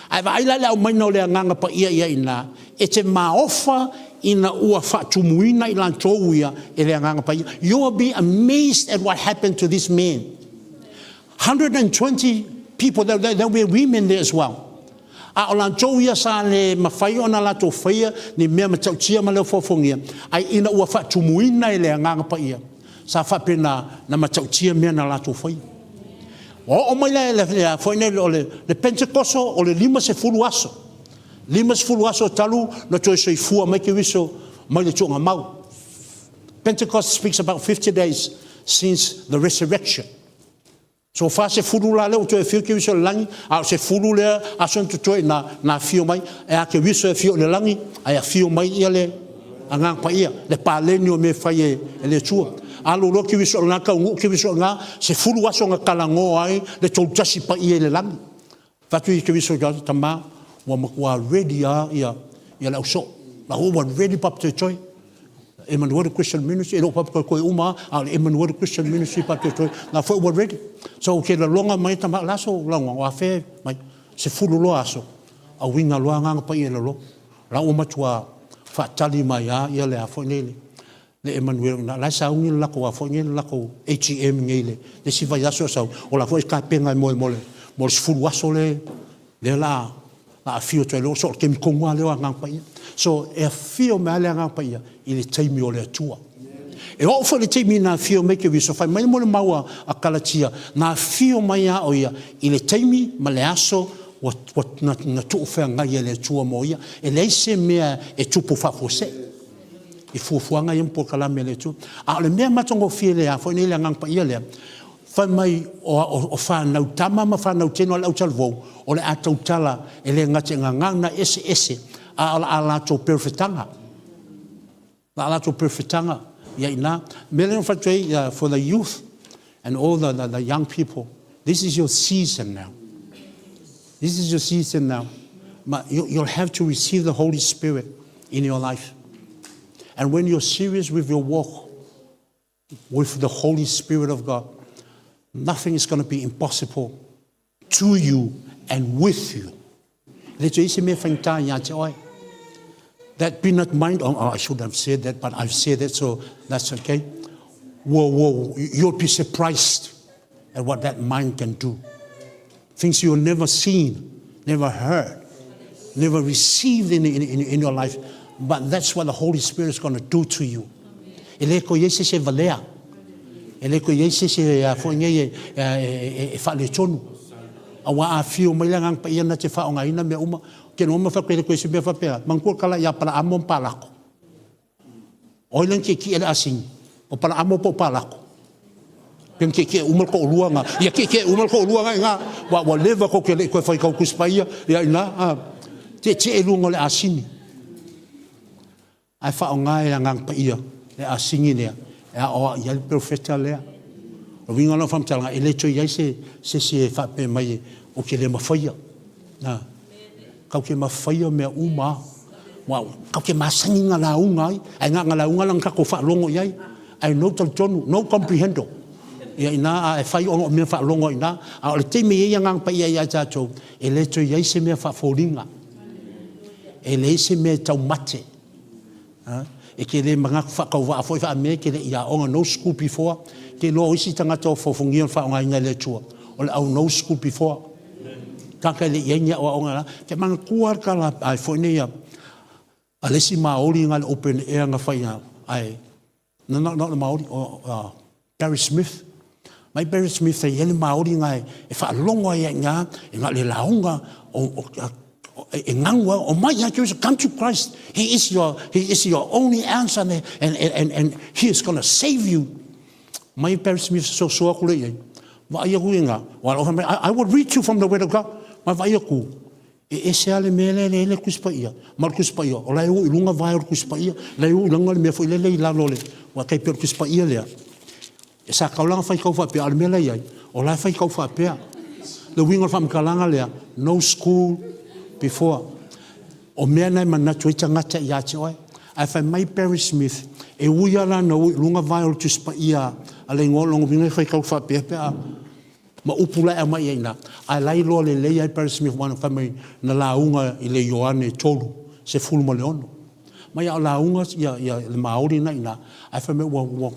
Ae vaai la i le aumaiga o le Agaga Paia ia i ina, e te maofa ina ua faatumuina i latou ia e le Agaga Paia. You will be amazed at what happened to this man. 120 people, there, there, there were women there as well. A o latou ia sa le mafai ona latou faia ni mea matautia ma le ofoafogia, ae ina ua faatumuina e le Agaga Paia, sa faapena na matautia mea na latou faia. Ua oo mai le, le, le, foi nei, o le, le Pentekoso o le 50 aso. 50 aso talu na toe soifua mai Keriso mai le tuugamau. Pentecost speaks about 50 days since the resurrection. So 40 la lea ua toe afio Keriso i le lagi, a o 10 lea aso na totoe na, na afio mai, e a Keriso e afio i le lagi, ae afio mai ia le Agaga Paia, le paleni o mea fai e, e le Atua. Alu loa Keriso i lena taunuu Keriso i lena, 10 aso na talanoa ai le Toulutasi Paia i le lagi. Fai atu i Keriso i tama, ua matua ready a ia, ia le ausoo. La ua ready papatoetoe. Emanuele Christian Ministry, e le o papatoetoe uma a o le Emanuele Christian Ministry papatoetoe, la foi ua ready. So ke lalonga mai tama, la so launga, o afe mai, 10 loa aso, auina loa Agaga Paia i lalo. La ua matua faatali mai a ia le a foi nei le le Emanuele na la sauni le lako a foi nei le lako ATM nei le le si vai aso sau o la foi kapenga mo mo le mo le 10 aso le le la la afio toe lo so ke mi konga le o Agaga Paia. So e afio mai le Agaga Paia i le taimi o le Atua. E oo foi le taimi na afio mai Keriso, fai mai mo le mau a Kalatia, na afio mai a o ia i le taimi ma le aso ua, ua na, na tuufeagai e le Atua mo ia. E leai se mea e tupu faafuasei i fuafuaga ia ma polokalame a le Atua. A o le mea matagofie le a foi nei le Agaga Paia lea, fai mai o, o, o fanau tama ma fanau tino a le autalavou, o le a tautala e le gata i gagana eseese, a o le a latou perofetaga. Na a latou perofetaga ia ina. Mea lea na fai atu ai for the youth and all the, the, the young people, this is your season now. This is your season now. Ma, you, you'll have to receive the Holy Spirit in your life. And when you're serious with your walk with the Holy Spirit of God, nothing is going to be impossible to you and with you. Le toe isi mea faigata ia te oe. That be not mind, oh, oh, I shouldn't have said that, but I've said it, so that's okay. Whoa, whoa, you'll be surprised. at what that mind can do. Things you never seen, never heard, never received in, in, in, in your life. But that's what the Holy Spirit is going to do to you. E le ko iai se se valea. E le ko iai se se a foi nei e, e, e, e whaaletonu. A wā a whio mai la ngang pa ia na te whaonga ina mea uma. Ke no ma whakere koe se mea whapea. Mangkua kala ia para amo palako. O ai le na e le asini? O Palaamo po o Palako? Pe na tietie uma le toalua na, ia tietie uma le toalua na ina, ua, ua leva kou te le i toe fai i kau Tusi Paia, ia ina, a, tietie i luga o le asini. Ae faaaoga e le Agaga Paia le asini lea e aoai ai le perofeta lea. O le uiga o lau faamatalaga, e le toe i ai se, se isi e faapea mai ou te le mafaia. Na. Kau te mafaia mea uma a. Ua, kau te masani na lauga ai, ae na na lauga la na tatou faalogo i ai. Ae no talitonu, no comprehendo. Ia ina a e fai ona o mea faalogo ai ina. A o le taimi e i ai Agaga Paia ia tatou, e le toe i ai se mea faafoliga. E leai se mea e taumate. E te le manatu faatauvaa foi faamea e te le i aoga no school before. Te iloa o isi tagata o fofogia o le faaaogaina e le Atua o le au no school before. Tagata e le i ai ni aoaoga la. Te manatua le tala ai foi nei a le isi Maori na le open air na fai ai No, no, no, le Maori, o uh, Barry Smith. Mai Barry Smith e i le Maori nga e, e whaalogo ai ngā, e ngā le launga, o, o, o, e, e ngangua, o mai ia Jesu, come to Christ. He is your, he is your only answer and, and, and, and he is gonna save you. Mai Barry Smith so so aku le iai. Vaai aku i ngā, I, I will read you from the word of God. Mai vaai aku, E ese lava le mea lea e leai le Tusi Paia, ma o le Tusi Paia, o la e o i luga vae o le Tusi Paia, la e o i luga le mea foi lele i lalo o le, ua tai pei o le Tusi Paia lea. E sa kau la faitau faapea, a o le mea la e i ai, o la e faitau faapea. Le uiga o le faamatalaga lea, no school before. O mea na e manatu ai tagata ia te oe. Ae fai mai Barry Smith, e ui lava la na o i luga vae o le Tusi Paia a le igoa o lona uiga e faitau faapea pe a Ma upu la e aumai i ai ina, ae la iloa lelei ai Barry Smith wana fai mai na lauga i le Ioane 3, 16. Mai a o lauga ia, ia le Maori na ina, ae fai mai ua, ua,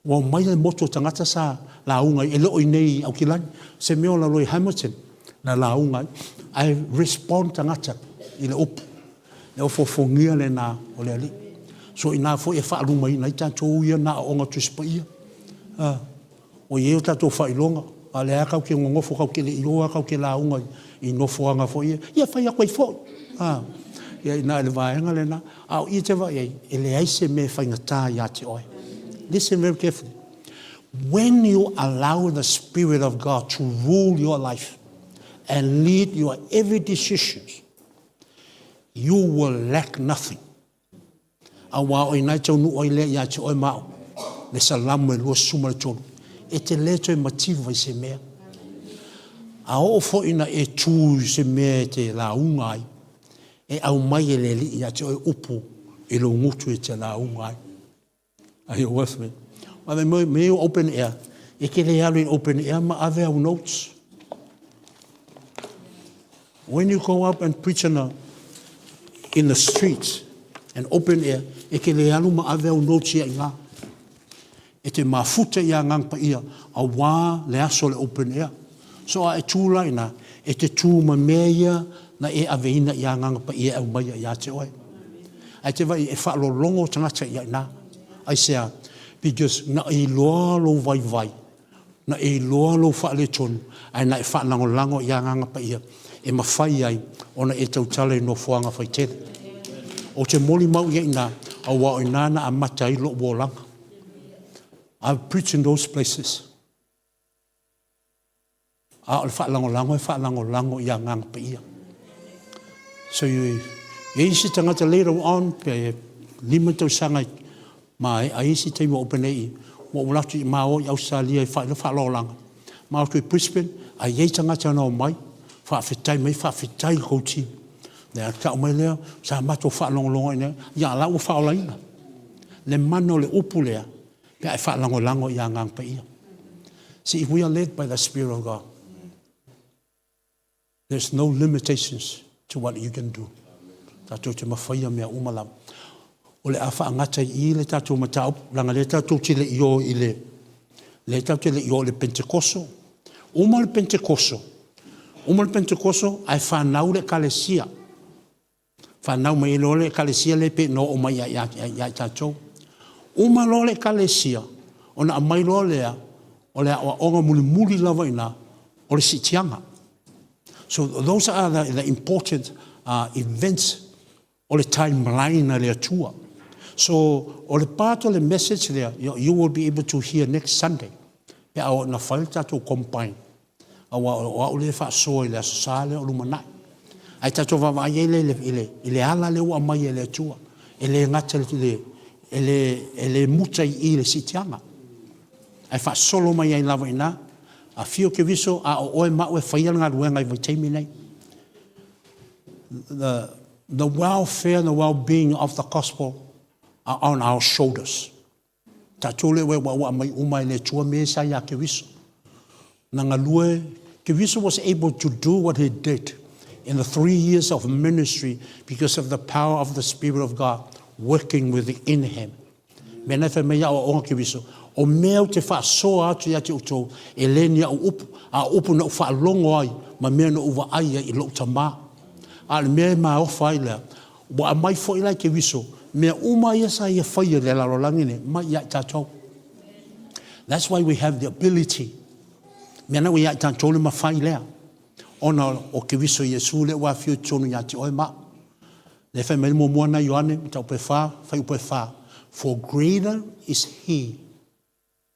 ua omai le motu o tagata sa lauga ai, e le o inei i Aukilani, se mea o lalo i Hamilton na lauga ai, ae respond tagata i le upu. Le ofoofogia lena o le Alii. So ina foi e faalumaina ai tatou ia na aoga Tusi Paia. Uh, Ua i ai o tatou faailoga, a o lea lava tatou te nonofo, tatou te le i o lava tatou te lauga i nofoaga foi ia, ia fai atu ai foi. A, ia ina i le vaega lena. A o i e te vaai ai, e leai se mea e faigata ia te oe. Listen very carefully. When you allow the Spirit of God to rule your life and lead your every decisions, you will lack nothing. Auā o ina e taunuu ai lea ia te oe ma au, le Salamo e 23, e te le toe mativa i se mea. A oo foi ina e tū i se mea e te lauga ai, e aumai e le Alii ia te oe upu i lou gutu e te lauga ai. Are you with me? Well, me, me open air. E ke le alu i open air ma ave au notes. When you go up and preach in the, in the streets and open air, e ke le alu ma ave au notes ia i ngā. E te mafuta i a ngang pa ia, a wā le aso le open air. So a e tū la ina, e te tū ma mea ia na e ave ina i a ngang pa ia e au mai ia te oe. Ae te vai e whaalolongo tangata ia ina. Aisea, because na iloa lou vaivai, na e iloa lou faaletonu, ae na e faalagolago i Agaga Paia e mafai ai ona e tautala i nofoaga faitele. Ou te molimau i ai ina, aua o ina na amata ai lou olaga. I've preached in those places. A o le faalagolago e faalagolago i Agaga Paia. So i ai isi tagata later on, pe 5 tausaga ma ai isi taimi ua open ai, ua ou alu atu i ma o i Ausetalia i faailoa faaolaolaga. Ma o atu i Brisbane, a i ai tagata na omai, faafetai mai, faafetai i le tou team. Lea tau mai lea, sa matou faalogologo i nei, ia la ua faaolaina. Le mana o le upu lea, pe a e faalagolago i Agaga Paia. See, if we are led by the Spirit of God, there's no limitations to what you can do. Tatou te mawhaia mea uma lava. O le a whaangata i le tatou mataupu, langa le tatou te le i o i le, le tatou te le i o i le Pentekoso, Uma le Pentekoso, uma le Pentekoso ae fanau le Ekalesia. Fanau mai ai loa le Ekalesia lea pei ona oo mai ia i tatou. Uma loa le Ekalesia, ona aumai loa lea o le aoaoga mulimuli lava i ina o le siitiaga. So those are the important events o le timeline a le Atua. So o le part o le message lea, you will be able to hear next Sunday pe a oo ina fai le tatou combine, aua o au lea e faasoa i le Aso Sa lea o lumanai. Ae tatou vaavaai ai lea i le ala lea ua aumai e le Atua, e le gata i le, e le muta i i le siitiaga, ae faasolo mai ai lava i ina. Afio Keriso, a o oe ma au e faia le galuega i vaitaimi nei. The welfare and the well-being of the gospel are on our shoulders. Tatou lea ua aumai uma e le Atua mea sa ia Keriso. Na galue, Keriso was able to do what he did in the 3 years of ministry because of the power of the Spirit of God working within him. Mea na fai mai au o Keriso, o mea o te faasoa atu ia te outou, e le ni au upu, a upu na u faalogo ai, ma mea na u vaai ai i lou tamā. A le mea e maofa ai lea, ua aumai foi la i Keriso, mea uma ia sa ia faia i le lalolagi nei, mai ia i tatou. That's why we have the ability. Mea na ua ia i tatou le mafai lea. Ona o Keriso Iesu lea ua afio i totonu ia te oe ma. Le fai mai muamua na Ioane, mataupu e 4, fuaiupu e 4. For greater is he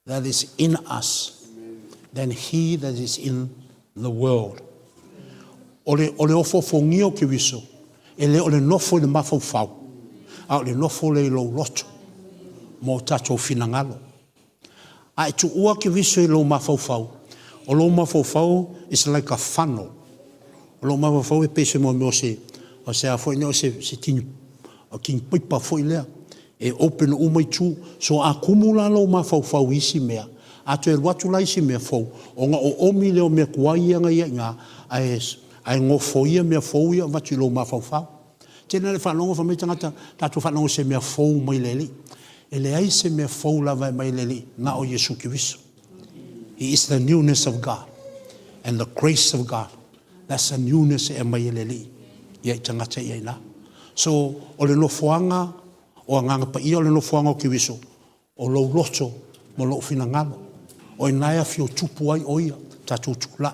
that is in us than he that is in the world. O le ofofogia o Keriso, e le o le nofo i le mafaufau, a o le nofo le i lou loto, mo tatou finagalo. A e tuua Keriso i lou mafaufau, o lou mafaufau is like a funnel. O lou mafaufau e pei se mo mea o se a foi o se tini, o tini pipa foi lea. E open uma i tu. So a kumu la lou mafaufau i isi mea, a toe alu atu la isi mea fou, ona o omi lea o mea tuai ia na ia i ina, ae gofoia mea fou ia o avatu i lou mafaufau. Tele le faalogo fai mai tagata, tatou faalogo se mea fou mai le Alii. E leai se mea fou lava e mai le Alii, na o Iesu Keriso. He is the newness of God and the grace of God. That's the newness e mai e le Alii ia i tagata ia ina. So, o le nofoaga o agaga paia o le nofoaga o Keriso, o lou loto ma lou finagalo. O ina e afio tupu ai o ia, tatou tulai.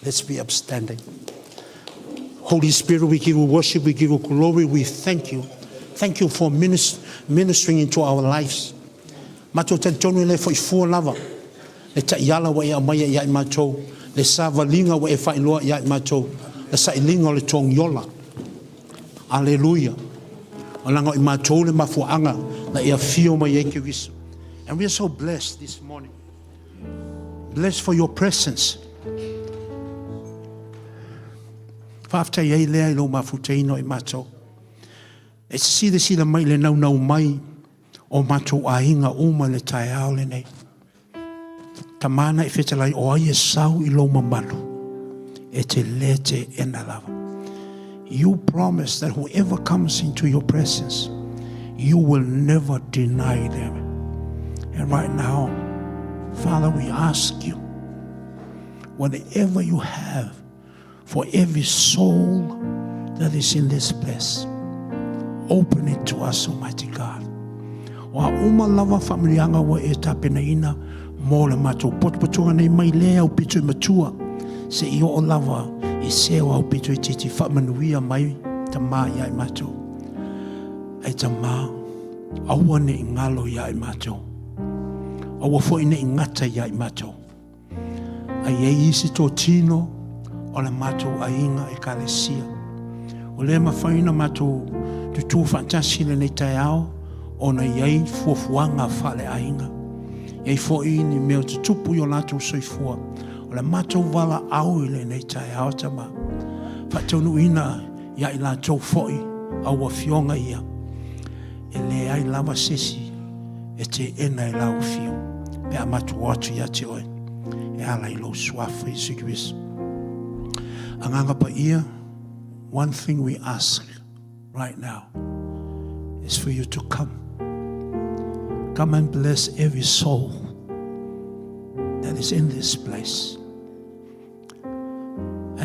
Let's be upstanding. Holy Spirit, we give you worship, we give you glory, we thank you. Thank you for ministering into our lives. Matou talitonu e le foi fua lava. Le taiala ua e aumaia ia i matou. Le savaliga ua e faailoa ia i matou. Le sailiga o le togiola. Aleluia. O laga o i matou le mafuaaga na e afio mai ai Keriso. And we are so blessed this morning. Blessed for your presence. Faafetai ai lea i lou mafutaina o i matou. E silasila mai le naunau mai o matou aiga uma i le taeao lenei. Tama na e fetalai o ai e sau i lou mamalu, e te le teena lava. You promise that whoever comes into your presence, you will never deny them. And right now, Father, we ask you, whatever you have for every soul that is in this place, open it to us, Almighty God. O a uma lava faamanuiaga ua e tapenaina mo le matou potopotoga nei mai le aupito i matua seia oo lava i se o aupito itiiti faamanuia mai Tamā ia i matou. Ai Tamā, aua ne i galo ia i matou. Aua foi ne i gata ia i matou. Ai ei isi totino o le matou aiga ekalesia. O le mafai ona matou tutū faatasi lenei taeao ona i ai fuafuaga faaleaiga. E ai foi ni mea o tutupu i o latou soifua. O le matou valaau i lenei taeao Tamā. Faataunuuina ia i latou foi au afioga ia. E leai lava se isi e teena e lau afio pe a matou o atu ia te oe e ala i lou suafa Iesu Keriso. Agaga Paia, one thing we ask right now is for you to come. Come and bless every soul that is in this place.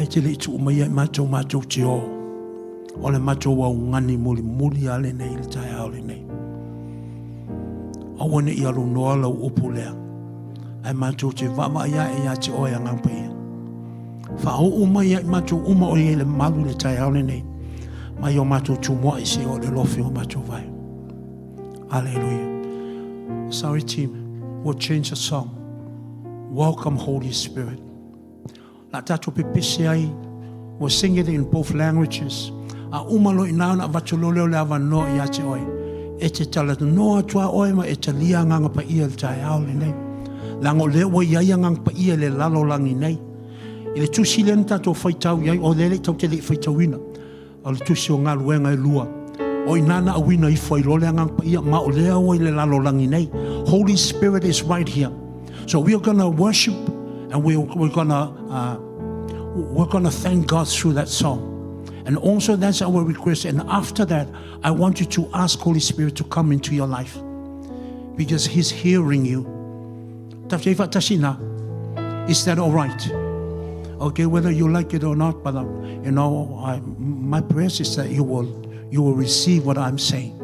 Ae te le i tuu maia i matou matou te o. O le matou augani mulimuli lava lenei i le taeao lenei. Aua ne i alunoa lau upu lea, ae matou te vaavaai ae ia te oe Agaga Paia. Faauu mai ia i matou uma o i ai le malu i le taeao lenei, mai o matou tumuai seia oo i le lofi o matou vae. Aleluia. Sorry team, we'll change the song. Welcome Holy Spirit. La tatou pepese ai, we'll sing it in both languages. A uma loa i ina ona avatu loa lea o le avanoa ia te oe. E te talanoa atu lava oe ma e talia Agaga Paia i le taeao lenei. Leaga o lea ua i ai Agaga Paia i le lalolagi nei. I le tusi lea na tatou faitau i ai, o lea le tatou te le i faitauina, o le tusi o galuega e lua. O i ina na auina ifo ai loa le Agaga Paia, ma o lea ua i le lalolagi nei. Holy Spirit is right here. So we are gonna worship and we we're gonna uh, we're gonna thank God through that song. And also that's our request. And after that, I want you to ask Holy Spirit to come into your life because He's hearing you. Is that all right? Okay, whether you like it or not, but uh, you know, I, my prayers is that you will you will receive what I'm saying,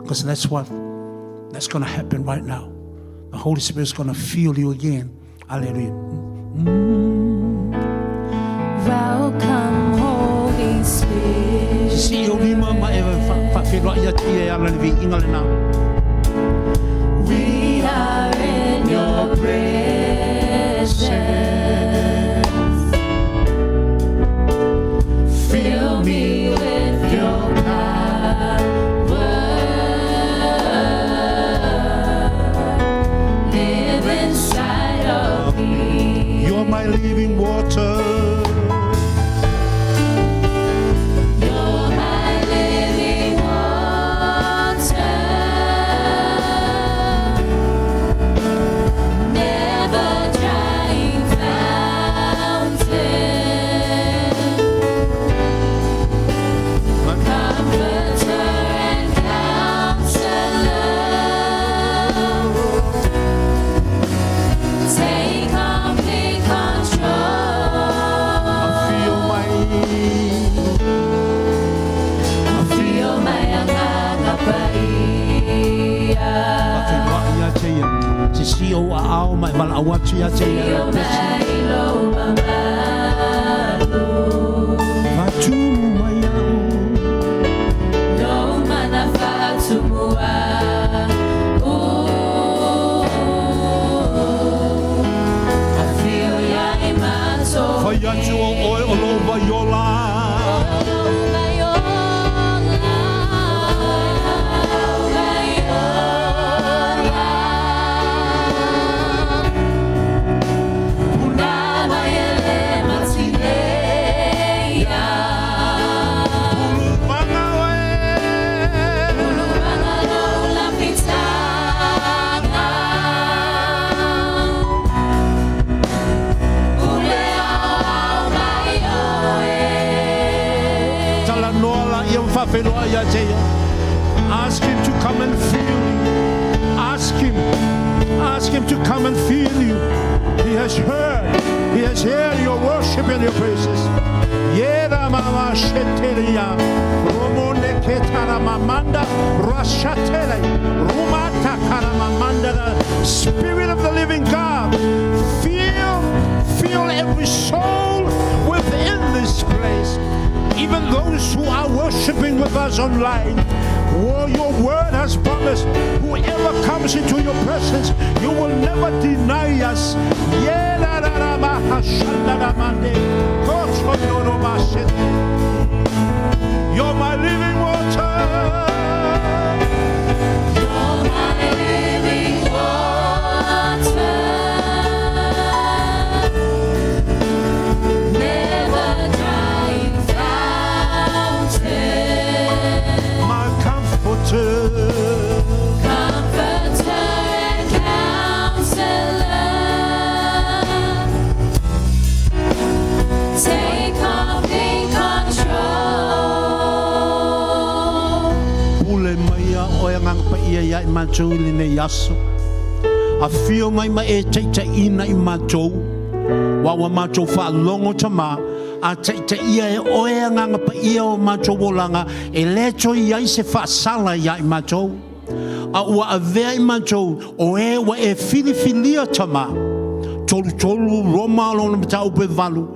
because that's what that's going to happen right now. The Holy Spirit is going to fill you again. Hallelujah. Mm. Welcome, Holy Spirit. Sisi o lima ma e whawheroa ia ti e ala le viiga le nā. We are in your presence. Fill me with your power. Live inside of me. You're my living water. You're my living water. Never drying fountain. Comforter and counselor. Take complete control. Feel my Afio mai Agaga Paia. Whawheroa ia te ia. Sisi o aao ma e valaau atu ia te ia. Afio mai lou mamalu. Whatumu mai au. Lou mana faatumua. Ooh. Afio ia i matou. Fai atu o oe o lou vai ola. Lou vai ola. Vai ola. Puna mai ele matineia. Manga oe. Ulumaga lou lafitaga. Pule aoao mai oe. Talanoa la ia whawheroa ia te ia. Ask him to come and fill you. Ask him. Ask him to come and fill you. He has heard. He has heard your worship and your praises. Yera mama sheteria. Romone ketara mamanda rashatele. Rumata karamamanda. The Spirit of the living God. Feel, feel every soul within this place. Even those who are worshiping with us online. Oh, your word has promised whoever comes into your presence, you will never deny us. You're my living water. You're my living water. Never drying fountain. My comforter. Comforter and counselor. Take complete control. Pule mai ia oe Agaga Paia ia i matou i lenei aso. Afio mai ma e taitaiina i matou. Ua ua matou faalogo Tama. A taitaia e Oe Agaga Paia o matou olaga, e le toe i ai se faasala ia i matou, a ua avea i matou o e ua E filifilia, Tama. 33 Roma lona mataupu e 8,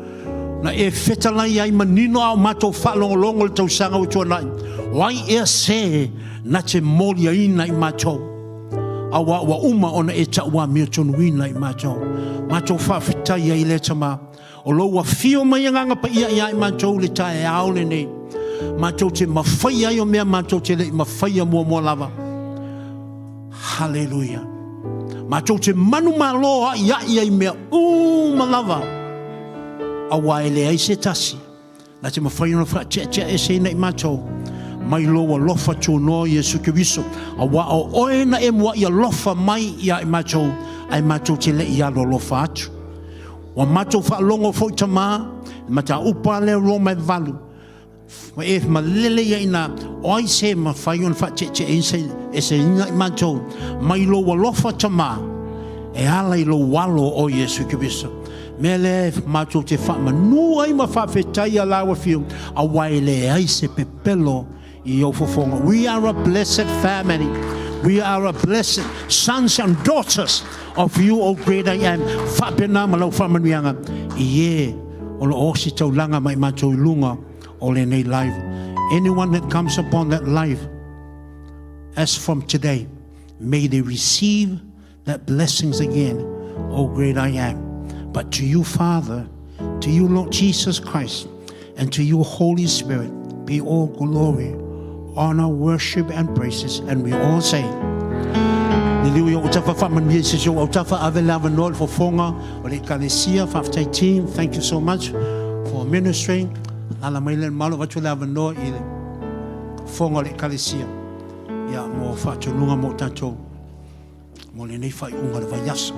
na E fetalai ai manino a o matou faalogologo i le tausaga ua tuanai, o ai ea se na te moliaina i matou? Aua ua uma ona E tauamiotonuina i matou. Matou faafetai ai lea, Tama, o lou afio mai Agaga Paia ia i matou i le taeao lenei, matou te mafaia ai o mea matou te le i mafaia muamua lava. Haleluia. Matou te manumalo a'ia'i ai mea uma lava, auā e leai se tasi na te mafai ona faateateaeseina i matou mai lou alofa tunoa Iesu Keriso, auā o oe na e mua'i alofa mai ia i matou, ae matou te le i alo alofa atu. Ua matou faalogo foi, Tamā, i le mataupu a lea Roma e 8, Ua e malele ia ina o ai se mafai ona faateeteeseina i matou mai lou alofa, Tama, e ala i lou alo o Iesu Keriso. Mea lea e matou te faamanu ai ma faafetai ia lau Afioga, aua e leai se pepelo i ou fofoga. We are a blessed family. We are a blessed sons and daughters of you, O great I Am. Faapena ma lau faamanuiaga i e o lo o ositaulaga mai matou i luga o lenei live. Anyone that comes upon that live, as from today, may they receive that blessings again, O great I Am. But to you, Father, to you, Lord Jesus Christ, and to you, Holy Spirit, be all glory, honor, worship, and praises. And we all say, Liliu i o tafa whaamanuia i se si o tafa ave le avanoa le fofoga o le Ekalesia. Faafetai, team. Thank you so much for ministering. Lala mai le malo avatu le avanoa i le fofoga o le Ekalesia. Ia, mo faatonuga mo tatou mo lenei faaiuga o le vaiaso.